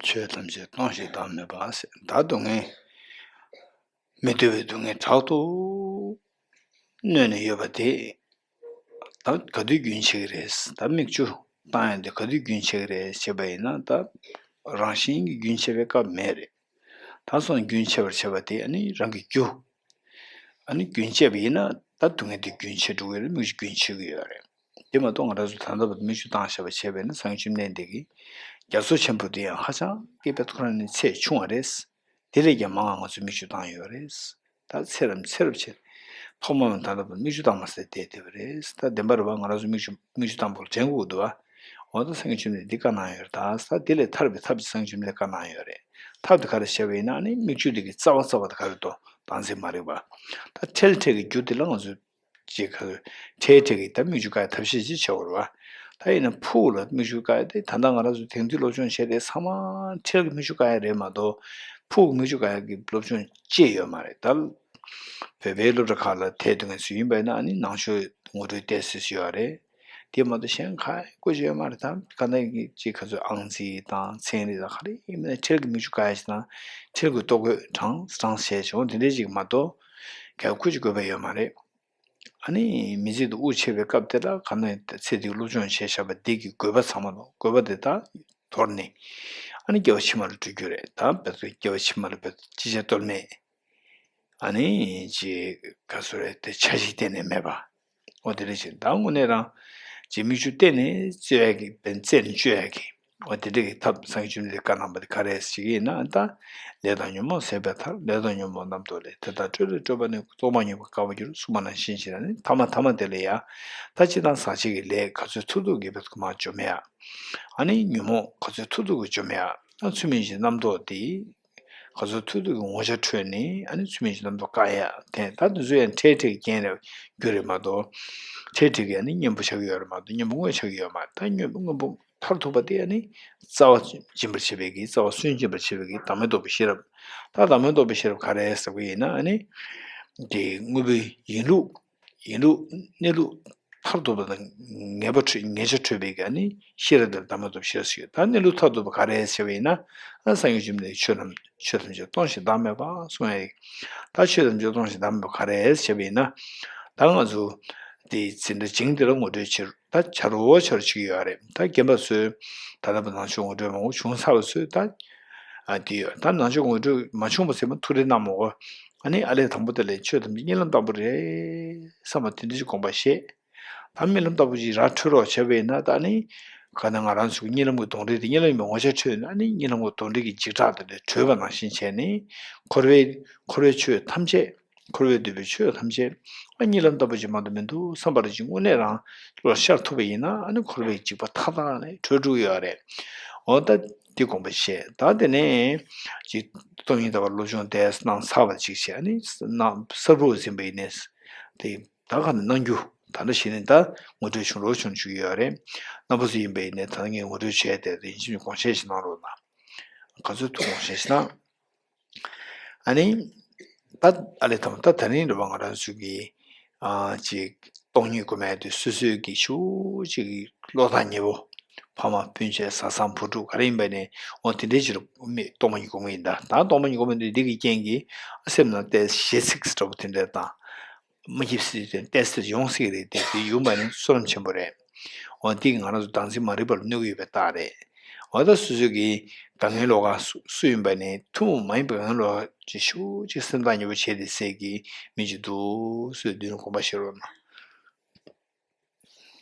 ཆོས་ཐམས་ཅད་སྟོང་ཞིང་བདག་མེད་པ་ཟེར། ད་སྡུག་བསྔལ། མི་འདོད་པའི་སྡུག་བསྔལ་དྲག་ཏུ་གནོན་ནས་ཡོད་པ་དེ། ད་ག་དུས་རྒྱུན་ཆད་ཀྱི་རེད། ད་མིག་ཆུ་བཏང་ཡ་དེ་ག་དུས་རྒྱུན་ཆད་ཀྱི་རེད་ཞེས་པ་ཡིན་ན། ད་རང་བཞིན་གྱིས་རྒྱུན་ཆད་པའི་སྐབས་མེད་རེད། ད་སོང་རྒྱུན་ཆད་པར་བྱེད་པ་དེ་ཨ་ནི་རང་གི་རྒྱུ། ཨ་ནི་རྒྱུན་ཆད་པ་ཡིན་ན་ད་སྡུག་བསྔལ་དེ་རྒྱུན་ཆད་འགྲོ་གི་རེད། མིག་ཆུ་རྒྱུན་ཆད་ཀྱི་ཡོད་རེད། དེ་མ་གཏོགས་ང་རང་ཚོ་ད་ལྟ་བར་མིག་ཆུ་བཏང་བཞག་པ་བྱས་པས་ན་སངས་རྒྱས་བཅོམ་ལྡན་འདས་ཀྱི་རྒྱ་མཚོ་ཆེན་པོ་དེ་ཡང་ཧ་ཅང་གི་དཔེ་ཁོ་རང་ནི་ཚད་ཆུང་བ་རེད། དེ་ལས་ཀྱང་མང་བ་ང་ཚོས་མིག་ཆུ་བཏང་ཡོད་རེད། ད་ཚེ་རབས་ཚེ་རབས་ཕྱེ། ཐོག་མ་མ་ད་ལྟ་བར་མིག་ཆུ་བཏང་མ་ཟེར་བསྡད་བསྡད་པ་རེད། ད་བདེན་པ་རེད་བ། ང་རང་ཚོ་མིག་ཆུ་མིག་ཆུ་བཏང་བར་དྲན་དགོས་འདུག་བ། འོ་ད་སངས་རྒྱས་བཅོམ་ལྡན་འདས་འདི་བཀའ་གནང་ཡོད་རེད། ད་ད་དེ་ལས་ཐར་བའི་ཐབས་ཅིག་སངས་རྒྱས་བཅོམ་ལྡན་འདས་བཀའ་གནང་ཡོད་རེད། ཐབས་དེ་ག་རེ་བྱས་པ་ཡིན་ན་ཨ་ནི་མིག་ཆུ་དེ་གི་རྩ་བ་རྩ་བ་དེ་ག་རེ་འདུག་བཏང་ཟིན་མ་རེད་བ། ད་འཕྲལ་འཕྲལ་གྱི་རྒྱུ་དེ་ལ་ང་ཚོས་ཅིག་ག་འཕྲལ་འཕྲལ་གྱི་ད་མིག་ཆུ་བཀག་ཐབས་ཤེས་ཅིག་བྱེད་དགོས་རེད་བ། ད་ཡིན་ན་ཕྲུ་གུ་ལ་མིག་ཆུ་བཀག་ཡ་དེ་ད་ལྟ་ང་རང་ཚོ་དེང་དུས་སློབ་སྦྱོང་བྱས་དེ་ཚང་མ་འཕྲལ་གྱི་མིག་ཆུ་བཀག་ཡ་རེད་མ་གཏོགས་ཕྲུ་གུ་མིག་ཆུ་བཀག་ཡ་གི་སློབ་སྦྱོང་ཅི་ཡོད་མ་རེད། ད་བོད་པའི་སློབ་གྲྭ་ཁག་ལ་ཐད་དུས་ངས་ཚུད་ཡིན་པ་ཡིན་ན་ཨ་ནི་ནང་ཆོས་ངོ་སྤྲོད་བལྟས་སྲིད་སྲིད་ཡོད་རེད། དེ་མ་གཏོགས་གཞན་ག་ཡང་བཀོལ་སྤྱོད་ཡོད་མ་རེད། ད་ག་ནས་ཀྱི་ཅིག་ག་ཚོད་ཨང་རྩིས་དང་ཚན་རིག་དང་ག་རེ་ཡིན་མིན་འཕྲལ་གྱི་མིག་ཆུ་བཀག་ཡ་ཞིག་དང་འཕྲལ་གྱི་ལྟོ་གོས་གྲངས་གྲངས་བྱས་བྱུང་དེ་འདྲའི་ཅིག་མ་གཏོགས་གལ་ཁུ་ཅིག་དགོས་པ་ཡོད་མ་རེད། ཨ་ནི་མི་ཚེ་འདི་དབུགས་ཆད་པའི་སྐབས་དེ་ལ་ག་ནས་ཚེ་འདིའི་སློབ་སྦྱོང་བྱས་བཞག་པ་འདི་གི་དགོས་པ་ཚང་མ་ལོ་དགོས་པ་དེ་དག་དོར་ནས་ཨ་ནི་སྐྱེ་བ་ཕྱི་མ་ལ་འགྲོ་རྒྱུ་རེད། ད་བེད་སྐྱེ་བ་ཕྱི་མ་ལ་བེད་ཅི་བྱ་གཏོལ་མེད། ཨ་ནི་ཅི་ག་སུ་རེད་དེ་ཆ་ཞིག་གཏན་ནས་མེད་པ། འོ་དེ་འདྲ་ཞིག་ད་དངོས་གནས་རང་ཅི་མིག་ཆུ་གཏན་ནས་རྩོད་ཡ་གི་བེད་རྩད་ནས་གཅོད་ཡ་གི། འོ་དེ་འདྲ་གི་ཐབས་སངས་རྒྱས་བཅོམ་ལྡན་འདས་བཀའ་གནང་བ་དེ་ག་རེ་ཞིག་ཡིན་ན། ད་ལས་དང་ཉོན་མོངས་ཟད་པའི་མཐར། ལས་དང་ཉོན་མོངས་རྣམ་རྟོག་ལས། དེ་ལྟར་སྤྲོས་ལས་སྤྲོས་པ་ནི། རྟོག་པ་ཉེས་པར་དགའ་བར་འགྱུར། གསུངས་པ་ནང་བཞིན་བྱས་ན་ནི་ཐ་མ་ཐ་མ་དེ་ལ་ཡ། ད་ཅི་ལྟར་ཟག་བཅས་ཀྱི་ལས་ག་ཚོད་ཐུབ་ཐུབ་ཀྱིས་བེད་ཀྱི་མར་འཇོམས་ཡ། ཨ་ནི་ཉོན་མོངས་ག་ཚོད་ཐུབ་ཐུབ་ཀྱིས་འཇོམས་ཡ། ཨ་ཚུལ་མིན་གྱི་རྣམ་རྟོག་དེ། ག་ཚོད་ཐུབ་ཐུབ་ཀྱིས་ངོ་ཆ་འཕྲོད་ནས་ཨ་ནི་ཚུལ་མིན་གྱི་རྣམ་རྟོག་བཀག་ཡ། དེ་ད་དེ་ཚོ་ཡང་འཕྲལ་འཕྲལ་གྱི་རྐྱེན་རེད་རྒྱུ་རེད་མ་གཏོགས། འཕྲལ་འཕྲལ་གྱི་ཨ་ནི་གཉེན་པོ་ཆགས་ཀྱི་ཡོད་རེད་མ་གཏོགས་གཉེན་པོ་དངོས་ཆགས་ཀྱི་ཡོད་མ་རེད། ད་གཉེན་པོ་དངོས་པོ་མཐར་ཐུག་པ་དེ་ཨ་ནི་རྩ་བ་འབྱིན་པར་བྱེད་པའི་གི་རྩ་བ་སུན་འབྱིན་པར་བྱེད་པའི་གི་བདག་མེད་རྟོགས་པའི་ཤེས་རབ། ད་བདག་མེད་རྟོགས་པའི་ཤེས་རབ་ག་རེ་ཟེར་བ་ཡིན་ན་ཨ་ནི། དེ་དངོས་པོའི་ཡིན་ལུགས། ཡིན་ལུགས་གནས་ལུགས་མཐར་ཐུག་པ་དང་ངེས་པ་འཕྲོད་ངེས་ཆ་འཕྲོད་པའི་གི་ཨ་ནི་ཤེས་རབ་དེར་བདག་མེད་རྟོགས་པའི་ཤེས་རབ་ཟེར་གི་ཡོད། ད་གནས་ལུགས་མཐར་ཐུག་པ་ག་རེ་ཟེར་བ་ཡིན་ན། ཨ་སངས་རྒྱས་བཅོམ་ལྡན་འདས་ཆོས་རྣམས་ཆོས་ཐམས་ཅད་སྟོང་ཞིང་བདག་མེད་པ་གསུངས་ཡ་ཡིན། ད་ཆོས་ཐམས་ཅད་སྟོང་ཞིང་བདག་མེད་པ་ག་རེ་ཟེར་བ་ཡིན་ན། ད་ང་ཚོ་དེ་འཛིན་གྲྭ་ཆུང་དེ་ལ་ངོ་སྤྲོད་བྱེད་ད་བྱ་རོགས་བྱ་རོགས་བྱེད་ཀྱི་ཡོད་རེད། ད་རྒན་པ་ཚོས་ད་ལྟ་བར་ནང་ཆོས་ངོ་སྤྲོད་མང་པོ་བྱུང་ཚར་བ་ཚོས་ད་ཨ་དེ་ཡོད། ད་ནང་ཆོས་ངོ་སྤྲོད་མ་བྱུང་བ་ཟེར་མ་ཐུགས་རེ་གནང་མོ། ཨ་ནི་ཨ་ལས་དང་པོ་དེ་ལས་ཆོས་ཐམས་ཅད་གཉིད་ལམ་ལྟ་བུ་རེད་བསམ་པ་དེ་འདྲ་ཞིག་དགོངས་པ་བཞེས། ད་རྨི་ལམ་ལྟ་བུ་ཞིག་ར་འཕྲོད་རོགས་བྱས་པ་ཡིན་ན་ད་ནི་ག་ནས་ང་རང་ཚོའི་གཉིད་ལམ་གྱི་གདོན་འདྲེ་དེ་གཉིད་ལམ་ཡིན་པའི་ངོ་ཆ་འཕྲོད་ན་ནི་གཉིད་ལམ་གྱི་གདོན་འདྲེ་གི་འཇིགས་སྐྲག་དེ་འདྲ་བྲོས་པ་ནང་བཞིན་བྱས་ནས་འཁོར་བའི་འཁོར་བའི་ཆོས་ཐམས་ཅད་འཁོར་བས་བསྡུས་པའི་ཆོས་ཐམས་ཅད་ཨ་གཉིད་ལམ་ལྟ་བུ་ཅིག་མ་གཏོགས་མི་འདུག་བསམ་པ་རེ་ཅིག་དངོས་གནས་རང་བློར་ཤར་ཐུབ་པ་ཡིན་ན་ཨ་ནི་འཁོར་བའི་འཇིགས་པ་མཐའ་དག་ནས་གྲོལ་འགྲོ་གི་ཡོད་རེད། འོ་ད་འདི་དགོངས་པ་བཞེས། ད་དེ་ནས་ཅིག་སྟོང་ཉིད་ལྟ་བ་སློབ་སྦྱོང་དེ་གནང་ཚར་བ་ཅིག་བྱས་ཨ་ནི་གནང་གསར་བུ་ཟིན་པ་ཡིན་ནས་དེ། ད་ག་ནས་གནང་རྒྱུ་ད་ལྟ་བྱས་ནས་ད་ངོ་སྤྲོད་བྱུང་རོགས་བྱུང་བཅུག་ཡོད་རེད། རྣམ་པ་ཚོ་ཡིན་པ་ཡིན་ནས་ད་ངས་ངོ་སྤྲོད་བྱས་ཏེ་དེ་ཡིན་ཕྱིན་དགོངས་བཞེས་ཤིག་གནང་རོགས་གནང་། ག་ཚོད་ཐུབ་དགོངས་བཞེས་ཤིག་གནང་། ཨ་ནི། ད་ཨ་ལས་དང་ད་ད་རིང་རེད་པ་ང་རང་ཚོ་གི་ཨ་ཅིག་སྟོང་ཉིད་སྒོམ་ཡ་དེ་སོ་སོའི་གི་ཤུགས་ཅིག་གི་བློ་ཐག་ཉེ་བོ། ཕ་མ་སྤུན་མཆེད་བཟའ་ཚང་བུ་ཕྲུག་ག་རེ་ཡིན་པ་ནས་འོ་དེ་འདྲའི་ཕྱིར་མི་སྟོང་པ་ཉིད་སྒོམ་གི་ཡིན་ད། ད་སྟོང་པ་ཉིད་སྒོམ་ཡ་དེ་འདི་གི་རྐྱེན་གྱིས་སེམས་ནང་ཏོག་ཙམ་ཞེ་ཚིག་འདྲ་པོ་དེ་འདྲ་དང་། མ་སྐྱིད་སྲིད་དེ་ཏོག་ཙམ་ཡོང་སྲིད་རེད་དེ་དེ་ཡོང་པ་ནི་བསོད་ནམས་ཆེན་པོ་རེད། འོ་འདི་གི་ང་རང་ཚོ་བདག་འཛིན་མ་རིག་པ་ལ་གནོད་ཀྱི་ཡོད་པའི་རྟགས་རེད། འོ་ད་སོ་སོ་གི་དགའ་ངན་ལོག་ག་སུ་སུ་ཡིན་པ་ནས་ཐུན་མོང་མ་ཡིན་པའི་དགའ་ངན་ལོག་ག་ཅིག་ཤུགས་ཅིག་སེམས་ཐག་ཉེ་པོ་བྱས་ཏེ་སད་ཀྱི་མི་ཅིག་འདུག་སོས་མདུན་དགོངས་པ་བཞེས་རོགས་གནང་།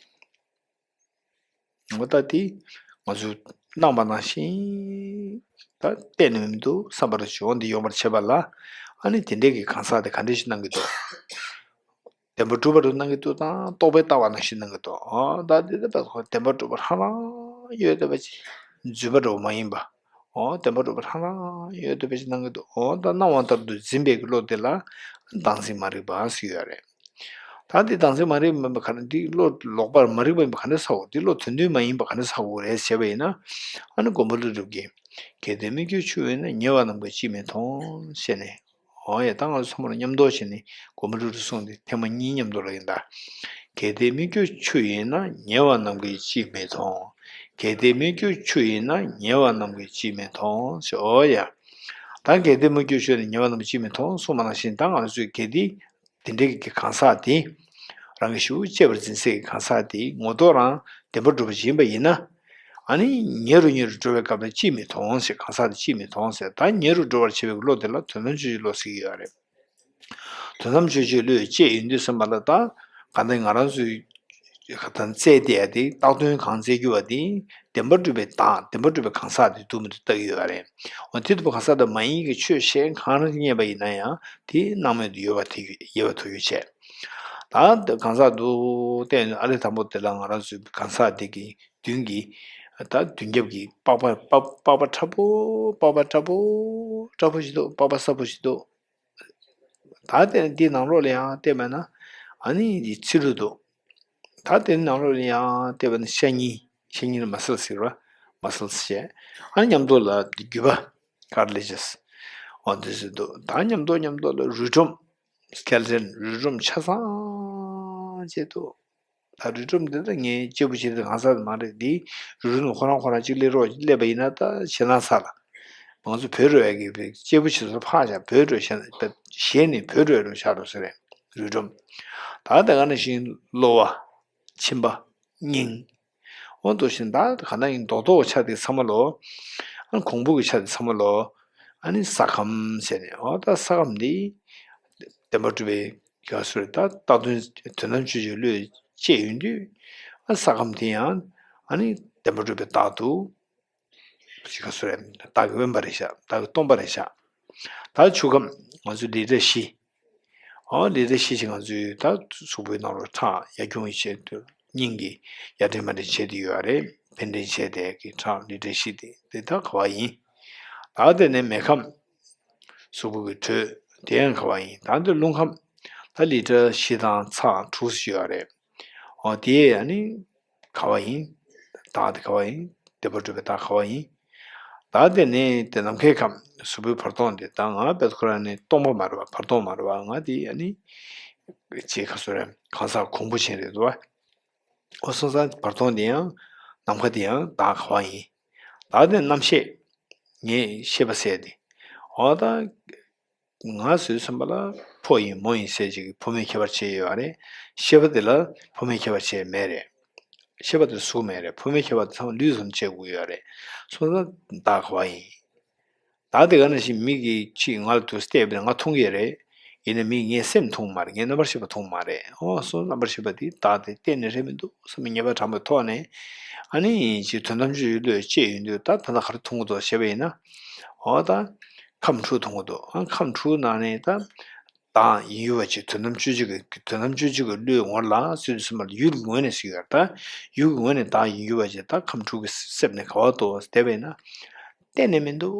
འོ་ད་དེ་ང་ཚོས་གནང་པ་ནང་བཞིན་ད་གཏན་ནས་མི་འདུག་བསམ་པ་རེ་བྱུང་འདི་ཡོང་བར་བྱེད་པ་ལ་ཨ་ནི་དེ་འདྲའི་གི་གང་ཟག་དེ་ག་འདྲ་ཞིག་གནང་གི་འདུག་བདེན་པ་གྲུབ་པ་རུ་གནང་གི་འདུག་དང་རྟོགས་པས་ལྟ་བ་ནང་བཞིན་གནང་གི་འདུག་འོ་ད་འདི་ལྟ་བུ་བདེན་པ་གྲུབ་པ་རང་རང་ཡོད་བསྡད་པ་ཅིག་རྫུན་པ་འདྲ་བོ་མ་ཡིན་པ། འོ་བདེན་པ་གྲུབ་པ་རང་རང་ཡོད་བསྡད་པ་ཅིག་གནང་གི་འདུག་འོ་ད་སྣང་བ་ལྟར་དུ་འཛིན་པའི་བློ་དེ་ལ་བདག་འཛིན་མ་རིག་པ་ཟེར་ཡོད་རེད། ད་འདི་བདག་འཛིན་མ་རིག་པ་མིན་པ་ག་རེ་འདི་བློ་ལོག་པར་མ་རིག་པ་ཡིན་པ་ག་འདྲ་ཟེར་དགོས་འདི་བློ་དོན་མཐུན་མ་ཡིན་པ་ག་འདྲ་ཟེར་དགོས་རེད་ཟེར་བ་ཡིན་ན། ཨ་ནི་མགོན་པོ་ཀླུ་སྒྲུབ་ཀྱིས། གལ་ཏེ་མི་སྐྱོ་ཆུ་ཡིན་ན་ཉེ་བ་རྣམས་ཀྱིས་ཅིས་མི་མཐོང་ཞེས་ནས། འོ་ཡ་ད་ང་ཚོ་ཚང་མ་ལ་མཉམ་དུ་བྱས་ནས་མགོན་པོ་ཀླུ་སྒྲུབ་གསུངས་ཏེ་ཐེངས་མ་གཉིས་མཉམ་དུ་ལ་ཡིན་ད། གལ་ཏེ་མི་སྐྱོ་ཆུ་ཡིན་ན་ཉེ་བ་རྣམས་ཀྱིས་ཅིས་མི་མཐོང་། གལ་ཏེ་མི་སྐྱོ་ཆུ་ཡིན་ན་ཉེ་བ་རྣམས་ཀྱིས་ཅིས་མི་མཐོང་ཞེས། འོ་ཡ། ད་གལ་ཏེ་མི་སྐྱོ་ཆུ་ཡིན་ན་ཉེ་བ་རྣམས་ཀྱིས་ཅིས་མི་མཐོང་གསུངས་པ་ནང་བཞིན་ད་ང་ཚོས་གལ་ཏེ། དེ་འདྲའི་གི་གང་ཟག་དེ། རང་གི་ཤུགས་གཅེས་པར་འཛིན་སའི་གི་གང་ཟག་དེ་ངོ་ཐོག་རང་བདེན་པར་གྲུབ་པ་ཞིག་ཡིན་པ་ཡིན་ན། ཨ་ནི་ཉེ་རུ་ཉེ་རུ་འགྲོ་བའི་སྐབས་ལ་ཅིས་མི་མཐོང་ཟེར་གང་ཟག་དེ་ཅིས་མི་མཐོང་ཟེར་ད་ཉེ་རུ་འགྲོ་བར་བྱེད་པའི་བློ་དེ་ལ་དོན་དམ་དཔྱོད་བྱེད་བློ་ཟེར་གྱི་ཡོད་རེད། དོན་དམ་དཔྱོད་བྱེད་བློས་བཅད་ཡོད་དུས་ཙམ་པ་ལ་ད་ག་འདྲ་ང་རང་ཚོའི་ད་རྩལ་དེ་ཡ་དེ་བཏགས་དོན་གང་རྩལ་གྱུར་པ་དེ་བདེན་པར་གྲུབ་པའི་བདག་བདེན་པར་གྲུབ་པའི་གང་ཟག་དེ་འདུག་མི་འདུག་བལྟ་གི་ཡོད་རེད། འོ་དེ་ལྟ་བུ་གང་ཟག་དེ་མ་ཡིན་གྱི་ཆོས་གཞན་གང་རང་རྙེད་པ་ཡིན་ན་ཡང་དེ་སྣང་མེད་དུ་ཡོད་པ་དེ་ཡོད་པ་ཐུག་ཡོད་བྱས། ད་གང་ཟག་འདུག་བལྟས་ནས་ཨ་ལས་དང་པོ་དེ་ལ་ང་རང་ཚོའི་གང་ཟག་དེ་གི་མདུན་གྱི་ད་མདུན་རྒྱབ་ཀྱི་པགས་པ་པགས་པགས་པ་ཁྲ་པོ་པགས་པ་ཁྲ་པོ་ཁྲ་པོ་ཞིག་འདུག་པགས་པ་སྲབ་པོ་ཞིག་འདུག་ད་དེ་ནས་འདིའི་ནང་ལོགས་ལ་ཡང་བལྟས་པ་ན་ཨ་ནི་འདི་ཚི་རུ་འདུག་ད་དེ་ནང་ལོགས་ལ་ཡང་བལྟས་པ་ན་ཤ་རྙིལ་ཤ་རྙིལ་མ་སལ་ཟེར་བ་མ་སལ་ཟེར་བྱས་ཨ་ནི་མཉམ་དུ་ལ་རྒྱུས་པ་ཀར་ལེ་ཇེས་འོ་འདི་ཟེར་འདུག་ད་མཉམ་དུ་མཉམ་དུ་ལ་རུས་སྒྲོམ་སྐེལ་ཊོན་རུས་སྒྲོམ་ཆ་ཚང་བྱས་འདུག་ད་རུས་སྒྲོམ་འདི་ད་ངའི་གཅེར་བུ་གཅེར་འདི་གང་ཟག་མ་རེད་འདི་རུས་སྒྲོམ་ཁོ་རང་ཁོ་རང་གཅིག་སླེབས་རོགས་སླེབས་པ་ཡིན་ན་ད་ཞེད་སྣང་ཚ་ལ། ང་ཚོ་བོད་རུ་ཡ་གི་གཅེར་བུ་གཅེར་ཚོ་ཕག་ཤ་བོད་རུ་ཞེད་ནས་བོད་རུ་ཡ་རུ་ཆགས་རོགས་ཟེར་རེད་རུས་སྒྲོམ། ད་ད་ག་ནང་བཞིན་གློ་བ། མཆིན་པ། སྙིང་། འོ་འདུག་བཞིན་ད་ག་ན་ཡིན་རྡོག་རྡོག་ཆ་དེ་ཚང་མ་ལོ། ཨ་ནི་གོང་བུ་གི་ཆ་དེ་ཚང་མ་ལོ། ཨ་ནི་ས་ཁམས་ཟེར་ནས་འོ་ད་ས་ཁམས་འདི། བདེན་པར་གྲུབ་པའི་ག་སུ་རེད་ད་བཏགས་དོན་དོན་དམ་དཔྱོད་བྱེད་བློས་བཅད་ཡོང་དུས། ཨ་ས་ཁམས་དེ་ཡང་ཨ་ནི་བདེན་པར་གྲུབ་པའི་བདག་ཏུ། ཅི་ག་སུ་རེད་བདག་གི་དབེན་པ་རེད་ཤག་བདག་གི་སྟོང་པ་རེད་ཤག་ད་ཆུ་ཁམས་ང་ཚོ་ལི་ཊ་བཞི། ཨོ་ལི་ཊ་བཞི་ཞིག་ང་ཚོའི་ད་གཟུགས་པོའི་ནང་ལ་ཁྲག་ཡར་རྒྱུང་ཡི་ཆེད་དུ་སྙིང་གི་ཡར་འདྲེན་མར་འདྲེན་བྱེད་དུ་ཡོད་རེད། ཕན་འདྲེན་བྱས་ཏེ་གི་ཁྲག་ལི་ཊ་བཞི་དེ་དེ་ད་ག་བ་ཡིན། ད་དེ་ནས་མེ་ཁམས་གཟུགས་པོ་གི་དྲོད་དེ་ཡང་ག་བ་ཡིན། ད་འདི་རླུང་ཁམས་ད་ལི་ཊ་བཞི་དང་ཚེག་དྲུག་ཡོད་རེད། ཨོ་དེ་ཡང་ནི། ག་བ་ཡིན། བདག་དེ་ག་བ་ཡིན། བདེན་པར་གྲུབ་པའི་བདག་ག་བ་ཡིན། བདག་དེ་ནི་དེ་ནམ་མཁའི་ཁམས་གཟུགས་པོའི་བར་སྟོང་དེ་ད་ང་བེད་ཁོ་རང་ནི་སྟོང་པ་མ་རེད་བ་བར་སྟོང་མ་རེད་བ་ང་དེ་ཡ་ནི། ཅེས་ཁ་སོ་རེ་གང་ཟག་གོང་བུ་ཆེན་རེད་འདུག་བ། ཨོ་སོང་ཙང་བར་སྟོང་དེ་ཡང་ནམ་མཁའ་དེ་ཡང་བདག་ག་བ་ཡིན། བདག་དེ་རྣམ་ཤེས། ངས་ཤེས་པ་ཟེར་དེ། ཨོ་ད། ང་ཟེར་བསམ་པ་ལ་ ཕོ་ཡིན་མོ་ཡིན་ཟེར་ཅིག་གི་བུད་མེད་ཁྱད་པར་ཕྱེ་ཡོད་རེད། ཤེས་པ་དེ་ལ་བུད་མེད་ཁྱད་པར་ཕྱེ་མེད་རེད། ཤེས་པ་དེ་གཟུགས་མེད་རེད། བུད་མེད་ཁྱད་པར་དེ་ཚང་མ་ལུས་ཙམ་ཕྱེ་དགོས་ཡོད་རེད། སོང་ཙང་བདག་ག་བ་ཡིན། བདག་དེ་ག་ནང་བཞིན་མི་གིས་ཕྱིས་ང་ལ་དུ་བལྟས་པས་ང་མཐོང་གི་རེད། ཡིན་ན་མིས་ངའི་སེམས་མཐོང་མ་རེད། ངའི་རྣམ་པར་ཤེས་པ་མཐོང་མ་རེད། ཨོ་སོ་རྣམ་པར་ཤེས་པ་དེ་བདག་དེ་གཏན་ནས་རེད་མི་འདུག་བསམ་པའི་ངེས་པ་དྲངས་པའི་ཐོག་ནས། ཨ་ནི་ཅིག་དོན་དམ་བརྗོད་བྱའི་བློས་བཅད་ཡོང་དུས་ད་ད་ལྟ་ག་རེ་མཐོང་གི་འདུག་ཞེས་པ་ཡིན་ན། ཨོ་ད་ཁམས་དྲུག་མཐོང་གི་འདུག་ཨ་ཁམས་དྲུག་ནང་ནས་ད་བདག་ཡིན་ཡུལ་བ་ཅིག་དོན་དམ་དཔྱོད་བྱེད་ཀྱི་དོན་དམ་དཔྱོད་བྱེད་ཀྱི་བློའི་ངོར་ལ་སྲིད་དུ་སེམས་པ་ལ་ཡུལ་གྱི་ངོས་ནས་ཟེར་ཡོད་ད། ཡུལ་གྱི་ངོས་ནས་བདག་ཡིན་ཡུལ་བ་ཅིག་ད་ཁམས་དྲུག་གི་སེམས་ནས་ག་བ་འདུག་བསྡད་པ་ཡིན་ན། གཏན་ནས་མི་འདུག་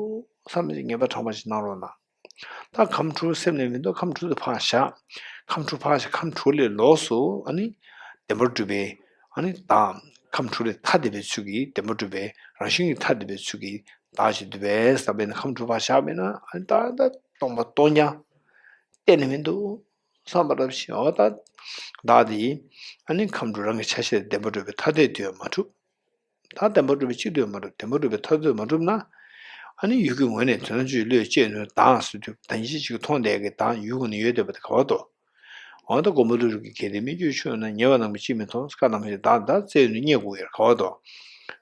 བསམ་པའི་ངེས་པ་དྲངས་པ་ཞིག་གནང་རོགས་གནང་། ད་ཁམས་དྲུག་སེམས་ནས་མི་འདུག་ཁམས་དྲུག་དེ་ཕར་བཞག་ཁམས་དྲུག་ཕར་བཞག་ཁམས་དྲུག་ལས་ལོགས་སུ་ཨ་ནི་བདེན་པར་གྲུབ་པའི་ཨ་ནི་བདག་ཁམས་དྲུག་ལས་ཐ་དད་པའི་ཚུལ་གྱིས་བདེན་པར་གྲུབ་པའི་རང་བཞིན་གྱིས་ཐ་དད་པའི་ཚུལ་གྱིས་བདག་ཅིག་འདུག་པས་བསམ་པས་ན་ཁམས་དྲུག་ཕར་བཞག་པས་ན་ཨ་ནི་ད་ད་སྟོང་པ་སྟོང་རྐྱང་གཏན་ནས་མི་འདུག་བསམ་པ་རབ་ཞི་འོ་ད་བདག་དེ་ཨ་ནི་ཁམས་དྲུག་རང་གི་ཆ་ཤས་བདེན་པར་གྲུབ་པའི་ཐ་དད་དུ་ཡང་མ་གྲུབ། ད་བདེན་པར་གྲུབ་པའི་གཅིག་ཏུ་མ་གྲུབ། བདེན་པར་གྲུབ་པའི་ཐ་དད་མ་གྲུབ་ན། ཨ་ནི་ཡུལ་གྱི་ངོས་ནས་དོན་དམ་བརྗོད་བྱའི་བློས་བཅད་ནས་བདག་ཟེར་དུས་ད་གིན་གཅིག་མཐོང་བསྡད་ཀྱི་བདག་ཡུལ་ངོས་ནས་ཡོད་བསྡད་པ་དེ་ག་བ་དོ། འོ་ད་མགོན་པོ་ཀླུ་སྒྲུབ་ཀྱིས་གལ་ཏེ་སྨིག་རྒྱུའི་ཆོས་ན་ཉེ་བ་རྣམས་ཀྱིས་ཅིས་མི་མཐོང་། སྐབས་ནམ་ཞིག་བདག་བདག་བཙལ་ནས་རྙེད་དགོས་ཡོད་ག་བ་དོ།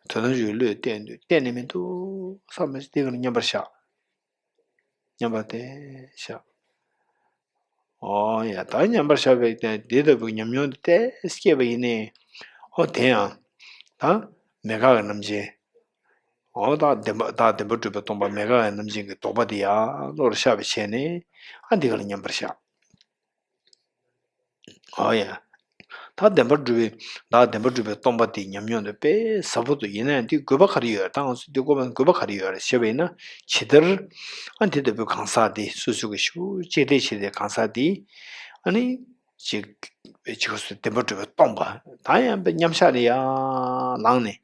དོན་དམ་བརྗོད་བྱའི་བློས་བལྟས་དུས་གཏན་ནས་མི་འདུག་བསམ་པ་ཞིག་དེ་ག་ལ་མཉམ་པར་བཞག་མཉམ་པར་བལྟས་བཞག་ཨོ་ཡ་ད་མཉམ་པར་བཞག་པའི་དེ་ལྟ་བུའི་ཉམས་མྱོང་དེ་ཏོག་ཙམ་སྐྱེས་པ་ཡིན་ནའི། ཨོ་དེ་ཡང་ད་མེད་དགག་གི་རྣམ་འབྱེད། ཨོ་ད་བདེན་པ་ད་བདེན་པར་གྲུབ་པའི་སྟོང་པ་མེད་དགག་གི་རྣམ་འབྱེད་ཀྱི་ལྡོག་པ་དེ་ཡང་བློ་ལ་ཤར་བའི་ཆ་ནས་ཨ་འདི་ག་ལ་མཉམ་པར་བཞག་ཨོ་ཡ། ད་བདེན་པར་གྲུབ་པའི་ད་བདེན་པར་གྲུབ་པའི་སྟོང་པ་དེ་ཉམས་མྱོང་དེ་དཔེ་ཟབ་པོ་འདུག་ཡིན་ན་ཡང་དེའི་དགོས་པ་ག་རེ་ཡོད། ད་ང་ཚོ་དེ་དགོས་པ་དགོས་པ་ག་རེ་ཡོད་རེད་ཞེས་པ་ཡིན་ན། ཇི་ལྟར་ཨ་འདི་ལྟ་བུའི་གང་ཟག་དེ་སོ་སོ་གི་ཤུགས་གཅིག་དེ་བྱེད་དེ་གང་ཟག་དེ་ཨ་ནི་ཅིག་ཅིག་སུ་བདེན་པར་གྲུབ་པའི་སྟོང་པ་ད་ཡང་པའི་མཉམ་བཞག་ལ་ཡང་ལངས་ནས།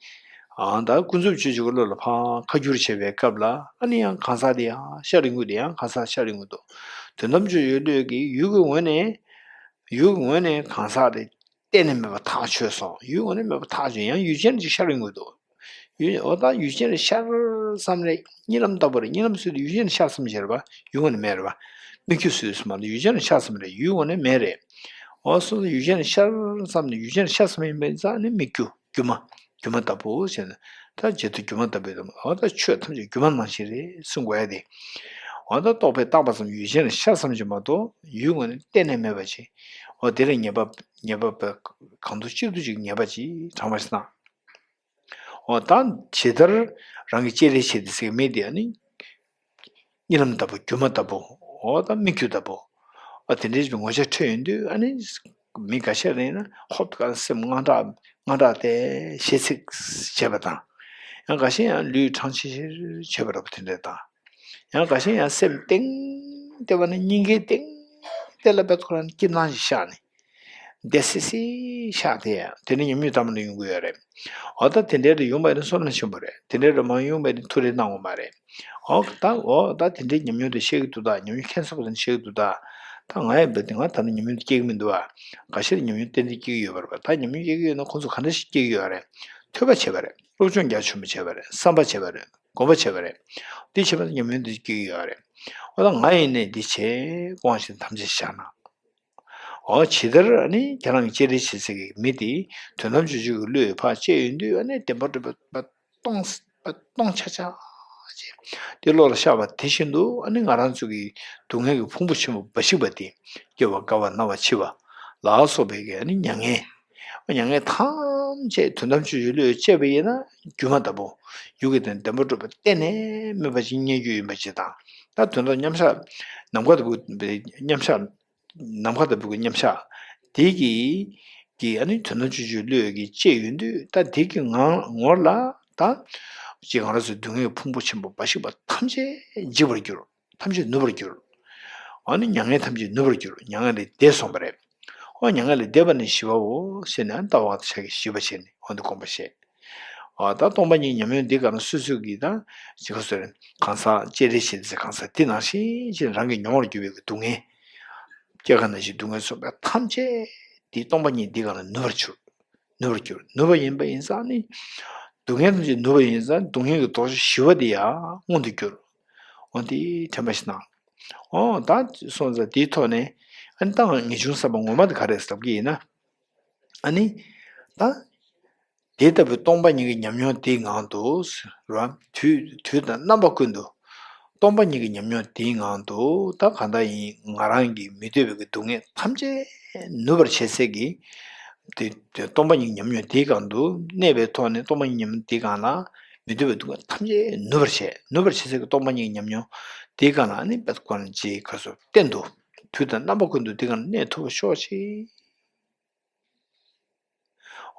ཨ་ད་ཀུན་རྫོབ་སྤྱོད་བྱེད་ཀྱི་བློ་ལ་ཕར་ཁ་བསྒྱུར་བྱེད་པའི་སྐབས་ལ་ཨ་ནི་ཡང་གང་ཟག་དེ་ཡང་ཤར་རིང་པོ་དེ་ཡང་གང་ཟག་ཤར་རིང་པོ་འདུག་དོན་དམ་སྤྱོད་བྱེད་བློས་ཀྱི་ཡུལ་གྱི་ངོས་ནས། ཡུལ་གྱི་ངོས་ནས་གང་ཟག་དེ་གཏན་ནས་མེད་པ་ཐག་ཆོད་སོང་། ཡུལ་ངོས་ནས་མེད་པ་ཐག་ཆོད་ཡང་ཡུལ་ཅན་ཅིག་ཤར་རིང་པོ་འདུག་ཡུལ་འོ་ད་ཡུལ་ཅན་ལ་ཤར་བསམ་རེད། གཉིད་ལམ་ལྟ་བུ་རེད། གཉིད་ལམ་སྲིད་དུ་ཡུལ་ཅན་ལ་ཤར་བསམ་ཞེས་རེད་པ། ཡུལ་ངོས་ནས་མེད་རེད་པ། སྨིག་རྒྱུ་སྲིད་དུ་མ་གཏོགས་ཡུལ་ཅན་ལ་ཤར་བསམ་རེད། ཡུལ་ངོས་ནས་མེད་རེད། འོ་སོ་སོ་ཡུལ་ཅན་ལ་ཤར་བསམ་ནས་ཡུལ་ཅན་ལ་ཤར་བསམ་ཡིན་པ་ཡིན་ཙང་ནི་སྨིག་རྒྱུ་སྒྱུ་མ། སྒྱུ་མ་ལྟ་བུ་ཞེས་ནས་ད་བྱེད་དུ་སྒྱུ་མ་ལྟ་བུའི་དམ་འོ་ད་ཆོས་ཐམས་ཅད་སྒྱུ་མ་ནང་བཞིན་རེད་གསུང་དགོས་ཡ་དེ། འོ་ད་རྟོག་པས་བཏགས་པ་ཙམ་ཡུལ་ཅན་ལ་ཤར་བསམ་གྱི་མ་གཏོགས་ཡུལ་ངོས་ནས་གཏན་ནས་མེད་པ་ཅིག་འོ་དེ་ལ་ངེས་པ་ངེས་པ་གང་དུ་གཅིག་ཏུ་ཅིག་ངེས་པ་ཅིག་དྲངས་པ་ཞིག་དང་། འོ་ད་ཇི་ལྟར་རང་གི་སྤྱན་རས་གཟིགས་དེ་ཟེར་མི་དེ་ནི། གཉིད་ལམ་ལྟ་བུ་སྒྱུ་མ་ལྟ་བུ། འོ་ད་སྨིག་རྒྱུ་ལྟ་བུ། ཨ་དེ་འདྲའི་ངོ་ཚ་ཁྲོད་ཡོང་དུས་ཨ་ནི། མི་འགའ་ཤས་ལ་ཡིན་ན་ཧོབ་ཏེ་སེམས་དངངས་སྐྲག་དངངས་སྐྲག་སྟེ་ཞེ་ཚིག་བྱེད་པ་དང་། ཡང་འགའ་ཤས་ཡང་ལུས་ཁྲང་ཆེར་ཆེར་བྱེད་པ་འདྲ་པོ་དེ་འདྲ་དང་། ཡང་འགའ་ཤས་ཡང་སེམས་གཏིང་དེ་བ་ནི་སྙིང་གའི་གཏིང་དེ་ལ་བེད་ཁོ་རང་སྐྱིད་སྣང་ཞིག་ཤར་ནས། བདེ་སི་སི་ཤར་དེ་ཡང་དེ་ནི་ཉམས་མྱོང་ལྟ་བུ་ནས་ཡོང་གི་ཡོད་རེད། འོ་ད་དེ་འདྲའི་རེ་ཡོང་བ་ཡིན་ན་བསོད་ནམས་ཆེན་པོ་རེད། དེ་འདྲའི་རེ་མ་ཡོང་བ་ཡིན་ན་ཐུགས་རེ་གནང་དགོས་མ་རེད། འོ་ད་འོ་ད་དེ་འདྲའི་ཉམས་མྱོང་དེ་ཤེས་ཀྱི་འདུག་ད། ཉམས་མྱོང་མཁན་ཚོ་དེ་ཤེས་ཀྱི་འདུག་ད། ད་ང་ཡིན་པ་དེ་ང་ད་ནི་ཉམས་མྱོང་དེ་སྐྱེ་གི་མི་འདུག་ཨ། འགའ་ཤས་ཉམས་མྱོང་ཏན་ཏན་སྐྱེ་གི་ཡོད་པ་རེད་པ། ད་ཉམས་མྱོང་སྐྱེ་གི་ཡོད་ན་ཁོང་ཚོ་ག་འདྲ་ཞིག་སྐྱེ་གི་ཡོད་རེད། ཐོས་པ་བྱས་པ་རེད། སློབ་སྦྱོང་རྒྱ་ཆེན་པོ་བྱས་པ་རེད། བསམ་པ་བྱས་པ་རེད། སྒོམ་པ་བྱས་པ་རེད། འདི་བྱས་པ་ཉམས་མྱོང་འདི་སྐྱེ་གི་ཡོད་རེད། འོ་ད་ང་ཡིན་ནས་འདི་བྱས་དགོངས་ཤིག་ཐམས་ཅད་བཞག་ན། འོ་ཇི་ལྟར་ནི་ཁྱེད་རང་གི་སྤྱན་རས་གཟིགས་ཀྱི་མི་དེ་དོན་དམ་བརྗོད་བྱེད་ཀྱི་བློས་ཕར་བཅད་ཡོང་དུས་ཨ་ནི་བདེན་པར་གྲུབ་པ་སྟོང་སྟོང་ཆ་ཆ་ཅེས་དེ་བློ་ལ་ཤར་བ་དེ་བཞིན་དུ་ཨ་ནི་ང་རང་ཚོ་གི་སྡུག་བསྔལ་གྱི་ཕུང་པོ་ཆེན་པོ་འབའ་ཞིག་པ་དེ་སྐྱེ་བ་རྒ་བ་ན་བ་འཆི་བ་ལ་སོགས་པའི་གི་ཨ་ནི་མྱ་ངན། མྱ་ངན་ཐམས་ཅད་དོན་དམ་བརྗོད་བྱེད་བློས་བཅད་པ་ཡིན་ན་སྒྱུ་མ་ལྟ་བུ། ཡུལ་གྱི་དོན་བདེན་པར་གྲུབ་པ་གཏན་ནས་མེད་པ་ཅིག་རྙེད་རྒྱུ་ཡིན་པ་ཅིག་དང་། ད་དོན་དམ་མཉམ་བཞག་ནམ་མཁའ་ལྟ་བུ་མཉམ་བཞག་ནམ་མཁའ་ལྟ་བུ་གི་མཉམ་བཞག་དེ་གི་གི་ཨ་ནི་དོན་དམ་བརྗོད་བྱེད་བློས་ཀྱི་བཅད་ཡོང་དུས་ད་དེ་གི་ངང་ངོར་ལ་ད་ཅིག་ང་རང་ཚོའི་སྡུག་བསྔལ་ཕུང་པོ་ཆེན་པོ་འབའ་ཞིག་པ་ཐམས་ཅད་འཇིག་པར་འགྱུར། ཐམས་ཅད་ནུབ་པར་འགྱུར། ཨ་ནི་མྱ་ངན་ཐམས་ཅད་ནུབ་པར་འགྱུར། མྱ་ངན་ལས་འདས་སོང་བ་རེད། ཨོ་མྱ་ངན་ལས་འདས་པ་ནི་ཞི་བའོ་ཞེས་ནས་ཨ་ནི་ལྟ་བ་ཕྱག་གིས་ཞི་བ་བྱས་ནས་འོ་འདི་དགོངས་པ་བཞེས། ཨ་ད་སྟོང་པ་ཉིད་ཉམས་མྱོང་འདི་ག་ན་སོ་སོ་གིས་ད་ཅི་ག་ཟེར་གང་ཟག་སྤྱན་རས་གཟིགས་ཟེར་གང་ཟག་འདི་ནང་བཞིན་ཅིག་རང་གི་མྱོང་བར་གྱུར་པའི་སྡུག་བསྔལ། སྐྱེ་རྒ་ན་འཆིའི་སྡུག་བསྔལ་སོགས་པ་ཐམས་ཅད་འདི་སྟོང་པ་ཉིད་འདི་ག་ན་ནུབ་པར་གྱུར། ནུབ་པར་གྱུར། ནུབ་པ་ཡིན་པ་ཡིན་ཙང་ནི། སྡུག་བསྔལ་ཐམས་ཅད་ནུབ་པ་ཡིན་ཙང་སྡུག་བསྔལ་གྱི་ལྡོག་ཕྱོགས་ཞི་བ་འདི་ཡང་མངོན་དུ་གྱུར། འོ་འདི་དྲན་པ་ཞིག་གནང་། འོ་ད་སོང་ཙང་འདིའི་ཐོག་ནས་ ཨ་ནི་ད་ངེས་འབྱུང་བསམ་པ་ངོ་མ་དེ་ག་རེ་ཟེར་ལབ་ཀྱི་ཡིན་ན། ཨ་ནི། ད། དེ་ལྟ་བུའི་སྟོང་པ་ཉིད་ཀྱི་ཉམས་མྱོང་དེའི་ངང་དུ། ར། དུས་དུས་དང་རྣམ་པ་ཀུན་ཏུ། སྟོང་པ་ཉིད་ཀྱི་ཉམས་མྱོང་དེའི་ངང་དུ། ད་གང་ལྟར་ཡིན་ང་རང་གི་མི་འདོད་པའི་གི་སྡུག་བསྔལ་ཐམས་ཅད་ནུབ་པར་བྱེད་སའི་གི། དེ་དེ་སྟོང་པ་ཉིད་ཀྱི་ཉམས་མྱོང་དེའི་སྒང་དུ་གནས་པའི་ཐོག་ནས། སྟོང་པ་ཉིད་ཉམས་མྱོང་དེའི་སྒང་ལ་མི་འདོད་པའི་སྡུག་བསྔལ་ཐམས་ཅད་ནུབ་པར་བྱེད། ནུབ་པར་བྱེད་སའི་གི་སྟོང་པ་ཉིད་ཀྱི་ཉམས་མྱོང་དེའི་སྒང་ལ། ཨ་ནི་དཔེ་ཁོ་ན་ཅིག་ག་སོ་གཏན་དུ། དུས་དང་རྣམ་པ་ཀུན་ཏུ་དེའི་སྒང་ལ་གནས་ཐུབ་པར་ཤོག་ཅིག་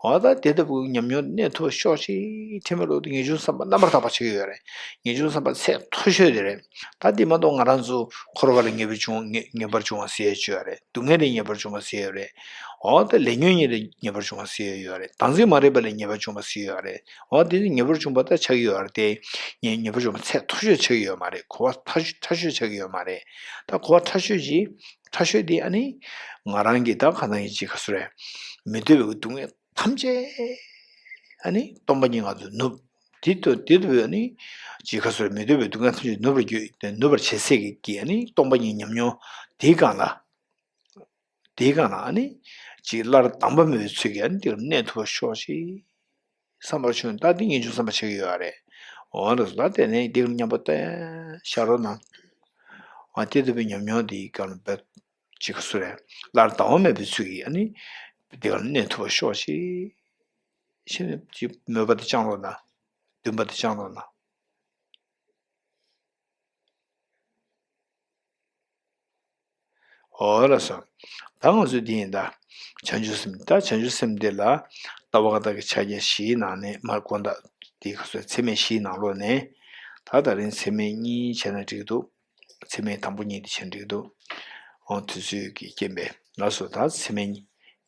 འོ་ད་དེ་ལྟ་བུའི་ཉམས་མྱོང་གནས་ཐུབ་ཤོག་ཅིག་ཁྲིམས་ལོག་ཏུ་ངེས་འབྱུང་བསམ་པ་རྣམ་པར་དག་པ་ཆགས་ཀྱི་ཡོད་རེད། ངེས་འབྱུང་བསམ་པ་ཚད་མཐོ་ཤོས་དེ་རེད། ད་འདི་མ་གཏོགས་ང་རང་ཚོ་འཁོར་བ་ལས་ངེས་པར་འབྱུང་ངེས་ངེས་པར་འབྱུང་བ་ཟེར་ཡ་ཅིག་ཡོད་རེད། སྡུག་བསྔལ་ལས་ངེས་པར་འབྱུང་བ་ཟེར་ཡ་ཡོད་རེད། འོ་ད་ལས་ཉོན་གཉིས་ལས་ངེས་པར་འབྱུང་བ་ཟེར་ཡ་ཡོད་རེད། བདག་འཛིན་མ་རིག་པ་ལས་ངེས་པར་འབྱུང་བ་ཟེར་ཡ་ཡོད་རེད། འོ་དེ་ནི་ངེས་པར་འབྱུང་བ་ད་ཆགས་ཀྱི་ཡོད་རེད་དེ། ངེས་ངེས་པར་འབྱུང་བ་ཚད་མཐོ་ཤོས་ཆགས་ཀྱི་ཡོད་མ་རེད། གོ་བ་ཕྲ་ཕྲ་ཤོས་ཆགས་ཀྱི་ཡོད་མ་རེད། ད་གོ་བ་ཕྲ་ཤོས་ཅིག་ཕྲ་ཤོས་དེ་ཨ་ནི་ང་རང་གི་ད་ག་ནང་གི་ཅིག་ག་སུ་རེད། མི་འདོད་པའི་སྡུག་བསྔལ་ཐམས་ཅད་ཨ་ནི་སྟོང་པ་ཉིད་ངང་དུ་ནུབ། དེ་ལྟ་དེ་ལྟ་བུའི་ཨ་ནི་ཅིག་ག་སུ་རེད། མི་འདོད་པའི་སྡུག་བསྔལ་ཐམས་ཅད་ནུབ་པར་གྱུར་ནུབ་པར་བྱེད་སའི་གི་གི་ཨ་ནི་སྟོང་པ་ཉིད་ཉམས་མྱོང་དེའི་སྒང་ལ། དེའི་སྒང་ལ་ཨ་ནི་ཅིག་སླར་དང་པ་མེད་པའི་ཚུལ་གྱིས་ཨ་ནི་དེར་གནས་ཐུབ་པར་ཤོག་ཅིག་བསམ་པར་བྱུང་། ད་འདི་ངེས་འབྱུང་བསམ་པ་ཆགས་ཀྱི་ཡོད་རེད། འོ་ན་ད་དེ་ནས་འདིར་མཉམ་པོ་བསྟན་བཞག་རོགས་གནང་། ཨ་དེ་ལྟ་བུའི་ཉམས་མྱོང་འདིའི་སྒང་ལ་བེད་ཅིག་ག་སུ་རེད། སླར་ལྡང་བ་མེད་པའི་ཚུལ་གྱིས་ཨ་ནི་འདི་ག་ལ་གནས་ཐུབ་པར་ཤོག་ཅིག་ཤེས་ནས་ཅིག་མོས་པ་དེ་བཅངས་རོགས་གནང་། འདུན་པ་དེ་བཅངས་རོགས་གནང་། འོ་ལགས་སོ། ད་ང་ཚོས་འདི་ཡིན་ད། བྱང་ཆུབ་སེམས། ད་བྱང་ཆུབ་སེམས་འདི་ལ་ལྟ་བ་ཀ་དག་གི་ཕྱག་རྒྱ་བཞིའི་ནང་ནས་མར་དགོངས་དག་འདི་ག་ཚོད་ཚད་མེད་བཞིའི་ནང་ལོགས་ནས། ད་ད་རིང་ཚད་མེད་གཉིས་བྱས་ན་འགྲིག་འདུག་ཚད་མེད་དང་པོ་གཉིས་འདི་བྱས་ན་འགྲིག་འདུག་འོ་དུས་ཚོད་ཀྱི་རྐྱེན་པས། ལགས་སོ། ད་ཚད་མེད་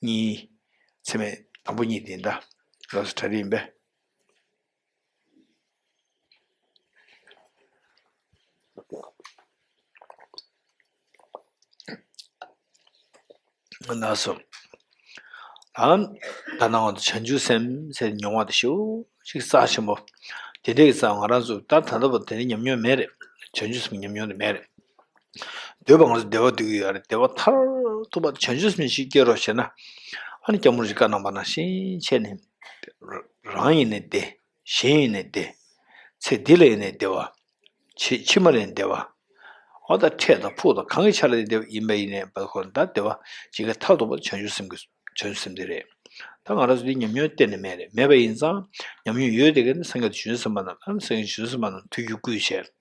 གཉིས། ཚད་མེད་དང་པོ་གཉིས་འདི་ཡིན་ད། ལགས་སོ། གྲ་སྒྲིག་ཡིན་པས། ལགས་སོ། ད་ད་ནང་བ་དུ་བྱང་ཆུབ་སེམས་ཟེར་མྱོང་བ་དེ་ཞེ་པོ་ཅིག་རྩ་ཆེན་པོ། དེ་འདྲའི་རྩ་ང་རང་ཚོ་ད་ད་ལྟ་བར་དེ་འདྲའི་ཉམས་མྱོང་མེད་རེད། བྱང་ཆུབ་སེམས་ཉམས་མྱོང་དེ་མེད་རེད། འདོད་པ་ང་ཚོ་བདེ་བ་འདོད་ཀྱི་ཡོད་རེད། བདེ་བ་མཐར་ཐུག་པ་བྱང་ཆུབ་སེམས་ཤིག་སྐྱེ་རོགས་བྱས་ན། ཨ་ནི་སྐྱབས་མགོན་རིན་པོ་ཆེས་བཀའ་གནང་བ་ནང་བཞིན་བྱས་ནས། རང་ཡིན་ནའི་བདེ། གཞན་ཡིན་ནའི་བདེ། ཚེ་འདི་ལ་ཡིན་ནའི་བདེ་བ། ཕྱི་ཕྱི་མ་ལ་ཡིན་བདེ་བ། འོ་ད་འཕྲད་དང་ཕུགས་དང་གང་གི་ཆ་ལ་ཡིན་བདེ་བ་ཡིན་པ་ཡིན་ནའི་བ་ཁོ་ད་བདེ་བ་ཇི་སྐད་མཐར་ཐུག་པ་བྱང་ཆུབ་སེམས་ཀྱི་བྱང་ཆུབ་སེམས་དེ་རེད། ད་ང་རང་ཚོ་འདི་ཉམས་མྱོང་གཏན་ནས་མེད་རེད། མེད་པ་ཡིན་ཙང་ཉམས་མྱོང་ཡོད་དེ་ག་ནི་སངས་རྒྱས་བྱང་ཆུབ་སེམས་དཔའ་རྣམས་ཨ་ནི་སངས་རྒྱས་བྱང་ཆུབ་སེམས་དཔའ་རྣམས་ཐུགས་རྒྱུད་བསྐུལ་བྱས།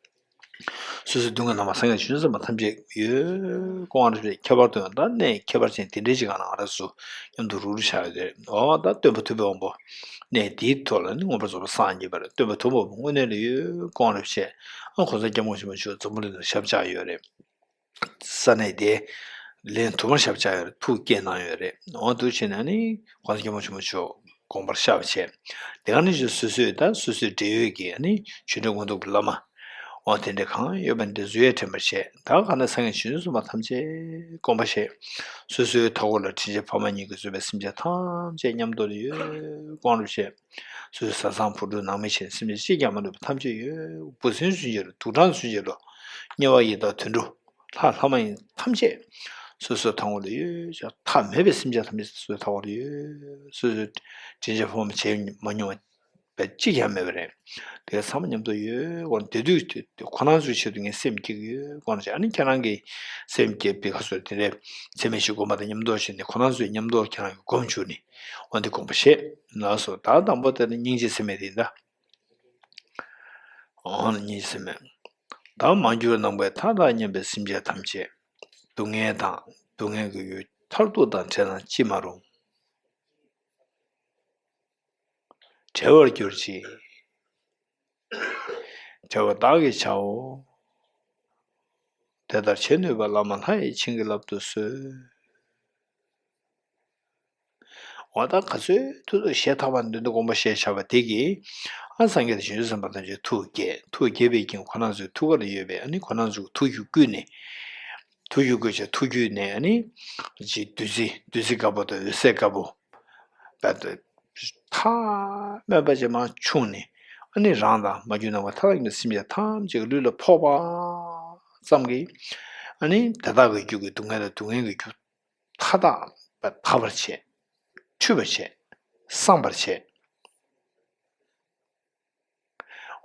སོ་སོའི་སྡུག་བསྔལ་རྣམ་པ་སངས་རྒྱས་བྱང་ཆུབ་སེམས་དཔའ་ཐམས་ཅད་ཡོད་དགོངས་རབ་བྱས། ཁྱད་པར་དུ་ཡང་ད་གནས་ཁྱད་པར་ཅན་དེ་འདྲའི་ཅིག་ག་ནང་ང་རང་ཚོ་མཉམ་དུ་རུབ་རུབ་བཞག་ཡོད་དེ། འོ་ད་སྟོན་པ་ཐུབ་པའི་དབང་པོ་གནས་དེའི་ཐོག་ལ་ནི་མངོན་པར་རྫོགས་པར་སངས་རྒྱས་པ་རེད། སྟོན་པ་ཐུབ་པའི་དབང་པོ་དངོས་གནས་ལ་ཡོད་དགོངས་རབ་བྱས། ཨ་གོང་ས་སྐྱབས་མགོན་ཆེན་པོ་མཆོག་འཛམ་བུ་གླིང་ལ་ཞབས་བཅགས་ཡོད་རེད། ས་གནས་དེ་ལན་དུ་མར་ཞབས་བཅགས་ཡོད་རེད། ཐུགས་བསྐྱངས་གནང་ཡོད་རེད། འོ་འདུག་བྱས་ནས་ནི་གོང་ས་སྐྱབས་མགོན་ཆེན་པོ་མཆོག་དགོངས་པར་ཤར་བ་བྱས། དེ་ག་ནང་བཞིན་སོ་སོའི་ད་སོ་སོའི་འབྲེལ་ཡོད་ཀྱི་ནི་ཆོས་འབྲེལ་མངོན་རྟོགས་ཀྱི་བླ་མ། འོ་དེ་འདྲ་གང་ཡོད་པ་འདི་གཟུགས་ཡོད་དྲན་པར་བྱས། ད་ག་ནང་སངས་རྒྱས་བྱང་ཆུབ་སེམས་དཔའ་ཐམས་ཅད་དགོངས་པར་བཞེས། སོ་སོའི་མཐའ་འཁོར་ལ་དྲིན་ཅན་ཕ་མ་གཉིས་ཀྱིས་གཙོས་པའི་སེམས་ཅན་ཐམས་ཅད་མཉམ་དུ་ལ་ཡོད་དགོངས་རབ་བྱས། སོ་སོའི་བཟའ་ཚང་བུ་ཕྲུག་ནང་མི་བྱས་སེམས་ཅན་གཅིག་ཀྱང་མ་ལུས་པ་ཐམས་ཅད་ཡོད། འབུ་སྲིན་ཚུན་ཆད་ལ། དུག་སྦྲང་ཚུན་ཆད་ལ། དམྱལ་བ་ཡི་དྭགས་དུད་འགྲོ། ལྷ་ལྷ་མ་ཡིན་ཐམས་ཅད་སོ་སོའི་མཐའ་འཁོར་ལ་ཡོད། ཅག་ཐ་མལ་པའི་སེམས་ཅན་ཐམས་ཅད་སོ་སོའི་མཐའ་འཁོར་ལ་ཡོད། སོ་སོའི་དྲིན་ཅན་ཕ་མ་བྱས་མ་མྱོང་བ་གཅིག་ཀྱང་མེད་པ་རེད། དེ་ཚང་མ་མཉམ་དུ་ཡོད། འོ་དེ་དུས་དེ་དེ་ཁོ་རང་ཚོའི་ཆེད་དུ་ངས་སེམས་བསྐྱེད་ཀྱི་ཡོད་དགོངས་བྱས། ཨ་ནི་ཁྱེད་རང་གིས་སེམས་བསྐྱེད་པའི་སྐབས་སུ་དེ་འདྲའི་ཚད་མེད་བཞི་སྒོམ་པ་དང་མཉམ་དུ་བྱས་ནས་ཁོ་རང་ཚོའི་མཉམ་དུ་ཁྱེད་རང་གིས་སྒོམ་བཅུག་ནས། འོ་འདི་དགོངས་པ་བཞེས། ལགས་སོ། ད་དང་པོ་དེ་ནི་སྙིང་རྗེ་ཚད་མེད་དེ་ཡིན་ད། འོ་ན་སྙིང་རྗེ་ཚད་མེད། ད་མ་གྱུར་ནམ་མཁའི་མཐའ་དང་མཉམ་པའི་སེམས་ཅན་ཐམས་ཅད། སྡུག་བསྔལ་དང་སྡུག་བསྔལ་གྱི་ཡུལ་མཐར་ཐུག་དང་བྲལ་ན་ཅི་མ་རུང་། བྲལ་བར་གྱུར་ཅིག་བྲལ་བ་བདག་གིས་བྱའོ། དེ་ལྟར་བྱེད་ནུས་པ་བླ་མ་ལྷ་ཡིས་བྱིན་གྱིས་བརླབ་ཏུ་གསོལ། འོ་ད་ག་ཚོད་ཐུག་ཐུག་ཞེ་ཐག་པ་འདི་འདི་དགོངས་པ་བཞེས་བྱ་བ་དེ་གིས། ཨ་སངས་རྒྱས་དང་བྱང་ཆུབ་སེམས་དཔའ་ཐམས་ཅད་ཐུགས་དགྱེས། ཐུགས་དགྱེས་པའི་རྐྱེན་ཁོ་རང་ཚོའི་ཐུགས་ཀ་ལ་ཡོད་པའི་ཨ་ནི་ཁོ་རང་ཚོའི་ཐུགས་རྒྱུད་བསྐུལ་ནས། ཐུགས་རྒྱུད་བསྐུལ་བྱས་ཐུགས་རྒྱུད་ནས་ཨ་ནི། ཅིག་བདུད་རྩི་བདུད་རྩི་དཀར་པོ་དང་འོད་ཟེར་དཀར་པོ། བད་ཐ་མལ་པ་ཅན་མར་ཕྱུང་ནས། ཨ་ནི་རང་དང་མ་གྱུར་ནམ་མཁའི་མཐའ་དང་མཉམ་པའི་སེམས་ཅན་ཐམས་ཅད་ཀྱི་ལུས་ལ་ཕོག་པ་ཙམ་གྱིས། ཨ་ནི་དེ་དག་གི་རྒྱུད་ཀྱི་སྡུག་བསྔལ་དང་སྡུག་བསྔལ་གྱི་རྒྱུ་ མཐའ་དག་པ་དག་པར་བྱས། འཁྲུལ་པར་བྱས། སངས་པར་བྱས།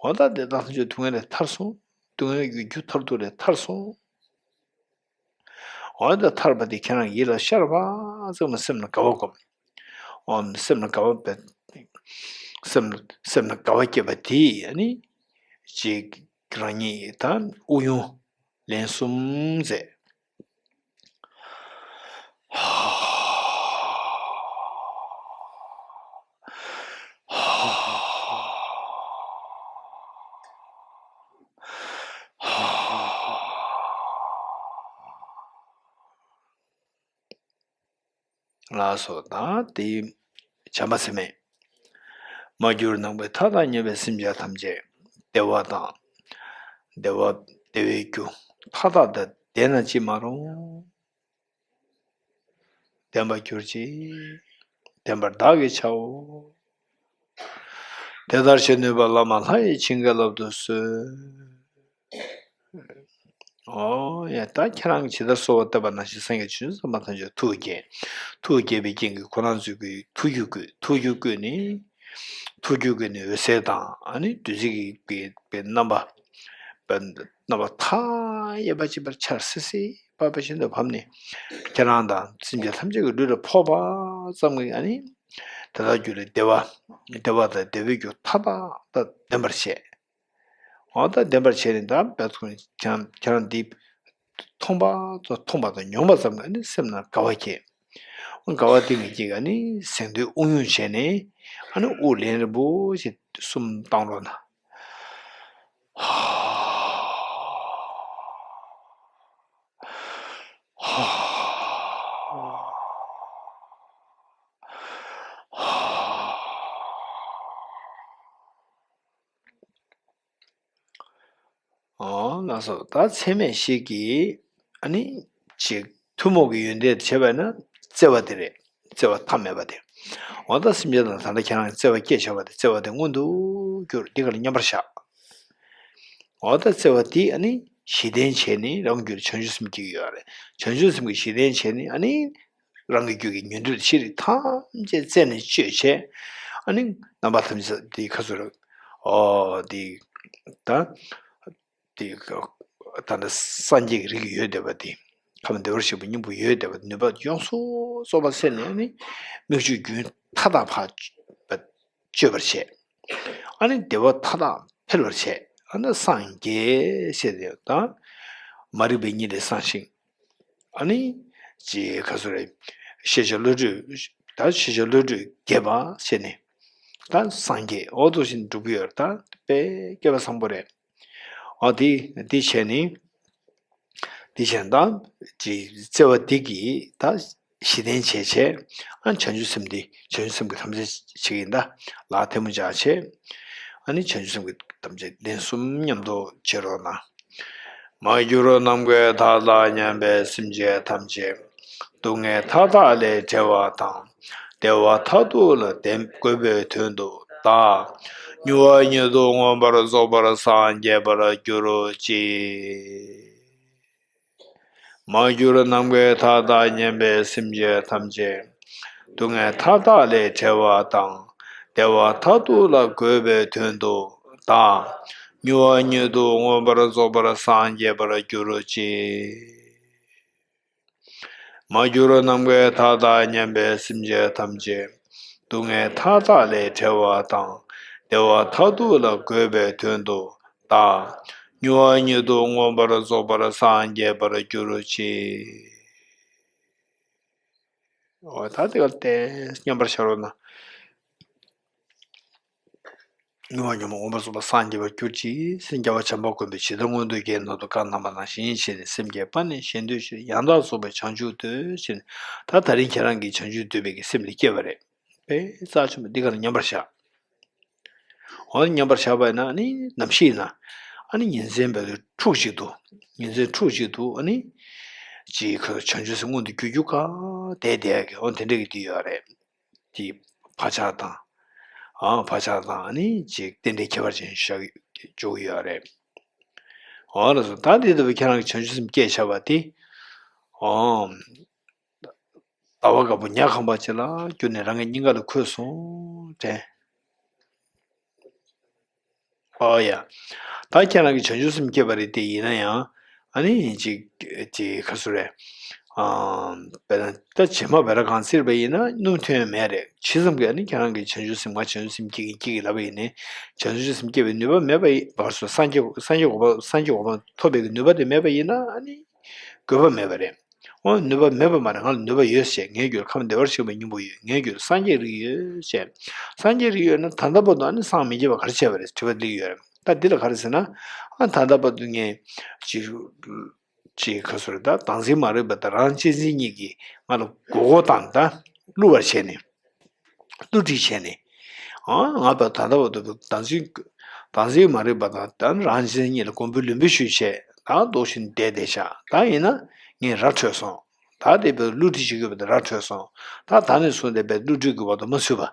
འོ་ད་དེ་དག་ཐམས་ཅད་སྡུག་བསྔལ་ལས་ཐར་སོང་། སྡུག་བསྔལ་གྱི་རྒྱུ་མཐར་ཐུག་ལས་ཐར་སོང་། འོ་ད་ཐར་པ་དེ་ཁྱེད་རང་ཡིད་ལ་ཤར་བ་ཙམ་ལ་སེམས་ལ་དགའ་བ་སྒོམ། འོ་སེམས་ལ་དགའ་བ་བས། སེམས་སེམས་ལ་དགའ་བ་སྐྱེས་པ་དེ་ཨ་ནི་ཅིག་རང་ཉིད་ད་དབུགས་དབྱུང་ལན་གསུམ་མཛད། ལགས་སོ། ད་དེ་བྱམས་པ་སེམས་མེད། མ་གྱུར་ནམ་མཁའི་མཐའ་དང་མཉམ་པའི་སེམས་ཅན་ཐམས་ཅད་བདེ་བ་དང་། བདེ་བ་བདེ་བའི་རྒྱུ་མཐའ་དག་ཏུ་བདེ་ན་ཅི་མ་རུང་། ལྡན་པར་གྱུར་ཅིག་ལྡན་པར་བདག་གིས་བྱའོ། དེ་ལྟར་བྱེད་ནུས་པ་བླ་མ་ལྷ་ཡིས་བྱིན་གྱིས་བརླབ་ཏུ་གསོལ། ཨོ་ཡ། ད་ཁྱེད་རང་གིས་ཇི་ལྟར་གསོལ་བ་བཏབ་པ་ནང་བཞིན་སངས་རྒྱས་བྱང་ཆུབ་སེམས་དཔའ་ཐམས་ཅད་ཐུགས་བསྐྱེད། ཐུགས་བསྐྱེད་པའི་རྐྱེན་གྱིས་ཁོ་རང་ཚོས་ཀྱི་ཐུགས་རྒྱུད་བསྐུལ། ཐུགས་རྒྱུད་བསྐུལ་ནས། ཐུགས་རྒྱུད་བསྐུལ་ནས་འོད་ཟེར་དང་ཨ་ནི་བདུད་རྩི་གི་པའི་པའི་རྣམ་པ། པའི་རྣམ་པ་མཐའ་ཡས་པ་ཅན་པར་འཆར་སིལ་སིལ་པ་བཞིན་དུ་བབས་ནས། ཁྱེད་རང་དང་སེམས་ཅན་ཐམས་ཅད་ཀྱི་ལུས་ལ་ཕོག་པ་ཙམ་གྱིས་ཨ་ནི། དེ་དག་རྒྱུད་ལ་བདེ་བ། བདེ་བ་དང་བདེ་བའི་རྒྱུ་མཐའ་དག་ད་ལྡན་པར་བྱས། འོ་ད་ལྡན་པར་བྱས་ནས་ད་བད་ཐུག་ནས་ཁྱེད་རང་ཁྱེད་རང་འདི་མཐོང་པ་ཙམ་མཐོང་པ་དང་མྱོང་པ་ཙམ་གྱིས་ནི་སེམས་ནང་དགའ་བ་སྐྱེས། དགའ་བ་དེ་གི་སྐྱེས་ཀ་ནི་གཟེངས་བསྟོད་དབུགས་དབྱུང་བྱས་ནས་ཨ་ནི་དབུགས་ལན་རིང་པོ་ཞིག་གསུམ་བཏང་རོགས་གནང་། ཨོ་ལགས་སོ། ད་ཚད་མེད་བཞི་གིས་ཨ་ནི་ཅིག་ཐུན་མོང་གི་ཡོན་ཏན་བྱས་པ་ན་བརྩེ་བ་དེ་རེད། བརྩེ་བ་མཐའ་མེད་པ་དེ། འོ་ད་སེམས་ཅན་དང་ད་ལྟ་ཁྱེད་རང་གི་བརྩེ་བ་སྐྱེས་བཞག་པ་དེ་བརྩེ་བ་དེ་མངོན་དུ་གྱུར་འདི་གར་མཉམ་པར་བཞག་འོ་ད་བརྩེ་བ་དེ་ཨ་ནི་གཞི་རྟེན་བྱས་ནས་རང་རྒྱུད་བྱང་ཆུབ་སེམས་སྐྱེ་གི་ཡོད་རེད། བྱང་ཆུབ་སེམས་ཀྱི་གཞི་རྟེན་བྱས་ནས་ཨ་ནི། རང་གི་རྒྱུད་ཀྱི་ཉོན་སྒྲིབ་ཕྱི་རིགས་ཐམས་ཅད་རྩད་ནས་གཅོད་བྱས། ཨ་ནི་རྣམ་པ་ཐམས་ཅད་དེའི་ཁ་ཟུར། ཨོ་དེ་ད་དེ་ད་ནི་སངས་རྒྱས་ཀྱི་རིགས་ཡོད་བསྡད་པ་དེ། ཁམས་བདེ་བར་གཤེགས་པའི་སྙིང་པོ་ཡོད་བསྡད་པ་ནུས་པ་ཡོངས་སུ་རྫོགས་པ་སད་ནས་ཨ་ནི་མིག་ཆུའི་རྒྱུན་མཐའ་དག་ཕར་གཅོད་པར་བྱས། ཨ་ནི་བདེ་བ་མཐའ་དག་འཕེལ་བར་བྱས། ཨ་ནི་སངས་རྒྱས་ཞེས་དེ་དང་། མ་རིག་པའི་གཉིད་ལས་སངས་ཤིང་། ཨ་ནི། ཅེས་ག་ཚོད་རེད། ཤེས་བྱ་བློ་གྲོས། ད་ཤེས་བྱ་བློ་གྲོས་རྒྱས་པ་བྱས་ནས། ད་སངས་རྒྱས་འོ་ཐུག་བཞིན་འགྲུབ་ཀྱི་ཡོད་རེད། ད་དཔེ་སྐལ་པ་བཟང་པོ་རེད། ཨ་དེ་དེ་བྱས་ནས། དེ་བྱས་ནས་ད་ཅེས་བརྩེ་བ་འདི་གིས་ད་གཞི་རྟེན་བྱས་བྱས། ཨ་བྱང་ཆུབ་སེམས་འདི་བྱང་ཆུབ་སེམས་ཀྱི་ཐམས་ཅད་ཅིག་ཡིན་ད། ལ་ཐལ་མོ་སྦྱར་བྱས། ཨ་ནི་བྱང་ཆུབ་སེམས་ཀྱི་ཐམས་ཅད་ལན་གསུམ་མཉམ་དུ་བྱེད་རོགས་གནང་། མ་གྱུར་ནམ་མཁའི་མཐའ་དང་མཉམ་པའི་སེམས་ཅན་ཐམས་ཅད་སྡུག་བསྔལ་མཐའ་དག་ལས་བྲལ་བ་དང་། བདེ་བ་མཐར་ཐུག་ལ་ལྡན་དགོས་པའི་དོན་དུ་བདག་མྱུར་བ་ཉིད་དུ་མངོན་པར་རྫོགས་པར་སངས་རྒྱས་པར་གྱུར་ཅིག་མ་གྱུར་ནམ་མཁའི་མཐའ་དང་མཉམ་པའི་སེམས་ཅན་ཐམས་ཅད་སྡུག་བསྔལ་མཐའ་དག་ལས་བྲལ་བ་དང་། བདེ་བ་མཐར་ཐུག་ལ་འགོད་པའི་དོན་དུ་བདག་མྱུར་བ་ཉིད་དུ་མངོན་པར་རྫོགས་པར་སངས་རྒྱས་པར་གྱུར་ཅིག་མ་གྱུར་ནམ་མཁའི་མཐའ་དང་མཉམ་པའི་སེམས་ཅན་ཐམས་ཅད་སྡུག་བསྔལ་མཐའ་དག་ལས་བྲལ་བ་དང་། བདེ་བ་མཐར་ཐུག་ལ་འགོད་པའི་དོན་དུ་བདག་མྱུར་བ་ཉིད་དུ་མངོན་པར་རྫོགས་པར་སངས་རྒྱས་པར་གྱུར་ཅིག་འོ་ད་དེ་ག་ལྟས་མཉམ་པར་ཤར་བ་ན། མྱུར་བ་ཉོན་མོངས་མངོན་པར་རྫོགས་པར་སངས་རྒྱས་པར་གྱུར་ཅིག་སེམས་རྒྱལ་བ་བྱམས་པ་མགོན་པོས་ཇི་ལྟར་མངོན་དུ་གྱུར་ནོ་དུ་བཀའ་གནང་བ་ནང་བཞིན་བྱས་ནས་སེམས་བསྐྱེད་པ་ནི་གཞན་འདོད་བཞི་ཡང་དག་རྫོགས་པའི་བྱང་ཆུབ་འདོད་ཅེས་ད་ད་རིང་ཁྱེད་རང་གིས་བྱང་ཆུབ་འདོད་པའི་གི་སེམས་ལས་སྐྱེས་པ་རེད། དཔེ་རྩ་ཆེན་པོ་འདི་གར་མཉམ་པར་བཞག་འོ་མཉམ་པར་བཞག་པ་ཡིན་ན་ནི་ནམ་ཞིག་ཡིན་ན་ཨ་ནི་ཉིན་མཚན་བར་དུ་ཕྲུགས་གཅིག་ཏུ་ཉིན་མཚན་ཕྲུགས་གཅིག་ཏུ་ཨ་ནི་ཅིག་ག་བྱང་ཆུབ་སེམས་མངོན་དུ་གྱུར་རྒྱུ་ག་བསྡད་བསྡད་ཡ་གི་འོ་དེ་འདྲ་གི་འདི་ཡོད་རེད། དེ་བག་ཆགས་དང་། ཨ་བག་ཆགས་དང་ཨ་ནི་ཅིག་རྟེན་འབྲེལ་ཁྱད་པར་ཅན་ཞིག་འཇོག་གི་ཡོད་རེད། འོ་ལགས་སོ། ད་འདི་ལྟ་བུའི་ཁྱེད་རང་གི་བྱང་ཆུབ་སེམས་སྐྱེས་བཞག་པ་དེ། འོ། ཟླ་བ་དཀར་པོ་ཉ་གང་བ་ཅིག་ལ་གྱུར་ནས་རང་གི་སྙིང་ག་ལ་འཁོད་སོང་དྲན། ཨོ་ཡ། ད་ཁྱེད་རང་གིས་བྱང་ཆུབ་སེམས་བསྐྱེད་པ་རེད་དེ་ཡིན་ན་ཡང་། ཨ་ནི་ཅིག་ཅིག་ག་ཚོད་རེད། ཨམ། དཔེར་ན་ད་བྱེ་མ་བེ་ར་གང་བཙིར་བ་ཡིན་ན་སྣུམ་ཐོན་ཡ་མེད་རེད། ཇི་ཙམ་གྱིས་ཨ་ནི་ཁྱེད་རང་གིས་བྱང་ཆུབ་སེམས་ང་བྱང་ཆུབ་སེམས་བསྐྱེད་ཀྱི་བསྐྱེད་ཀྱི་ལབ་པ་ཡིན་ནའི། བྱང་ཆུབ་སེམས་བསྐྱེད་པའི་ནུས་པ་མེད་པ་ཡིན་བར་སོ་སངས་རྒྱས་སངས་རྒྱས་གོ་འཕང་སངས་རྒྱས་གོ་འཕང་ཐོབ་པའི་གི་ནུས་པ་དེ་མེད་པ་ཡིན་ན་ཨ་ནི་དགོས་པ་མེད་པ་རེད། འོ་ནུས་པ་མེད་པ་མ་རེད། ང་ལ་ནུས་པ་ཡོད་ཟེར། ངའི་རྒྱུད་ལ་ཁམས་བདེ་བར་གཤེགས་པའི་སྙིང་པོ་ཡོད། ངའི་རྒྱུད་ལ་སངས་རྒྱས་རིགས་ཡོད་ཟེར། སངས་རྒྱས་རིགས་ཡོད་ན་ད་ལྟ་བར་དུ་ཨ་ནི་སངས་མི་རྒྱས་པ་ག་རེ་བྱས་པ་རེད་དྲི་བ་སླེབས་ཡོད་རེད། ད་འདི་ལ་ག་རེ་ཟེར་ན། ཨ་ད་ལྟ་བར་དུ་ངས་ཅིག་ཅིག་ག་ཚོད་རེད། ད་བདག་འཛིན་མ་རིག་པ་དང་རང་གཅེས་འཛིན་གཉིས་ཀྱིས་ང་ལ་མགོ་སྐོར་བཏང་། ད་བསླུ་བར་བྱས་ནས། བསླུ་བྲིད་བྱས་ནས། ཨ་ང་བས་ད་ལྟ་བར་དུ་བདག་འཛིན་བདག་འཛིན་མ་རིག་པ་དང་ད་རང་གཅེས་གཉིས་ལ་མགོན་པོའི་ལུས་འབུལ་ཞུས་བྱས། ད་འདུག་བཞིན་བསྡད་བསྡད་ཤག་ད་ཡིན་ན་ངས་ར་འཕྲོད་སོང་། ད་དེ་བས་བསླུ་བྲིད་བྱེད་དགོས་པ་དེ་ར་འཕྲོད་སོང་། ད་ད་ནས་བཟུང་སྟེ་བས་བསླུ་བྲིད་ཀྱི་བར་དུ་མ་ཚུད་པ།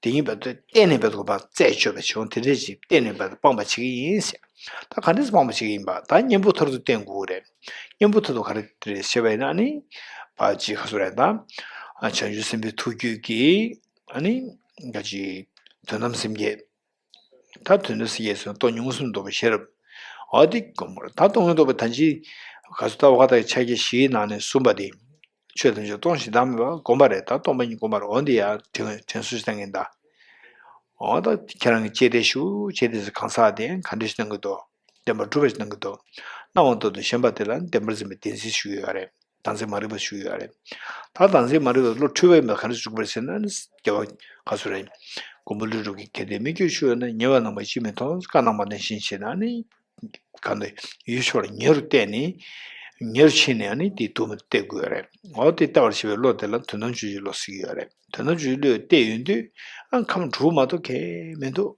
དེ་ཉིད་བས་གཏན་ནས་བས་དགོས་པ་རྩད་གཅོད་པ་བྱུང་། དེ་འདྲས་ཅིག་གཏན་ནས་བས་སྤང་པ་བྱེད་ཀྱི་ཡིན་ཟེར། ད་ག་འདྲས་སྤང་པ་བྱེད་ཀྱི་ཡིན་པ། ད་གཉེན་པོ་མཐར་ཐུག་བསྟེན་དགོས་རེད། གཉེན་པོ་མཐར་ཐུག་ག་རེ་རེད་ཟེར་བ་ཡིན་ན་ཨ་ནི། བ་ཅི་ག་ཚོད་རེད་ད། ཨ་བྱང་ཆུབ་སེམས་དཔའི་ཐུགས་རྒྱུད་ཀྱི་ཨ་ནི། ག་ཅི། དོན་དམ་སེམས་བསྐྱེད། ད་དོན་དམ་སེམས་བསྐྱེད་ཟེར་ན་སྟོང་ཉིད་མངོན་སུམ་རྟོགས་པའི་ཤེས་རབ། འོ་དེ་སྒོམ་དགོས། ད་སྟོང་ཉིད་རྟོགས་པའི་ད་ཅི། ག་ཚོད་ལྟ་བ་དང་ཕྱག་རྒྱ་བཞིའི་ནང་ནས་གསུངས་པ་དེ། ཆོས་ཐམས་ཅད་སྟོང་ཞིང་བདག་མེད་པ་སྒོམ་པ་རེད། ད་སྟོང་པ་ཉིད་སྒོམ་པ་རེད། འོ་འདི་ཡང་དྲན་དྲན་གསོ་ཞིག་བཏང་གིན་ད། འོ་ད་ཁྱེད་རང་གི་ལྕེ་བདེ་ཞུ་ལྕེ་བདེ་ཟེར་གང་ཟག་དེ་ག་འདྲ་ཞིག་གནང་གི་འདུག་བདེན་པར་གྲུབ་པ་ཞིག་གནང་གི་འདུག་གནང་བ་ལྟར་དུ་ཞེན་པ་དེ་ལ་བདེན་པར་འཛིན་པའི་བདེན་འཛིན་ཞུ་གི་ཡོད་རེད། བདག་འཛིན་མ་རིག་པ་ཞུ་གི་ཡོད་རེད། ད་བདག་འཛིན་མ་རིག་པ་བློ་འཁྲུལ་བ་ཡིན་པ་ག་འདྲ་ཞིག་འགྲུབ་པར་ཟེར་ན་ནི་རྒྱལ་བ་ག་ཚོད་རེད། མགོན་པོ་ཀླུ་སྒྲུབ་ཀྱིས་གལ་ཏེ་མིག་ཆུ་ཤོར་ན་ཉེ་བར་སྣང་བ་ཅིས་མི་མཐོང་། བཀའ་གནང་བ་ནང་བཞིན་བྱས་ན་ནི། གང་དུ་ཡུལ་ཕྱོགས་ལ་ཉེ་རུ་བལྟས་ནས། ཉེ་རུ་ཕྱིན་ནས་ནི་དེའི་དུམ་བུ་བལྟ་དགོས་རེད། འོ་དེ་བལྟ་བར་བྱེད་པའི་བློ་དེ་ལ་དོན་དམ་དཔྱོད་བྱེད་བློ་ཟེར་གྱི་ཡོད་རེད། དོན་དམ་དཔྱོད་བྱེད་བློས་བལྟས་ཡོང་དུས་ཨ་ཁམས་དྲུག་མ་གཏོགས་གང་མི་འདུག་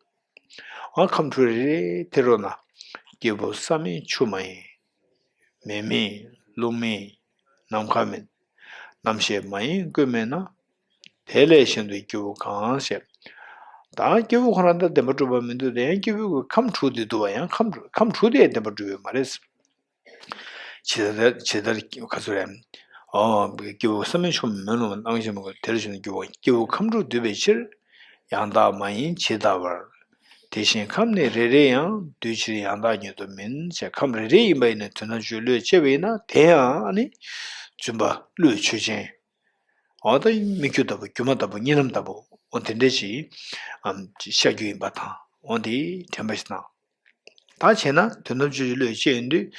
ཨ་ཁམས་དྲུག་རེ་རེ་དེ་རོ་ན། སྐྱེས་བུ་ས་མིན་ཆུ་མ་ཡིན། མེ་མིན་རླུང་མིན་ནམ་མཁའ་མིན། རྣམ་ཤེས་མ་ཡིན་ཀུན་མིན་ན། དེ་ལས་གཞན་དུ་སྐྱེ་བོ་གང་ཞེས། ད་སྐྱེ་བོ་ཁོ་རང་ད་བདེན་པར་གྲུབ་པ་མི་འདུག་དེ་ཡང་སྐྱེ་བོའི་ཁམས་དྲུག་དེ་འདུག་བ་ཡང་ཁམས་ཁམས་དྲུག་དེ་ཡང་བདེན་པར་གྲུབ་ཡོད་མ་རེད། ཇི་ལྟར་ཇི་ལྟར་ག་ཚོད་རེད། ཨོ། སྐྱེ་བོ་ས་མིན་ཆུ་མིན་མེ་རླུང་མིན་སྣང་ཞིང་མ་གོས་དེར་བཞིན་དུ་སྐྱེ་བོ་སྐྱེ་བོ་ཁམས་དྲུག་འདུས་པའི་ཕྱིར། ཡང་དག་མ་ཡིན་ཇི་ལྟ་བར། དེ་བཞིན་ཁམས་ནི་རེ་རེ་ཡང་། འདུས་ཕྱིར་ཡང་དག་ཉིད་དུ་མིན། ཞེས་ཁམས་རེ་རེ་ཡིན་པ་ཡིན་ན་དོན་དམ་དཔྱོད་བློས་དཔྱད་པ་ཡིན་ན་དེ་ཡང་ནི། རྫུན་པ་བློས་ཆོས་ཅན། འོ་ད་སྨིག་རྒྱུ་ལྟ་བུ་སྒྱུ་མ་ལྟ་བུ་གཉིད་ལམ་ལྟ་བུ་འོ་དེ་འདྲ་ཞིག་ཨམ་ཤར་རྒྱུ་ཡིན་པ་དང་འོ་དེ་དྲན་པ་ཞིག་དང་། ད་བྱས་ན་དོན་དམ་དཔྱོད་བློས་དཔྱད་ཡོང་དུས།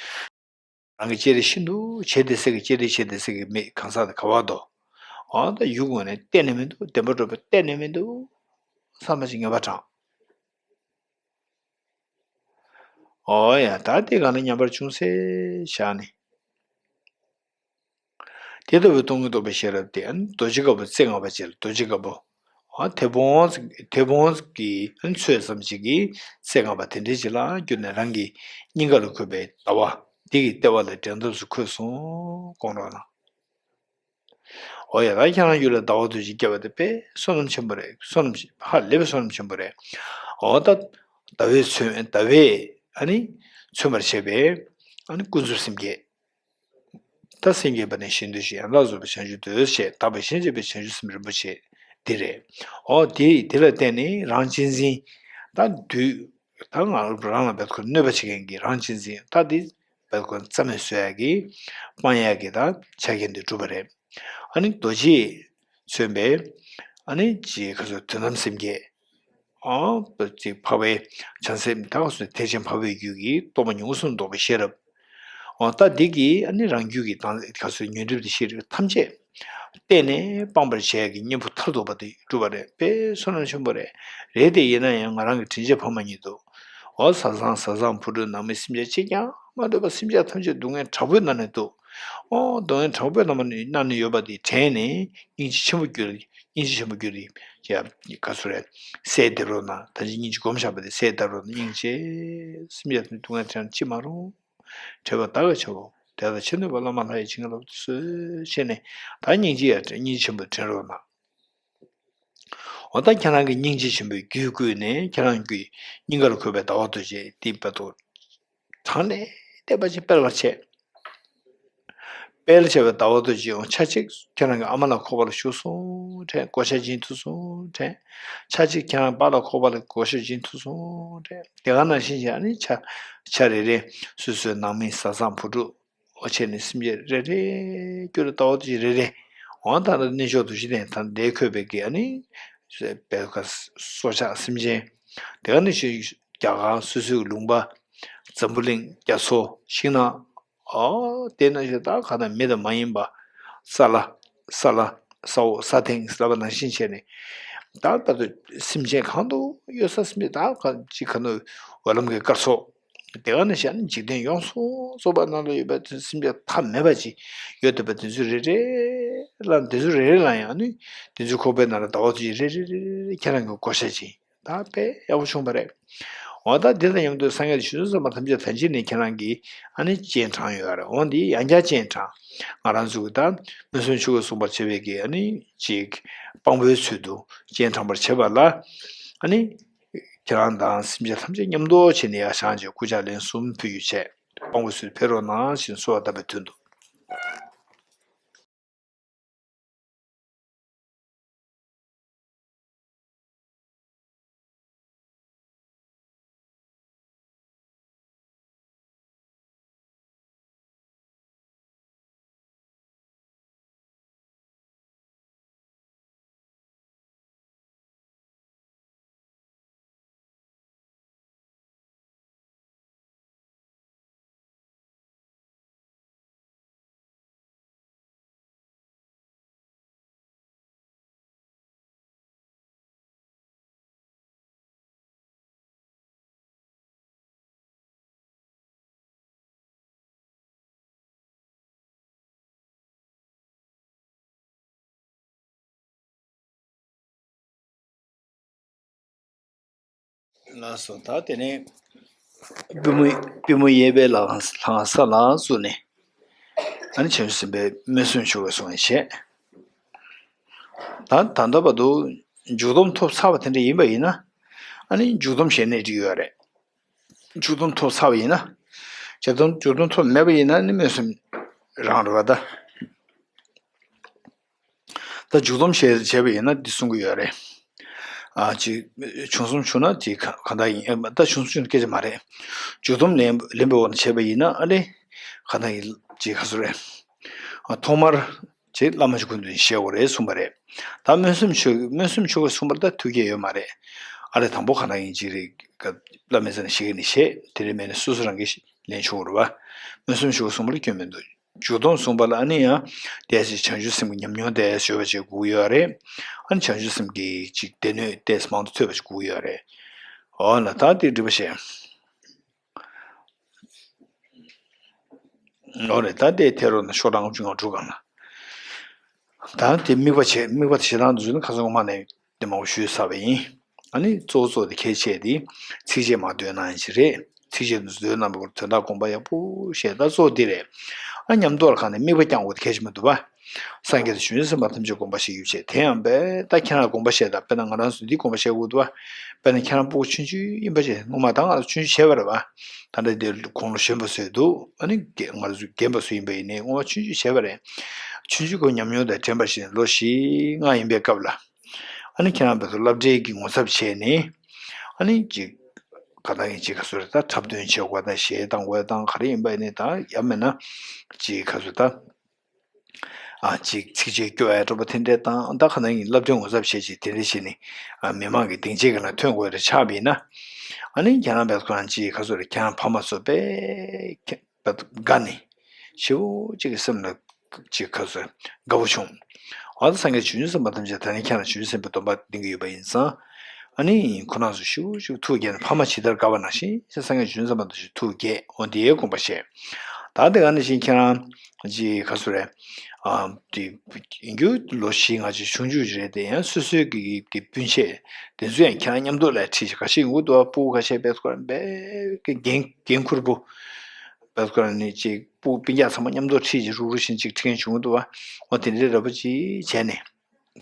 རང་གི་ལྕེ་རེ་ཤིན་ཏུ་བྱེད་བདེ་སའི་གི་ལྕེ་རེ་བྱེད་བདེ་སའི་གི་མིག་གང་ཟག་དེ་ག་བ་དོ། འོ་ད་ཡུལ་ངོས་ནས་གཏན་ནས་མི་འདུག་བདེན་པར་གྲུབ་པ་གཏན་ནས་མི་འདུག་བསམ་པ་ཞིག་ངེས་པ་དྲངས། འོ་ཡ་ད་དེ་ག་ན་མཉམ་པར་ཅུང་ཟད་བཞག་ནས། དེ་ལྟ་བུའི་སྟོང་ཉིད་རྟོགས་པའི་ཤེས་རབ་དེ་རྡོ་རྗེ་དཀར་པོ་རྩེ་ལྔ་པ་ཅིག་ལ་རྡོ་རྗེ་དཀར་པོ། དེ་སྤོང་དེ་སྤོང་གི་ཚོད་ཙམ་ཅིག་གིས་རྩེ་ལྔ་པ་དེ་འདྲའི་ཅིག་ལ་གྱུར་ནས་རང་གི་སྙིང་ག་ལ་འཁོད་པའི་ཟླ་བ་འདི་གི་ལྟེ་བ་ལ་འགྲེང་ཐབས་སུ་འཁོད་སོང་དགོངས་རོགས་གནང་། འོ་ཡ་ད་ཁྱེད་རང་ཡུལ་ལ་ཟླ་བ་རྡོ་རྗེ་སྐྱེ་བ་དེ་དཔེ་བསོད་ནམས་ཆེན་པོ་རེད། བསོད་ནམས་ཧ་ལས་པའི་བསོད་ནམས་ཆེན་པོ་རེད། འོ་ད་ཟླ་བས་མཚོན་ཟླ་བས་ཨ་ནི་མཚོན་པར་བྱེད་པའི་ཨ་ནི་ཀུན་རྫོབ་སེམས་བསྐྱེད། ད་སེམས་བསྐྱེད་པ་ནི་གཞན་དོན་བཞིན་ཡང་དག་རྫོགས་པའི་བྱང་ཆུབ་འདོད་ཞེས་དག་པའི་གཞན་གཅེས་པའི་བྱང་ཆུབ་སེམས་རིན་པོ་ཆེ་འདི་རེད། འོ་དེ་དེ་ལ་བརྟེན་ནས་རང་གཅེས་འཛིན་ད་འདུས་ད་ང་རང་ལ་བད་ཁོ་གནོད་པ་བྱེད་མཁན་གྱི་རང་གཅེས་འཛིན་ད་འདི་བད་ཁོ་རྩ་མེད་བཟོ་ཡག་གི་སྤང་ཡག་གི་ད་ཆ་རྐྱེན་འདི་གྲུབ་པ་རེད། ཨ་ནི་རྡོ་རྗེས་མཚོན་པའི་ཨ་ནི་ཅི་ག་ཚོད་དོན་དམ་སེམས་བསྐྱེད། ཨོ། ཅིག་འཕགས་པའི་བྱང་སེམས་ད་ག་སོ་ཐེག་ཆེན་འཕགས་པའི་རྒྱུད་ཀྱི་སྟོང་པ་ཉིད་མངོན་སུམ་རྟོགས་པའི་ཤེས་རབ། ཨོ་ད་འདི་གིས་ཨ་ནི་རང་རྒྱུད་ཀྱི་དང་ག་སོ་ཉོན་སྒྲིབ་དང་ཤེས་རིག་ཐམས་ཅད་བརྟེན་ནས་སྤང་བར་བྱ་ཡག་གི་གཉེན་པོ་མཐར་ཐུག་པ་དེ་གྲུབ་པ་རེད། དཔེ་བསོད་ནམས་ཆེན་པོ་རེད། རེད་དེ་ཡིན་ན་ཡང་ང་རང་གི་དྲིན་ཅན་ཕ་མ་ཉིད་དུ། ཨོ་བཟའ་ཚང་བཟའ་ཚང་བུ་ཕྲུག་ནང་མི་སེམས་ཅན་གཅིག་ཀྱང་མ་ལུས་པ་སེམས་ཅན་ཐམས་ཅད་སྡུག་བསྔལ་དྲག་པོའི་ནང་ནས་འདུག་ཨོ་སྡུག་བསྔལ་དྲག་པོའི་ནང་ནས་ཡོད་པ་དེ་དྲན་ནས་སྙིང་རྗེ་ཆེན་པོ་གྱུར། སྙིང་རྗེ་ཆེན་པོ་གྱུར་ཏེ། ཡ། ག་ཚོད་རེད། སད་དེ་རོགས་གནང་། ད་ཅི་སྙིང་རྗེ་སྒོམ་བཞག་པ་དེ་སད་དེ་རོགས་གནང་། སྙིང་རྗེ། སེམས་ཅན་ཐམས་ཅད་སྡུག་བསྔལ་དྲན་ཅི་མ་རུང་། བྲལ་བ་བདག་གིས་ཆོག་གོ། དེ་ལ་ཆེས་ནུས་པ་བླ་མ་ལྷ་ཡི་བྱིན་གྱིས་བརླབ་ཏུ་གསོལ་ཞེས་ནས་ད་སྙིང་རྗེ་ཡ་སྙིང་རྗེ་ཆེན་པོ་དྲན་རོགས་གནང་། འོ་ད་ཁྱེད་རང་གི་སྙིང་རྗེ་ཆེན་པོའི་རྒྱུད་བསྐུལ་ནས་ཁྱེད་རང་གི་སྙིང་གར་འཁོད་པའི་ཟླ་བ་རྡོ་རྗེ་འདི་བར་དུ། གྲངས་ལས་འདས་པ་ཅིག་སྤེལ་བར་བྱེད། དཔལ་བྱེ་བའི་ཟླ་བ་རྡོ་རྗེ་ཡང་ཆ་གཅིག་ཁྱེད་རང་གི་ཨ་མ་ལ་ཁོག་པ་ལ་ཞུགས་སོང་དྲན། བགོ་བཤའ་སྦྱིན་ཐུབ་སོང་དྲན། ཆ་གཅིག་ཁྱེད་རང་པཱ་ལགས་ཁོག་པ་ལ་བགོ་བཤའ་སྦྱིན་ཐུབ་སོང་དྲན། དེ་ག་ནང་བཞིན་བྱས་ཨ་ནི་ཆ་ཆ་རེ་རེ་སོ་སོའི་ནང་མི་བཟའ་ཚང་བུ་ཕྲུག་འོ་བྱས་ནས་སེམས་ཅན་རེ་རེ་སྐྱོ་རུ་ལྟ་བ་དེ་རེ་རེ་འོང་དང་ལ་གནས་མཆོག་ཏུ་ཞི་བདེ་དང་བདེ་འཁོད་པའི་གི་ཨ་ནི་བེར་ཀ་སྲོག་ཆགས་སེམས་ཅན་དེ་ག་ནང་བཞིན་རྒྱ་གར་སོ་སོའི་ལུང་པ་འཛམ་བུ་གླིང་རྒྱ་མཚོ་ཤིང་ནགས། ཨོ། དེ་ན་ཞེ་ད་ག་ན་མི་དང་མ་ཡིན་པ། ས་ལ། ས་ལ། ས་འོག་ས་སྟེང་ལབ་པ་ནང་བཞིན་བྱས་ནས། ད་ལྟ་དུ་སེམས་ཅན་གང་དུ་ཡོད་ས་སེམས་ཅན་ད་ག་ཅིག་ག་ནུ་འོད་ལམ་གྱི་སྐར་ཚོགས། དེ་ག་ནས་བཤད་ན་འཇིག་རྟེན་ཡོངས་སུ་རྫོགས་པ་ནང་ལ་ཡོད་པའི་སེམས་ཅན་མཐའ་མེད་པ་ཅིག་ཡོད་བསྡད་པ་དེ་ཚོ་རེ་རེ་ལ་དེ་ཚོ་རེ་རེ་ལ་ཡང་ནི་དེ་ཚོའི་ཁོག་པའི་ནང་ལ་ཟླ་བ་ཚོ་ཅིག་རེ་རེ་རེ་རེ་ཁྱེད་རང་གི་བགོ་བཤའ་ཅིག་ད་དཔེ་ཡག་པོ་བྱུང་བ་རེད། འོ་ད་འདི་དང་མཉམ་དུ་སངས་རྒྱས་བྱང་ཆུབ་སེམས་དཔའ་ཐམས་ཅད་ཐམས་ཅད་ནས་ཁྱེད་རང་གིས་ཨ་ནི་སྤྱན་དྲངས་ཡོད་རེད། འོ་འདི་ཡང་བསྐྱར་སྤྱན་དྲངས། ང་རང་ཚོ་གི་ད་སྨོན་སུམ་ཆོས་གོས་གསུངས་པར་བྱ་བའི་གི་ཨ་ནི་ཅིག་དཔང་པོའི་ཚུལ་དུ་སྤྱན་དྲངས་པར་བྱེད་པ་ལ་ཨ་ནི་ཁྱེད་རང་དང་སེམས་ཅན་ཐམས་ཅད་མཉམ་དུ་བྱས་ནས་ཡར་བཞེངས་བྱས་སྐུ་ཕྱག་ལན་གསུམ་ཕུལ་རྒྱུ་བྱས། དཔང་པོའི་ཚུལ་དུ་ཕེབས་རོགས་གནང་ཞེས་གསོལ་བ་བཏབ་པའི་དོན་དུ། ལགས་སོ། ད་དེ་ནས་པུས་མོ་པུས་མོ་གཡས་པའི་ལྷ་ཁང་ལྷ་ཁང་ས་ལ་བཙུགས་ནས་ཨ་ནི་བྱང་ཆུབ་སེམས་དཔའི་སྨོན་སུམ་ཆོས་གོས་གསུངས་ནས་བྱས། ད་ད་ལྟ་བར་དུ་མཇུག་སྡོམ་ཐོབ་ཚར་བ་དེ་འདྲ་ཡིན་པ་ཡིན་ན་ཨ་ནི་མཇུག་སྡོམ་བྱས་ནས་འགྲིག་ཡོད་རེད། མཇུག་སྡོམ་ཐོབ་ཚར་བ་ཡིན་ན། མཇུག་སྡོམ་མཇུག་སྡོམ་ཐོབ་མེད་པ་ཡིན་ན་ནི་སྨོན་སུམ་རང་རེད་བ་ད། ད་མཇུག་སྡོམ་བྱས་བྱས་པ་ཡིན་ན་འདི་གསུང་གི་ཡོད་རེད། ཨ་ཅིག་བྱང་སེམས་བྱུང་ན་དེ་ག་གང་ལྟར་ཡིན་ཨེ་ད་བྱང་སེམས་བྱུང་ན་སྐད་ཆ་མ་རེད། མཇུག་སྡོམ་ལེན་ལེན་པའི་འོག་ན་བྱས་པ་ཡིན་ན་ཨ་ལེ། གང་ལྟར་ཡིན་ཅིག་ག་ཚོད་རེད། ཨ་ཐོག་མར་ཅིག་བླ་མ་ཅིག་ཀུན་ཏུ་བཤད་དགོས་རེད་གསུངས་པ་རེད། ད་སྨོན་སེམས་ཆོས་སྨོན་སེམས་ཆོས་གོས་གསུངས་པ་ལ་ད་ཐུགས་བསྐྱེད་ཡོད་མ་རེད། ཨ་ལེ་དང་པོ་གང་ལྟར་ཡིན་ཅིག་རེད། བླ་མའི་རྩ་ནས་བཤད་ཀྱི་ནི་བཤད་དེ་རེད་མེད་ནི་སོ་སོ་རང་གིས་ལེན་ཆོག་རེད་བ། སྨོན་སེམས་ཆོས་གསུངས་པ་ལ་སྐྱོན་མི་འདུག་མཇུག་སྡོམ་གསུངས་པ་ལ་ཨ་ནི་ཡང་དེ་ཅིག་བྱང་ཆུབ་སེམས་ཀྱི་ཉམས་མྱོང་དེ་ཡོད་པ་ཅིག་དགོས་ཀྱི་ཡོད་རེད། ཨ་ནི་བྱང་ཆུབ་སེམས་ཀྱི་ཅིག་སྡེ་སྣོད་དེ་མང་དུ་ཐོས་པ་ཅིག་དགོས་ཀྱི་ཡོད་རེད། འོ་ན་ད་དེ་འགྲིག་པ་བྱས། འོ་རེད་ད་དེ་ཐད་རོགས་ན་ཤོག་གྲངས་ལྔ་བཅུ་ང་དྲུག་སྒང་ལ། ད་དེ་དམིགས་པ་བྱས་དམིགས་པ་དེ་ཞེ་སྡང་དུ་འཛུལ་ན་ཁ་སང་ངོ་མ་ནས། དེ་མང་པོ་ཞུས་ཚར་བ་ཡིན། ཨ་ནི་གཙོ་བོ་གཙོ་བོ་དེ་གལ་ཆེ་དེ་ཚིགས་བཅད་མར་འདོན་གནང་ཡིན་ཞིག་རེད། ཚིགས་བཅད་འདོན་གནང་བའི་སྐོར་དོན་དག་དགོངས་པ་ཡག་པོ་བཤད་ད་གཙོ་བོ་འདི་རེད། ཨ་མཉམ་དུ་ལ་གང་ནས་དམིགས་པ་བསྐྱང་དགོས་དེ་གལ་ཆེ་མི་འདུག་བ། སངས་རྒྱས་དང་བྱང་ཆུབ་སེམས་དཔའ་ཐམས་ཅད་དགོངས་པ་བཞེས་ཡོད་བྱས་དེ་ཡང་བས་ད་ཁྱེད་རང་དགོངས་པ་བཞེས་ད་དཔེར་ན་ང་རང་ཚོ་འདི་དགོངས་པ་བཞེས་དགོས་འདུག་བ། དཔེར་ན་ཁྱེད་རང་སྤུ་གུ་ཆུང་ཆུང་ཡིན་པ་བྱས་སྔོན་མ་ད་ང་ཚོ་ཆུང་ཆུང་བྱས་པ་རེད་བ། ད་ལྟ་འདི་དགུང་ལོ་གཞོན་པ་ཚོ་འདུག་ཨ་ནི་རྒན་ང་ཚོ་རྒན་པ་ཚོ་ཡིན་པ་ཡིན་ནའི་སྔོན་མ་ཆུང་ཆུང་བྱས་པ་རེད། ཆུང་ཆུང་གི་ཉམས་མྱོང་དང་དྲན་པ་བཞིན་ལོ་བཞི་ལྔ་ཡིན་པའི་སྐབས་ལ། ཨ་ནི་ཁྱེད་རང་བོད་དུ་སློབ་གྲྭའི་གི་ངོ་ཚབ་བྱས་ནས། ཨ་ནི་ཅིག་ག་ད་ཡིན་ཅིག་ག་ཚོད་རེད་ད་འཁྲབ་སྟོན་བྱེད་དགོས་ད་གཞས་བཏང་དགོས་བཏང་ག་རེ་ཡིན་པ་ཡིན་ནའི་ད་ཡང་མིན་ན། ཅིག་ག་ཚོད་ད། ཨ་ཅིག་ཚིགས་བཅད་སྐྱོ་བའི་སྤྲོ་པོ་དེ་འདྲས་བཏང་ད་ག་ད་ཡིན་སློབ་གྲྭའི་ངོ་ཚབ་བྱས་ཅིག་དེ་འདྲས་བྱས་ནས། ཨ་མི་མང་གི་སྡིངས་ཆའི་སྒང་ལ་ཐོན་དགོས་རེད་ཆགས་པ་ཡིན་ན། ཨ་ནི་ཁྱེད་རང་བོད་ཁོ་རང་ཅིག་ག་ཚོད་རེད་ཁྱེད་རང་ཕ་མ་ཚོ་དཔེ་ཁྱེད། དགའ་ནས། ཞེ་པོ་ཅིག་གི་སེམས་ལ་ཅིག་ག་ཚོད་དགའ་བོ་བྱུང་། འོ་ད་སངས་རྒྱས་བྱང་ཆུབ་སེམས་དཔའ་ཐམས་ཅད་ད་ནི་ཁྱེད་རང་བྱང་ཆུབ་སེམས་དཔའི་སྡོམ་པ་ལྡན་གྱི་ཡོད་པ་ཡིན་ཙང་། ཨ་ནི་ཁོ་རང་ཚོ་ཞེ་པོ་ཅིག་ཐུགས་དགྱེས་ནས་ཕ་མ་ཇི་ལྟར་དགའ་བ་ནང་བཞིན་སངས་རྒྱས་བྱང་ཆུབ་སེམས་དཔའ་ཐམས་ཅད་ཐུགས་དགྱེས་འོ་དེའི་དགོངས་པ་བཞེས། ད་དེ་ག་ནང་བཞིན་ཁྱེད་རང་ཅིག་ག་ཚོད་རེད། ཨ་དེ་ཡིན་རྒྱུ་ལོ་བཞི་ལྔ་ཅིག་ཆུང་ཆུང་ཅིག་རེད་དེ་ཡང་སོ་སོའི་གི་གི་སྤུན་མཆེད་དེ་ཚོ་ཡང་ཁྱེད་རང་མཉམ་དུ་ལ་ཁྲིད་ཅིག་ག་ཤེད་ཡོང་གི་འདུག་ཨ་སྤུ་གུ་ཁ་ཤས་དཔེ་ཁོ་རང་དཔེ་གི་འགན་འགན་འཁུར་པོ། བས་ཁོ་རང་ནི་ཅིག་སྤུ་སྤུན་ཀྱག་ཚང་མ་མཉམ་དུ་ཁྲིད་ཅིག་རུག་རུག་བཞིན་ཅིག་ཁྲིད་མཁན་བྱུང་འདུག་བ། འོ་དེ་འདྲའི་ར་བ་ཅིག་བྱས་ནས།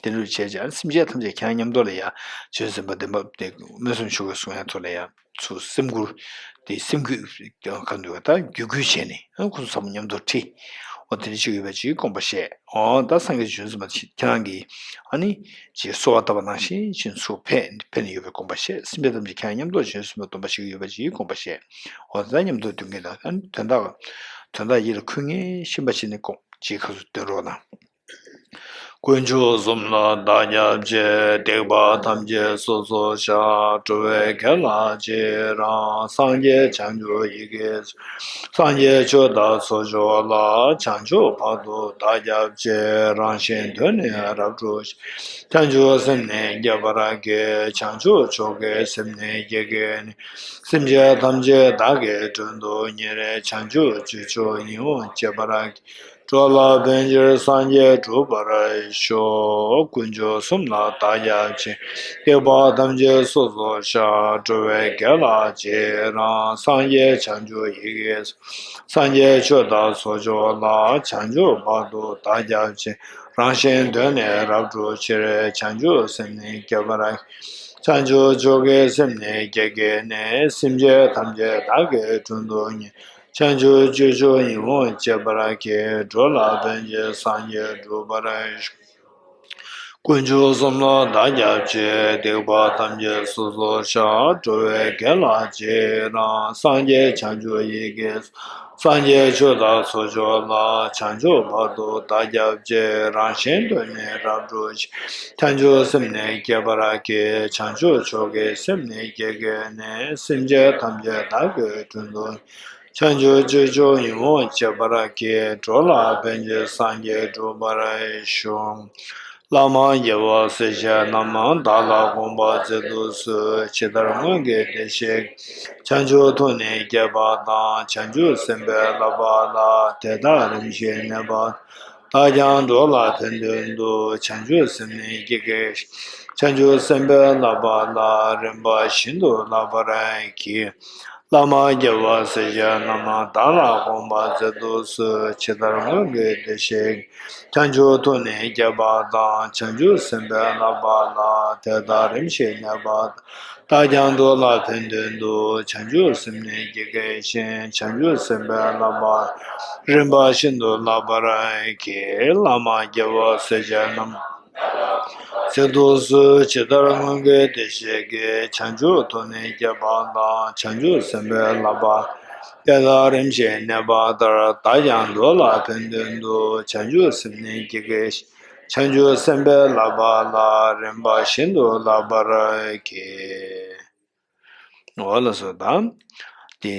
དེ་འདྲ་བྱས་ཅིག་ཨ་སེམས་ཅན་ཐམས་ཅད་ཁྱེད་རང་མཉམ་དུ་ལ་ཡ། བྱོན་ཟིན་པ་བདེན་པ་དེ་སྨོན་སུམ་ཆོས་གོས་གསུང་ཡ་ཐོག་ལ་ཡ། ཚུ་སེམས་ཁུར། དེ་སེམས་ཁུར་ག་འདུག་ད་རྒྱུད་སྐུལ་བྱས་ནས་ཨ་ཁོ་ཚོ་ཚང་མ་མཉམ་དུ་ཁྲིད། འོ་དེ་འདྲ་ཅིག་ཡོད་པ་ཅིག་དགོངས་པ་བཞེས། འོ་ད་སངས་རྒྱས་བྱང་ཆུབ་སེམས་དཔའ་ཁྱེད་རང་གིས་ཨ་ནི་ཅིག་གསོལ་བ་བཏབ་པ་ནང་བཞིན་བྱིན་ཚུར་ཕེབས་ཕེབས་ནས་ཡོད་པའི་དགོངས་པ་བཞེས། སེམས་ཅན་ཐམས་ཅད་ཁྱེད་རང་མཉམ་དུ་བྱང་ཆུབ་སེམས་དཔའི་སྡོམ་པ་ཞིག་ཡོད་པ་ཅིག་དགོངས་པ་བཞེས། འོ་ད་མཉམ་དུ་འདོན་གྱིན་ལ་ཨ་ནི་དོན་དག་དོན་དག་ཡིད་ལ་འཁོར་མཁན་ཤེས་པ་ཅིག་ནས་དགོངས་ཅིག་ཁ་སུ་འདོན་རོགས་གནང་། དཀོན་མཆོག་གསུམ་ལ་བདག་སྐྱབས་མཆི། སྡིག་པ་ཐམས་ཅད་སོ་སོར་བཤགས། འགྲོ་བའི་དགེ་ལ་རྗེས་རང་། སངས་རྒྱས་བྱང་ཆུབ་ཡི་གེ། སངས་རྒྱས་ཆོས་དང་ཚོགས་མཆོག་ལ། བྱང་ཆུབ་བར་དུ་བདག་སྐྱབས་མཆི། རང་གཞན་དོན་ནི་རབ་བསྒྲུབས་ཤིང་། བྱང་ཆུབ་སེམས་ནི་བསྐྱེད་པར་བགྱི། བྱང་ཆུབ་མཆོག་གི་སེམས་ནི་བསྐྱེད་བགྱིས་ནས། སེམས་ཅན་ཐམས་ཅད་བདག་གིས་མགྲོན་དུ་གཉེར། བྱང་ཆུབ་སྤྱོད་མཆོག་ཡིད་འོང་སྤྱད་པར་བགྱི། འགྲོ་ལ་ཕན་ཕྱིར་སངས་རྒྱས་འགྲུབ་པར་ཤོག། དཀོན་མཆོག་གསུམ་ལ་བདག་སྐྱབས་མཆི། སྡིག་པ་ཐམས་ཅད་སོ་སོར་བཤགས། འགྲོ་བའི་དགེ་ལ་རྗེས་རང་། སངས་རྒྱས་བྱང་ཆུབ་ཡི་གེ། སངས་རྒྱས་ཆོས་དང་ཚོགས་མཆོག་ལ། བྱང་ཆུབ་བར་དུ་བདག་སྐྱབས་མཆི། རང་གཞན་དོན་ནི་རབ་བསྒྲུབས་ཕྱིར། བྱང་ཆུབ་སེམས་ནི་བསྐྱེད་པར། བྱང་ཆུབ་མཆོག་གི་སེམས་ནི་བསྐྱེད་བགྱིས་ནས། སེམས་ཅན་ཐམས་ཅད་བདག་གིས་མགྲོན་དུ་གཉེར། བྱང་ཆུབ་སྤྱོད་མཆོག་ཡིད་འོང་སྤྱད་པར་བགྱི། འགྲོ་ལ་ཕན་ཕྱིར་སངས་རྒྱས་འགྲུབ་པར་ཤོག། དཀོན་མཆོག་གསུམ་ལ་བདག་སྐྱབས་མཆི། སྡིག་པ་ཐམས་ཅད་སོ་སོར་བཤགས། འགྲོ་བའི་དགེ་ལ་རྗེས་རང་། སངས་རྒྱས་བྱང་ཆུབ་ཡི་གེ། སངས་རྒྱས་ཆོས་དང་ཚོགས་མཆོག་ལ། བྱང་ཆུབ་བར་དུ་བདག་སྐྱབས་མཆི། རང་གཞན་དོན་ནི་རབ་བསྒྲུབས་ཤིང་། བྱང་ཆུབ་སེམས་ནི་བསྐྱེད་པར་བགྱི། བྱང་ཆུབ་མཆོག་གི་སེམས་ནི་བསྐྱེད་བགྱིས་ནས། སེམས་ཅན་ཐམས་ཅད་བདག་གིས་མགྲོན་དུ། བྱང་ཆུབ་སྤྱོད་མཆོག་ཡིད་འོང་སྤྱད་པར་བགྱི། འགྲོ་ལ་ཕན་ཕྱིར་སངས་རྒྱས་འགྲུབ་པར་ཤོག། བླ་མ་དགེ་བ་སྲས་ཆེན་རྣམས། བདག་ལ་དགོངས་པ་མཛད་དུ་གསོལ། ཇི་ལྟར་སྔོན་གྱི་བདེ་གཤེགས། བྱང་ཆུབ་ཐུགས་ནི་བསྐྱེད་པ་དང་། བྱང་ཆུབ་སེམས་དཔའི་བསླབ་པ་ལ། དེ་དག་རིམ་བཞིན་གནས་པ། བདག་ཀྱང་འགྲོ་ལ་ཕན་དོན་དུ། བྱང་ཆུབ་སེམས་ནི་བསྐྱེད་བགྱིས་ཤིང་། བྱང་ཆུབ་སེམས་དཔའི་བསླབ་པ་ལ། རིམ་པ་བཞིན་དུ་བསླབ་པར་བགྱི། བླ་མ་དགེ་བ་སྲས་ཆེན་རྣམས། བདག་ལ་དགོངས་པ་མཛད་དུ་གསོལ། ཇི་ལྟར་སྔོན་གྱི་བདེ་གཤེགས། བྱང་ཆུབ་ཐུགས་ནི་བསྐྱེད་པ་དང་། བྱང་ཆུབ་སེམས་དཔའི་བསླབ་པ་ལ། དེ་དག་རིམ་བཞིན་གནས་པ་དང་། བདག་ཀྱང་འགྲོ་ལ་ཕན་དོན་དུ། བྱང་ཆུབ་སེམས་ནི་བསྐྱེད་བགྱིས་ཤིང་། བྱང་ཆུབ་སེམས་དཔའི་བསླབ་པ་རིམ་པ་བཞིན་དུ་བསླབ་པར་བགྱི། བླ་མ་དགེ་བ་སྲས་ཆེན་རྣམས། མཛད་དུ་གསོལ། ཇི་ལྟར་སྔོན་གྱི་བདེ་གཤེགས་ཀྱིས། བྱང་ཆུབ་ཐུགས་ནི་བསྐྱེད་པ་དང་། བྱང་ཆུབ་སེམས་དཔའི་བསླབ་པ་དེ་དག་རིམ་བཞིན་གནས་པ་ལྟར། བདག་ཀྱང་འགྲོ་ལ་ཕན་དོན་དུ། བྱང་ཆུབ་སེམས་ནི་བསྐྱེད་བགྱིས་ཤིང་། བྱང་ཆུབ་སེམས་དཔའི་བསླབ་པ་ལ། རིམ་པ་བཞིན་དུ་བསླབ་པར་བགྱི། འོ་ལགས་སོ། ད་དེ་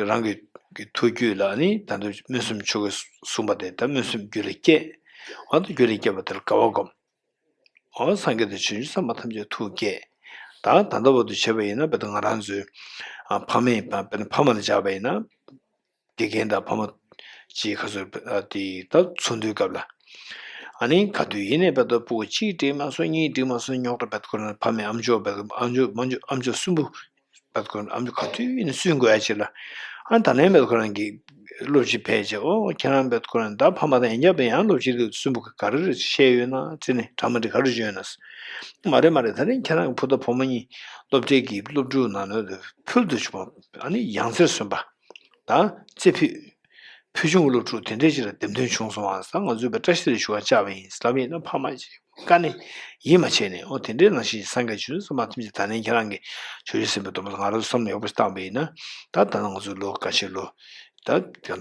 རང་གི་གི་ཐུགས་རྒྱུད་ལ་ནི་ད་ལྟ་མངོན་སུམ་མཆོག་གིས་གསུངས་པ་དེ་ད་མངོན་སུམ་རྒྱུད་ལ་སྐྱེས། འོ་ད་རྒྱུད་ལ་སྐྱེས་པ་དེར་དགའ་བ་སྒོམ། འོ་སངས་རྒྱས་དང་བྱང་ཆུབ་སེམས་དཔའ་ཐམས་ཅད་ཐུགས་བསྐྱེད། ད་ད་ལྟ་བར་དུ་བྱས་པ་ཡིན་ན་དཔེར་ན་ང་རང་ཚོའི་ཨ་ཕ་མས་དཔེར་ན་ཕ་མ་ལ་སྦྱར་བ་ཡིན་ན། དགེ་རྒན་དང་ཕ་མ་གཅིག་ཁ་སོ་ཨ་དེ་ད་འཚོ་དུས་སྐབས་ལ། ཨ་ནི་ག་དུས་ཡིན་ནའི་དཔེར་ན་སྤུ་གུ་གཅིག་འགྲིག་མ་སོང་གཉིས་འགྲིག་མ་སོང་རྙོག་དྲ་དཔེར་ན་ཁོ་རང་ཕ་མས་ཨམ་ཅོག་དཔེར་ན་ཨམ་ཅོག་མ་ཅོག་ཨམ་ཅོག་གསུམ་པོ། དཔེར་ན་ཁོ་རང་ཨམ་ཅོག་ག་དུས་ཡིན་ནའི་སུན་དགོས་ཡ་ཅིག་ལ། ཨ་ད་ལན་དཔེར་ན་ཁོ་རང་གི་སློབ་སྤྱི་ཕེབས་བྱས། ཨོ་ཁྱེད་རང་དཔེར་ན་ཁོ་རང་ད་ཕ་མ་དང་ཡང་བསྐྱར་དཔེར་ཡང་སློབ་སྤྱི་དེ་གསུམ་པོ་ག་རེ་རེ་བཤད་ཡོད་ན་དྲིས་ནས་འདྲ་མ་འདྲི་ག་རེ་བྱུང་ཡོད་ན། མ་རེད་མ་རེད། ད་རིང་ཁྱེད་རང་གི་བུ་དང་བུ་མོ་གཉིས་སློབ་གྲྭའི་གི་སློབ་ཕྲུག་ནང་ནས་ཕུལ་དུ་བྱུང་བ་ཨ་ནི་ཡང་རྩེར་སོན་པ། ད་རྩེ་ཕུད། ཕུལ་བྱུང་གི་སློབ་ཕྲུག་དེ་འདྲས་ཅིག་ལ་འདེམས་ཐོན་བྱུང་སོང་བ་ས་ང་ཚོས་པའི་བཀྲ་ཤིས་བདེ་ལེགས་ཞུ་བ་བཅར་བ་ཡིན་ལབ་ཡིན་ན་ཕ་མ་ཅིག་བཀའ་ནི་ཡིད་མ་ཆེས་ནས། ཨོ་དེ་འདྲས་ནང་བཞིན་སངས་རྒྱས་བྱང་ཆུབ་སེམས་དཔའ་ཐམས་ཅད་ད་ནི་ཁྱེད་རང་གི་བྱང་ཆུབ་སེམས་དཔའི་སྡོམ་པ་ང་རང་ཚོ་བསམ་བློ་ཡག་པོ་ཞིག་བཏང་བ་ཡིན་ན། ད་ད་ང་ཚོའི་ལོ་འགའ་ཤས་ལོ། ད་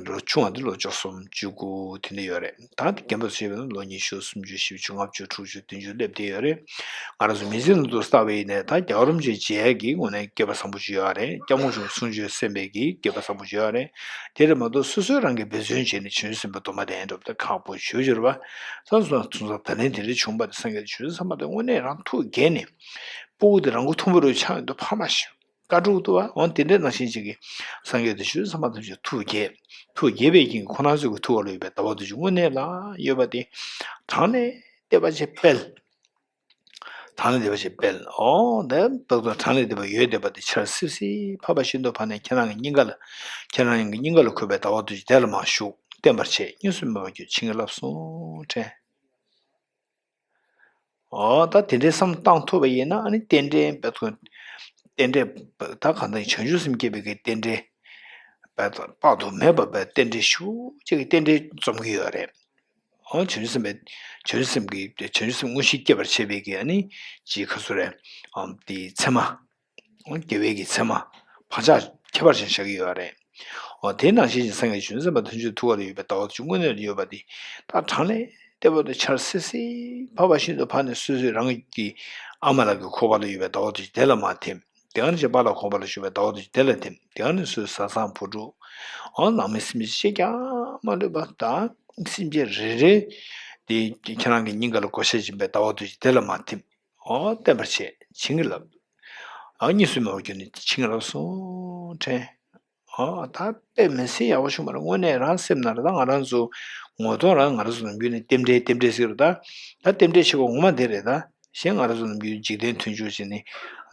ལོ་ཆུང་བ་འདི་ལོ་བཅུ་གསུམ་བཅུ་དགུ་དེ་འདྲ་ཡོད་རེད། ད་རྒན་པ་ཚོ་བྱས་པ་ན་ལོ་ཉི་ཤུ་སུམ་ཅུ་བཞི་བཅུ་ལྔ་བཅུ་དྲུག་ཅུ་བདུན་ཅུ་སླེབས་བསྡད་ཡོད་རེད། ང་རང་ཚོ་མི་ཚེ་ནང་དུ་བལྟས་པ་ཡིན་ནའི་ད་རྒྱལ་བ་རིན་པོ་ཆེ་མཇལ་ཡག་གི་ངོས་ནས་སྐལ་པ་བཟང་པོ་ཞིག་ཡོད་རེད། སྐྱབས་མགོན་ཆེན་པོ་གསུང་ཆོས་གསན་པའི་གི་སྐལ་པ་བཟང་པོ་ཞིག་ཡོད་རེད། དེ་རེད་མ་གཏོགས་སོ་སོས་རང་གིས་འབད་བརྩོན་བྱས་ནས་བྱང་ཆུབ་སེམས་དཔའི་སྡོམ་པ་ལེན་འགྲོ་བ་དེ་ཁག་པོ་ཞེ་པོ་ཅིག་རེད་པ། ད་སོང་ཙང་ད་ལན་དེ་འདྲ་བྱུང་བ་དེ་སངས་རྒྱས་བྱང་ཆུབ་སེམས་དཔའ་དེ་དངོས་གནས་རང་ཐུགས་དགྱེས་ནས། སྤུ་གུ་དེ་རང་མགོ་ཐོན་པོ་རུ་ཆགས་ཡོང་དུས་ཕ་མ་ཞིག་བཀའ་དྲུག་ཏུ་བ་འོང་དེ་འདྲའི་ནང་བཞིན་ཅིག་གིས་སངས་རྒྱས་དེ་བྱང་ཆུབ་སེམས་དཔའ་ཐམས་ཅད་ཐུགས་དགྱེས། ཐུགས་དགྱེས་པའི་རྐྱེན་གྱིས་ཁོ་རང་ཚོའི་གི་ཐུགས་ཀ་ལ་ཡོད་པའི་ཟླ་བ་རྡོ་རྗེ་དངོས་གནས་ལ་ཡོད་པ་དེ། གྲངས་ལས་འདས་པ་ཅིག་སྤེལ། གྲངས་ལས་འདས་པ་ཅིག་སྤེལ། ཨོ་དེ་སྤེལ་དུས་གྲངས་ལས་འདས་པ་ཡོད་བསྡད་པ་དེ་ཆར་སིབ་སིབ་ཕབ་པ་བཞིན་དུ་ཕབ་ནས་ཁྱེད་རང་གི་སྙིང་ག་ལ། ཁྱེད་རང་གི་སྙིང་ག་ལ་འཁོད་པའི་ཟླ་བ་རྡོ་རྗེ་དེ་ལ་མར་བཞུགས་བརྟན་པར་བྱས་གཉིས་སུ་མེད་པར་གྱུར་བྱིན་གྱིས་བརླབས་སོ་དྲན། ཨོ་ད་དེ་འདྲའི་བསམ་བཏང་ཐུབ་པ་ཡིན་ན་ཨ་ནི་རྟེན་འབྲེལ་བེད་ཐུབ། རྟེན་འབྲེལ་ད་གང་ལྟར་བྱང་ཆུབ་སེམས་བསྐྱེད་པའི་གི་རྟེན་འབྲེལ་ བས་དཔག་ཏུ་མེད་པ་བས་རྟེན་འབྲེལ་ཞེ་པོ་ཅིག་གི་རྟེན་འབྲེལ་འཛོམས་ཀྱི་ཡོད་རེད། འོ་བྱང་ཆུབ་སེམས་དཔའི་བྱང་ཆུབ་སེམས་ཀྱི་བྱང་ཆུབ་སེམས་དངོས་གཞི་སྐྱེད་པར་བྱེད་པའི་གི་ཨ་ནི་ཅིག་ཁ་སོ་རེད། ཨམ་དེའི་མཚན་མ། འོ་དགེ་བའི་གི་མཚན་མ། བག་ཆགས་ཁྱད་པར་ཅན་བཞག་གི་ཡོད་རེད། འོ་དེ་ནང་བཞིན་གྱི་སངས་རྒྱས་བྱང་ཆུབ་སེམས་དཔའ་ཐམས་ཅད་ཐུགས་ཀ་ལ་ཡོད་པའི་ཟླ་བ་དེ་དངོས་གནས་ལ་ཡོད་པ་དེ། ད་གྲངས་ལས་ལྟེ་བ་དུ་ཆར་སིལ་སིལ་བབས་པ་བཞིན་དུ་ཕར་ནས་སོ་སོའི་རང་གི་ཨ་མ་ལགས་ཀྱི་ཁོག་པ་ལ་ཡོད་པའི་ཟླ་བ་དེ་དེ་ལ་མར་ཐིམ། དེ་ག་ནས་ཅིག་པཱ་ལགས་ཁོག་པ་ལ་བཞུགས་པའི་ཟླ་བ་དེ་དེ་ལ་ཐིམ། དེ་ག་ནས་སོ་སོའི་བཟའ་ཚང་བུ་ཕྲུག་འོ་ནང་མི་སེམས་ཅན་གཅིག་ཀྱང་མ་ལུས་པ་དང་སེམས་ཅན་རེ་རེ་དེ་ཁྱེད་རང་གི་སྙིང་ག་ལ་བགོ་བཤའ་བྱེད་པའི་ཟླ་བ་དེ་དེ་ལ་མར་ཐིམ། འོ་བརྟན་པར་བྱས། བྱིན་གྱིས་བརླབས། འོ་གཉིས་སུ་མེད་པར་གྱུར་ནས་བྱིན་གྱིས་བརླབས་སོང་དྲན། འོ་ད་དཔེ་མི་སྲིད་ཡག་པོ་བྱུང་བ་རེད། དངོས་གནས་རང་སེམས་ནང་ལ་ད་ང་རང་ཚོ་ངོ་གདོང་རང་ང་རང་ཚོ་ནམ་རྒྱུན་ནས་རྟེན་འབྲེལ་རྟེན་འབྲེལ་ཟེར་རོ། ད་ད་རྟེན་འབྲེལ་བྱེད་དགོས་ངོ་མ་དེ་རེད། ད་གཞན་ང་རང་ཚོ་ནམ་རྒྱུན་འཇིག་རྟེན་མཐུན་འཇུག་བྱས་ནས་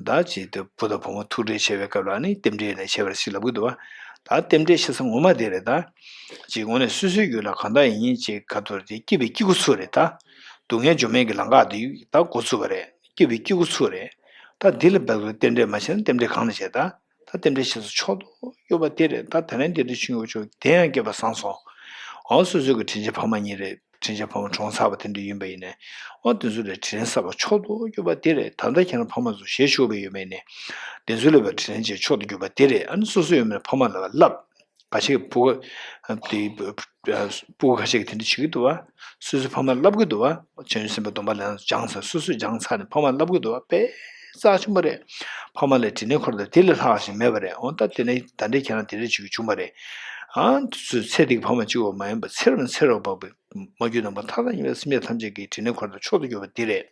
ད་ཅིག་ཏུ་བུ་དང་བུ་མོ་ཐུག་འཕྲད་བྱས་པའི་སྐབས་ལ་ནི་རྟེན་འབྲེལ་ནས་བྱས་པ་རེད་ཟེར་ལབ་ཀྱི་འདུག་བ། ད་རྟེན་འབྲེལ་བྱེད་ས་ངོ་མ་དེ་རེད། ད་ཅིག་དངོས་གནས་སོ་སོའི་རྒྱུད་ལ་གང་ལྟར་ཡིན་ཅིག་ག་ཐོར་དེ་སྐྱིད་པའི་སྐྱིད་ཁུ་ཚུར་རེད། ད་སྡུག་བསྔལ་འཇོམས་མེད་ཀྱི་ལམ་ཁ་དེ་ད་འགོ་ཚུགས་པ་རེད། སྐྱིད་པའི་སྐྱིད་ཁུ་ཚུར་རེད། ད་འདི་ལ་བབ་པའི་རྟེན་འབྲེལ་མ་བྱས་ན་རྟེན་འབྲེལ་གང་ནས་བྱས། ད་ད་རྟེན་འབྲེལ་བྱེད་ས་མཆོག་ཏུ་གྱུར་པ་དེ་རེད། ད་དེ་ནས་འདི་འདྲ་ཆུང་ཡོད་ཆོག་དེ་ཡང་སྐལ་པ་བཟང་སོང་། འོ་སོ་སོའི་གི་དྲིན་ཆེན་ཕ་མ་གཉིས་རེད། དྲིན་ཆེན་ཕ་མ་གྲོངས་ཚར་བ་དེ་འདྲ་ཡིན་པ་ཡིན་ནའི། འོ་དེ་ཚོ་ལ་དྲིན་ལན་བསབ་པ་མཆོག་ཏུ་གྱུར་པ་དེ་རེད། ད་ལྟ་ཁྱེད་རང་ཕ་མ་ཚོ་ཞལ་བཞུགས་པ་ཡོད་པ་ཡིན་ནའི། དེ་ཚོ་ལ་བའི་དྲིན་ལན་བྱེད་མཆོག་ཏུ་གྱུར་པ་དེ་རེད། ཨ་ནི་སོ་སོ་ཡོད་མེད་ཕ་མ་ལ་བ་བསླབ། ཁ་ཤས་ཀྱིས་སྤུ་གུ་དེ་སྤུ་གུ་ཁ་ཤས་ཀྱིས་དེ་འདྲ་བྱེད་ཀྱི་འདུག་བ། སོ་སོའི་ཕ་མ་ལ་བསླབ་ཀྱི་འདུག་བ། བྱང་ཆུབ་སེམས་དཔའི་སྡོམ་པ་ལེན་སྦྱངས་ཚར། སོ་སོས་སྦྱངས་ཚར་ནས་ཕ་མ་ལ་བསླབ་ཀྱི་འདུག་བ། དཔེ་རྩ་ཆེན་པོ་རེད། ཕ་མ་ལ་དྲིན་ལན་འཁོར་ད་དེ་ལས་ལྷག་ཞིག་མེད་པ་རེད། འོ་ད་དེ་ནས་ད་ལྟའི་ཁྱེད་རང་དེ་འདྲ་བྱེད་ཀྱི་བྱུང་བ་རེད། ཨ་ཚོས་ཚེ་འདི་གི་ཕ་མ་གཅིག་པོ་མ་ཡིན་པར་ཚེ་རབས་ནས་ཚེ་རབས་བར་དུ་མ་གྱུར་ནམ་མཁའ་མཐའ་དག་གཉིས་པའི་སེམས་ཅན་ཐམས་ཅད་ཀྱི་དྲིན་ལན་འཁོར་ད་མཆོག་ཏུ་གྱུར་པ་འདི་རེད།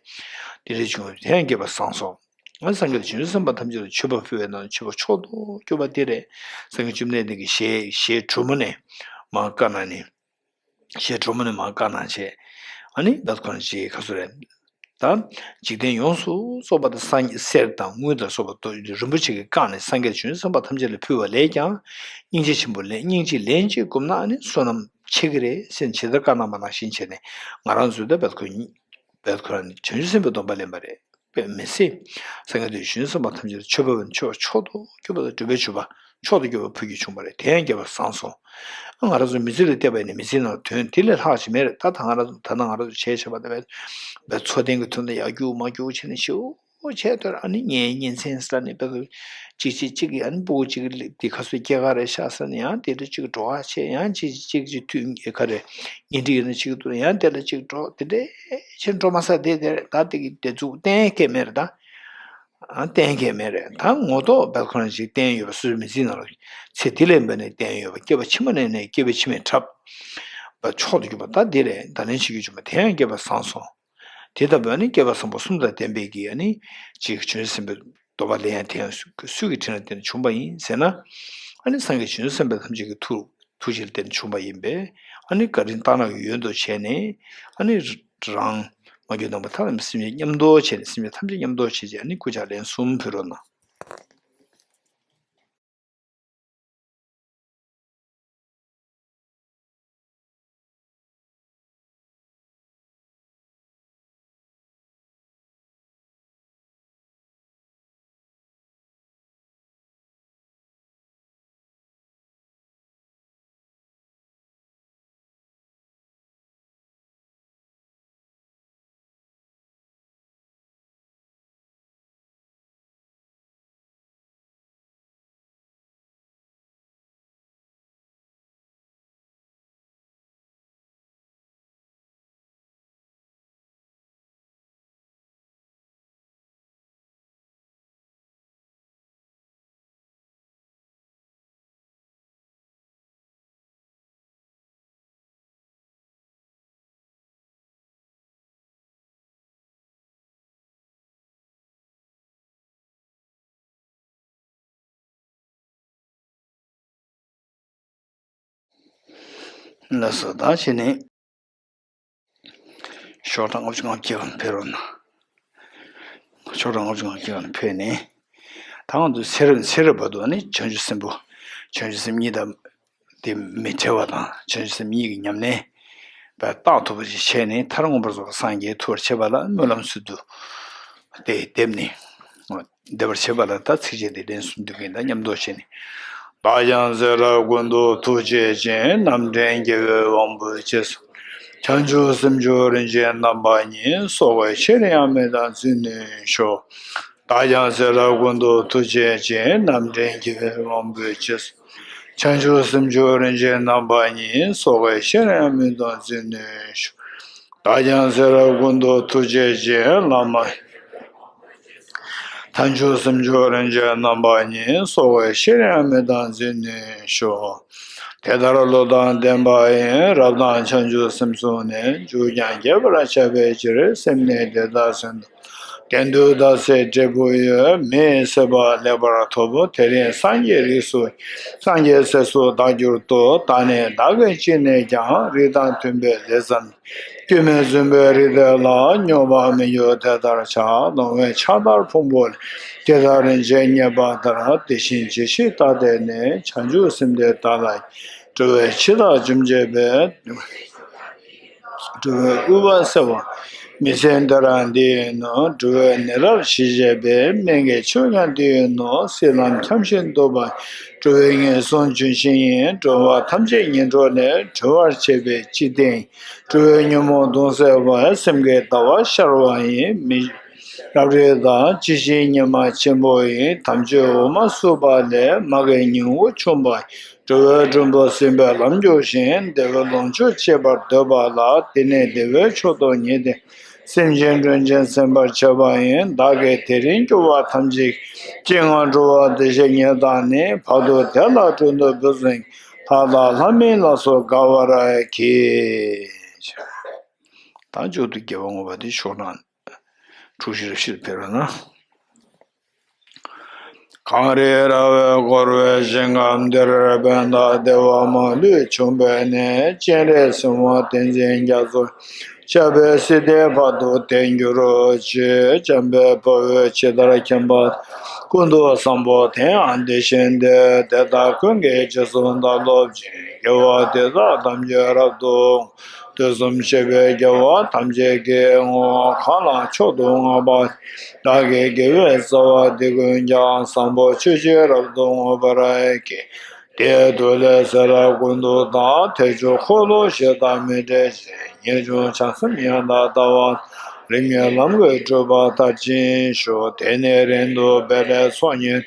འདི་འདྲ་བྱུང་བ་དེ་ཡང་སྐལ་པ་བཟང་སོང་། ང་སངས་རྒྱས་བྱང་ཆུབ་སེམས་དཔའ་ཐམས་ཅད་ལ་མཆོད་པ་ཕུལ་བའི་ནང་མཆོད་པ་མཆོག་ཏུ་གྱུར་པ་དེ་རེད། སངས་རྒྱས་བཅོམ་ལྡན་འདས་ཀྱི་ཞལ་ཞལ་དྲོན་མོ་ནས་མར་བཀའ་གནང་ནས། ཞལ་དྲོན་མོ་ནས་མར་བཀའ་གནང་བྱས། ཨ་ནི་ད་ཁོ་རང་ཅིག་ག་ཚོད་རེད། ད་འཇིག་རྟེན་ཡོངས་སུ་རྫོགས་པ་དང་སངས་རྒྱས་གསེར་དང་དངུལ་དང་སོགས་པ་རིན་པོ་ཆེ་གིས་བཀང་ནས་སངས་རྒྱས་བྱང་ཆུབ་སེམས་དཔའ་ཐམས་ཅད་ལ་ཕུལ་བ་ལས་ཀྱང་། སྙིང་རྗེ་ཆེན་པོ་ལས་སྙིང་རྗེ་ལན་གཅིག་བསྒོམས་ན་ཨ་ནི་བསོད་ནམས་ཆེ་གི་རེད་ཟེར་ཇི་ལྟར་བཀའ་གནང་བ་ནང་བཞིན་བྱས་ནས་ང་རང་ཚོའི་ད་བད་ཁོ་བད་ཁོ་རང་ནི་བྱང་ཆུབ་སེམས་དཔའི་སྡོམ་པ་ལེན་པ་རེད། དཔེ་མི་སྲིད། སངས་རྒྱས་དེ་བྱང་ཆུབ་སེམས་དཔའ་ཐམས་ཅད་ལ་མཆོད་པ་འབུལ་ནས་མཆོད་པ་མཆོག་ཏུ་གྱུར་པ་དང་སྒྲུབ་པའི་མཆོད་པ་མཆོག་ཏུ་གྱུར་པ་ཕུལ་རྒྱུ་བྱུང་བ་རེད། དེ་ཡང་སྐལ་པ་བཟང་སོང་། ང་རང་ཚོ་མི་ཚེ་ལ་བལྟས་པ་ཡིན་ན་མི་ཚེའི་ནང་དོན་དེ་ལས་ལྷག་ཅིག་མེད་རེད། ད་ད་ང་རང་ཚོ་ད་ལྟ་ང་རང་ཚོ་བྱས་བྱས་པ་ད་བས་བས་འཚོ་རྟེན་གྱི་དོན་དུ་ཡར་རྒྱུག་མར་རྒྱུག་བྱས་ནས་ཤི་བོ་བྱས་དོར་ཨ་ནི་ངའི་གཉེན་ཚན་ས་ནས་བས་གཅིག་གཅིག་གཅིག་གིས་ཨ་ནི་སྤུ་གུ་གཅིག་གི་དེ་ཁ་སོའི་སྐྱེས་སྐར་རེ་ཤག་ས་ནས་ཡང་དེ་འདྲ་གཅིག་འགྲོ་བ་བྱས་ཡང་གཅིག་གཅིག་གཅིག་དུས་ཁ་རེ་གཉེན་སྒྲིག་ཡོད་ན་གཅིག་ཏུ་ཡང་དེ་ལ་གཅིག་འགྲོ་དེ་འདྲ་བྱས་འགྲོ་མ་ས་དེ་དེ་རེད། ད་དེ་གི་དེ་ཚུགས་གཏན་འཁེལ་མེད་རེད་ད། ཨ་གཏན་འཁེལ་མེད་རེད། ད་ངོ་ཐོག་བས་ཁོ་རང་ཞིག་བསྟན་ཡོད་པ་སོ་སོའི་མི་ཚེའི་ནང་ལ་ཚེ་འདི་ལས་འབད་ནས་བསྟན་ཡོད་པ་སྐྱེ་བ་ཕྱི་མ་ནས་ནས་སྐྱེ་བའི་ཕྱི་མའི་ཐབས་པ་མཆོག་ཏུ་གྱུར་པ་ད་འདི་རེད། ད་ལན་བྱེད་རྒྱུ་བྱུང་བ་དེ་ཡང་སྐལ་པ་བཟང་སོང་། དེ་ལྟ་བུ་ནི་སྐལ་པ་བཟང་པོ་གསུམ་དང་ལྡན་པའི་གི་ཨ་ནི་ཅིག་བྱང་ཆུབ་སེམས་དཔའི་སྡོམ་པ་ལེན་ཡང་དེ་ཡང་སུ་སུ་གི་དྲིན་ལ་བརྟེན་ནས་བྱུང་བ་ཡིན་ཟེར་ན། ཨ་ནི་སངས་རྒྱས་བྱང་ཆུབ་སེམས་དཔའ་ཐམས་ཅད་ཀྱི་ཐུགས་ཐུགས་རྗེ་ལ་བརྟེན་ནས་བྱུང་བ་ཡིན་པས། ཨ་ནི་བཀའ་དྲིན་བཏང་ནས་ཡོན་དུ་བྱས་ནས། ཨ་ནི་རང་མ་གྱུར་ནམ་མཁའ་མཐའ་ལ་སེམས་ཅན་མཉམ་དུ་བྱས་ནས་སེམས་ཅན་ཐམས་ཅད་མཉམ་དུ་བྱས་ཀྱི་ཨ་ནི་སྐུ་ཕྱག་ལན་གསུམ་ཕུལ་རོགས་གནང་། ལགས་སོ། ད་བྱས་ནས་ཤོག་གྲངས་ལྔ་བཅུ་ང་བརྒྱད་ལ་ཕེབས་རོགས་གནང་། ཤོག་གྲངས་ལྔ་བཅུ་ང་བརྒྱད་ལ་ཕེབས་ནས། ད་ང་ཚོ་ཚེ་རབས་ཚེ་རབས་བར་དུ་ནི་བྱང་ཆུབ་སེམས་དཔའ་བྱང་ཆུབ་སེམས་གཉིས་དང་དེ་མི་བྲལ་བ་དང་བྱང་ཆུབ་སེམས་གཉིས་ཀྱི་ཉམས་ལེན་པ་རྟག་ཐུབ་པ་ཞིག་བྱས་ནས་མཐར་མངོན་པར་རྫོགས་པར་སངས་རྒྱས་ཐུབ་པར་བྱེད་པ་ལ་སྨོན་ལམ་སྲོལ་དུ་དེ་འདེབས་ནས་བསྡད་པར་བྱེད་པ་ལ། ད་ཚིགས་བཅད་དེ་ལན་གསུམ་འདོན་མཁན་དང་མཉམ་དུ་བྱས་ནས་ བདག་ཀྱང་ཚེ་རབས་ཀུན་ཏུ་ཐུགས་རྗེ་ཅན། རྣམ་འདྲེན་རྒྱལ་བའི་དབང་པོའི་རྗེས་སུ། བྱང་ཆུབ་སེམས་མཆོག་རིན་ཆེན་རྣམ་པ་གཉིས། སྲོག་གི་ཕྱིར་ཡང་མི་གཏང་བརྩོན་ནུས་ཤོག། བདག་ཀྱང་ཚེ་རབས་ཀུན་ཏུ་ཐུགས་རྗེ་ཅན། རྣམ་འདྲེན་རྒྱལ་བའི་དབང་པོའི་རྗེས་སུ། བྱང་ཆུབ་སེམས་མཆོག་རིན་ཆེན་རྣམ་པ་གཉིས། སྲོག་གི་ཕྱིར་ཡང་མི་གཏང་བརྩོན་ནུས་ཤོག། བདག་ཀྱང་ཚེ་རབས་ཀུན་ཏུ་ཐུགས་རྗེ་ཅན། བླ་མ། བྱང་ཆུབ་སེམས་མཆོག་རིན་ཆེན་རྣམ་པ་གཉིས། སྲོག་གི་ཕྱིར་ཡང་མི་གཏང་བརྩོན་ནུས་ཤོག། དེ་ལྟར་བློ་དང་ལྡན་པ་ཡིས། རབ་དང་བྱང་ཆུབ་སེམས་བཟུང་ནས། མཇུག་ཀྱང་རྒྱས་པར་བྱ་བའི་ཕྱིར། སེམས་ནི་དེ་དག་གཟོད་དུ། དེང་དུས་བདག་ཚེ་འབྲས་བུ་ཡོད། མི་ཡི་བསོད་པ་ལེགས་པར་ཐོབ། དེ་རིང་སངས་རྒྱས་རིགས་སུ། སངས་རྒྱས་སྲས་སུ་བདག་གྱུར་ཏོ། ད་ནི་བདག་གིས་ཅི་ནས་ཀྱང་། རིགས་དང་མཐུན་པའི་ལས་བསམ། སྐྱོན་མེད་བརྫུན་པའི་རིགས་དེ་ལ། སྙོམས་པར་མི་འཇུག་དེ་ལྟར་བྱ། ལོང་བས་ཕྱག་དར་ཕུང་པོ་ལས། དེ་དག་རིན་ཆེན་རྙེད་པ་ལྟར། དེ་བཞིན་ཇི་ཞིག་བདག་བསྟེན་ནས། བྱང་ཆུབ་སེམས་དེ་བདག་ལ། འགྲོ་བའི་འཆི་བདག་འཇོམས་བྱེད་པའི། འགྲོ་བའི་དབུལ་བ་སེལ་བ་མི་ཚེ་འདི་རང་འདི་ཡིན་ནོ། འགྲོ་བའི་ནད་རབ་ཞི་བྱེད་པའི། སྨན་གྱི་མཆོག་ཀྱང་འདི་ཡིན་ནོ། སྲིད་ལམ་འཁྱམས་ཤིང་དུབ་པ་ཡི། འགྲོ་བའི་ངན་སོང་ལྗོན་ཤིང་ཡིན། འགྲོ་བ་ཐམས་ཅད་ངན་འགྲོ་ལས། སྒྲོལ་བར་བྱེད་པའི་སྤྱི་བསྟན་ཡིན། འགྲོ་བའི་ཉོན་མོངས་གདུང་སེལ་བ་ཡི། སེམས་ཀྱི་ཟླ་བ་ཤར་བ་ཡིན། མི་རབ་རིབ་དང་། ཇི་བཞིན་ཉི་མ་ཆེན་པོ་ཡིན། དམ་ཆོས་འོ་མ་བསྲུབས་པ་ལས། མ་རྒན་ཉིན་འོད་ཆུང་བ་ཡིན། འགྲོ་བའི་མགྲོན་པོ་ཟིན་པས་ལམ་རྒྱུགས་ཤིང་། བདེ་བའི་ལོངས་སྤྱོད་སྤྱད་པར་འདོད་པ་ལ། དེ་ནི་བདེ་བའི་མཆོག་ཏུ་ངེས་ཏེ། སེམས་ཅན་མགྲོན་ཆེན་སེམས་དཔར་བྱེད་པ་ཡིན། བདག་གིས་དེ་རིང་སྐྱོབ་པ་ཐམས་ཅད། སྤྱན་སྔར་འགྲོ་བ་འདི་ཞེས་ངེས་དང་ནི། བར་དུ་དེ་ལ་སྤྲོ་བསྡུ་འབུལ་ཚུགས། ལྷ་དང་ལྷ་མིན་ལ་སོགས་དགའ་བར་གྱིས། ད་མཇུག་ཏུ་རྒྱལ་བ་དངོས་པོ་དེ་ཕྱོགས་ན། འཁྲུགས་གཞི་རབ་ཕྱིར་ཕེབས་པ་ན། གངས་རི་ར་བས་བསྐོར་བའི་ཞིང་ཁམས་འདིར། ཕན་དང་བདེ་བ་མ་ལུས་འབྱུང་བའི་གནས། སྤྱན་རས་གཟིགས་དབང་བསྟན་འཛིན་རྒྱ་མཚོ། ཞབས་པད་སྲིད་མཐའི་བར་དུ་བརྟན་གྱུར་ཅིག། འཇམ་དཔལ་དཔའ་བོས་ཇི་ལྟར་མཁྱེན་པ། ཀུན་ཏུ་བཟང་པོ་དེ་ཡང་དེ་བཞིན་ཏེ། དེ་དག་ཀུན་གྱི་རྗེས་སུ་བདག་སློབ་ཅིང་། དགེ་བ་འདི་དག་ཐམས་ཅད་རབ་ཏུ། དུས་གསུམ་གཤེགས་པའི་རྒྱལ་བ་ཐམས་ཅད་ཀྱིས། བསྔོ་བ་གང་ལ་མཆོག་ཏུ་བསྔགས་པ། བདག་གི་དགེ་བའི་རྩ་བ་འདི་ཀུན་ཀྱང་། བཟང་པོ་སྤྱོད་ཕྱིར་རབ་ཏུ་བསྔོ་བར་བགྱི། དེའི་མཐུ་ལས་ཚེ་རབས་ཀུན་ཏུ་བདག། ཐེག་མཆོག་འཁོར་ལོ་བཞི་དང་མི་འབྲལ་ཞིང་། ངེས་འབྱུང་བྱང་སེམས་ཡང་དག་ལྟ་བ། རིམ་གཉིས་ལམ་གྱི་སྒྲུབ་པ་མཐར་ཕྱིན་ཤོག། དེ་ནས་རིང་དུ་འཕེལ་བའི་ཚོགས་གཉིས།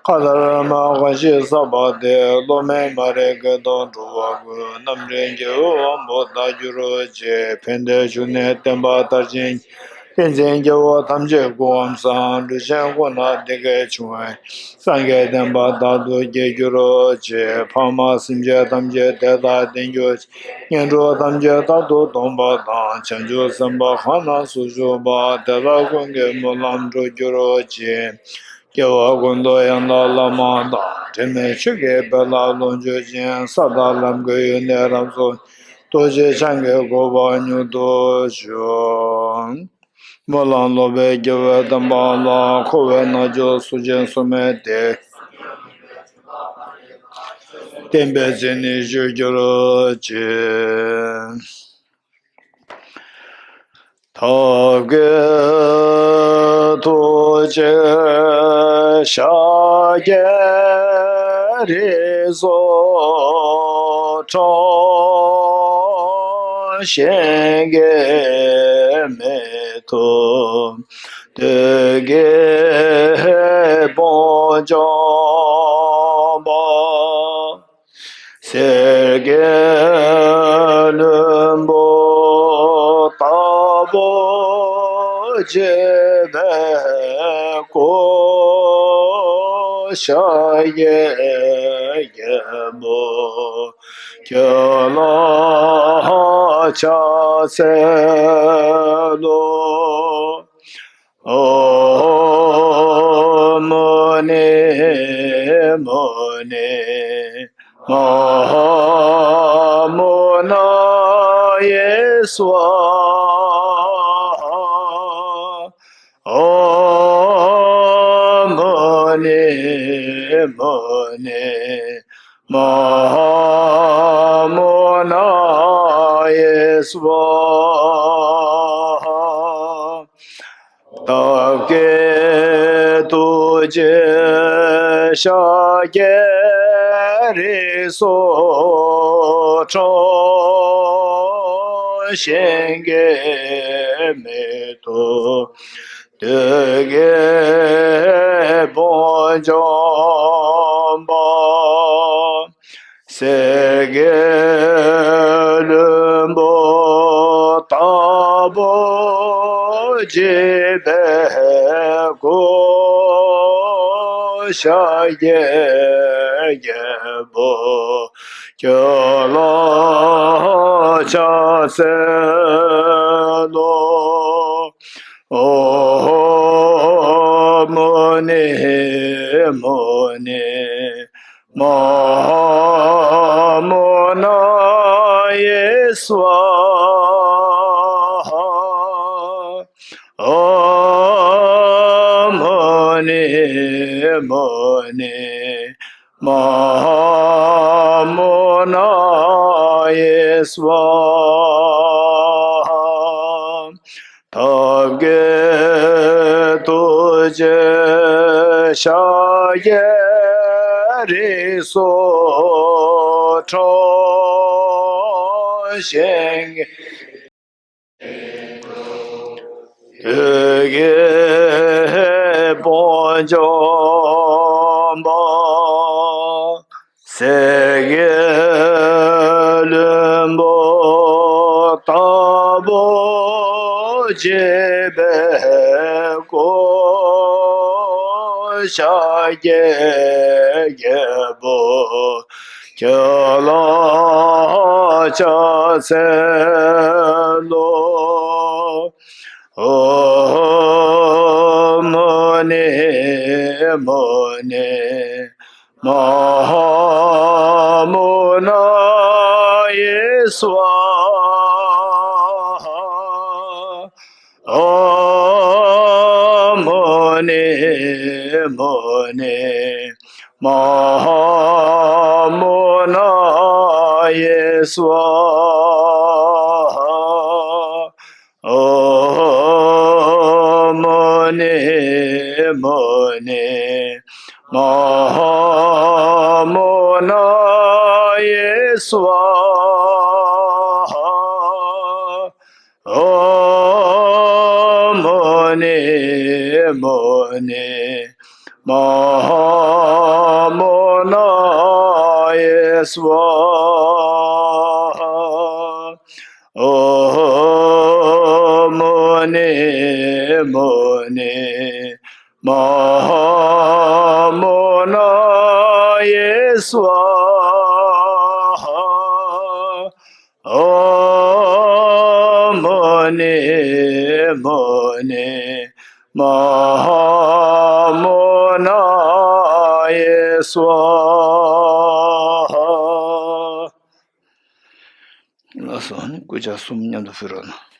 མཁའ་ལྟར་མ་གང་ཞིག་བསགས་པ་དེ། སློབ་མའི་མ་རིག་གི་དོན་འགྲོ་བ་ཀུན། རྣམ་འདྲེན་རྒྱལ་བའི་དབང་པོ་བདག་གྱུར་ཅིག། ཕན་བདེའི་འབྱུང་གནས་བསྟན་པ་མཐར་ཕྱིན། བསྟན་འཛིན་རྒྱལ་བ་ཐམས་ཅད་སྐུ་ཁམས་བཟང་། ལུས་ཅན་ཀུན་ལ་བདེ་སྐྱིད་འབྱུང་བའི། སངས་རྒྱས་བསྟན་པ་དར་དུ་རྒྱས་གྱུར་ཅིག། ཕ་མ་སེམས་ཅན་ཐམས་ཅད་དེ་དག་བདེན་གྱུར་ཅིག། ངན་འགྲོ་ཐམས་ཅད་རྟག་ཏུ་སྟོངས་པ་དང་། བྱང་ཆུབ་སེམས་དཔའ་གང་རྣམས་སུ་ཞུགས་པ། དེ་དག་ཀུན་གྱི་སྨོན་ལམ་འགྲུབ་གྱུར་ཅིག། སྐྱེ་བ་ཀུན་ཏུ་ཡང་དག་བླ་མ་དང་། དྲི་མེད་ཆོས་ཀྱི་དཔལ་ལ་ལོངས་སྤྱོད་ཅིང་། ས་དང་ལམ་གྱི་ཡོན་ཏན་རབ་རྫོགས། རྡོ་རྗེ་འཆང་གི་གོ་འཕང་མྱུར་དུ་ཤོག། སྨོན་ལམ་སློབ་པའི་དགེ་བའི་བསྟན་པ་ལ། འཁོར་བའི་རྣལ་འབྱོར་སུ་ཞིག་སུ་མེད་དེ། བསྟན་པའི་མཚན་ནི་ཞུ་གྱུར་ཅིག། ཐབས་མཁས་ཐུགས་རྗེ་ཤཱཀྱའི་རིགས་སུ་འཁྲུངས། གཞན་གྱིས་མི་ཐུབ་བདུད་ཀྱི་དཔུང་འཇོམས་པ། གསེར་གྱི་ལྷུན་པོ་ལྟ་བུར་བརྗིད་པའི་སྐུ། ཤཱཀྱའི་རྒྱལ་པོ་ཁྱོད་ལ་ཕྱག་འཚལ་ལོ། ཨོཾ་མུ་ནེ་མུ་ནེ་མ་ཧཱ་མུ་ན་ཡེ་སྭཱ་ཧཱ། ཨོཾ་མུ་ནེ་མུ་ནེ་མ་ཧཱ་མུ་ན་ཡེ་སྭཱ་ཧཱ། ཐབས་མཁས་ཐུགས་རྗེ་ཤཱཀྱའི་ རིགས་སུ་འཁྲུངས། ཞིང་གི་མེ་ཏོག་དུད་ཀྱི་དཔུང་འཇོམས་པ། གསེར་གྱི་ལྷུན་པོ་ལྟ་བུར་བརྗིད་པའི་སྐུ། ཤཱཀྱའི་རྒྱལ་པོ་ཁྱོད་ལ་ཕྱག་འཚལ་ལོ། ཨོཾ་མུ་ནེ་མུ་ནེ་མ་ཧཱ་མུ་ན་ཡེ་སྭཱ་ཧཱ། ཨོཾ་མུ་ནེ་མུ་ནེ་མ་ཧཱ་མུ་ན་ཡེ་སྭཱ་ཧཱ། ཐབས་མཁས་ཐུགས་རྗེ་ཤཱཀྱའི་རིགས་སུ་འཁྲུངས། ཞིང་དུད་ཀྱི་དཔུང་འཇོམས་པ། གསེར་གྱི་ལྷུན་པོ་ལྟ་བུར་བརྗིད་པའི་སྐུ། ཤཱཀྱའི་རྒྱལ་པོ་ཁྱོད་ལ་ཕྱག་འཚལ་ལོ། ཨོཾ་མུ་ནེ་མུ་ནེ་མ་ཧཱ་མུ་ན་ཡེ་སྭཱ་ཧཱ། ཨོཾ་མུ་ནེ་མུ་ནེ་མ་ཧཱ་མུ་ན་ཡེ་སྭཱ་ཧཱ། ཨོཾ་མུ་ནེ་མུ་ནེ་མ་ཧཱ་མུ་ན་ཡེ་སྭཱ་ཧཱ། ཨོཾ་མུ་ནེ་མུ་ནེ་མ་ཧཱ་མུ་ན་ཡེ་སྭཱ་ཧཱ། ཨོཾ་མུ་ནེ་མུ་ནེ་མ་ཧཱ་མུ་ན་ཡེ་སྭཱ་ཧཱ། ཨོཾ་མུ་ནེ་མུ་ནེ་མ་ཧཱ་མུ་ན་ཡེ་སྭཱ་ཧཱ། ལགས་སོ། ཨ་ནི་སྐུ་ཕྱག་གསུམ་མཉམ་དུ་ཕུལ་རོགས་གནང་།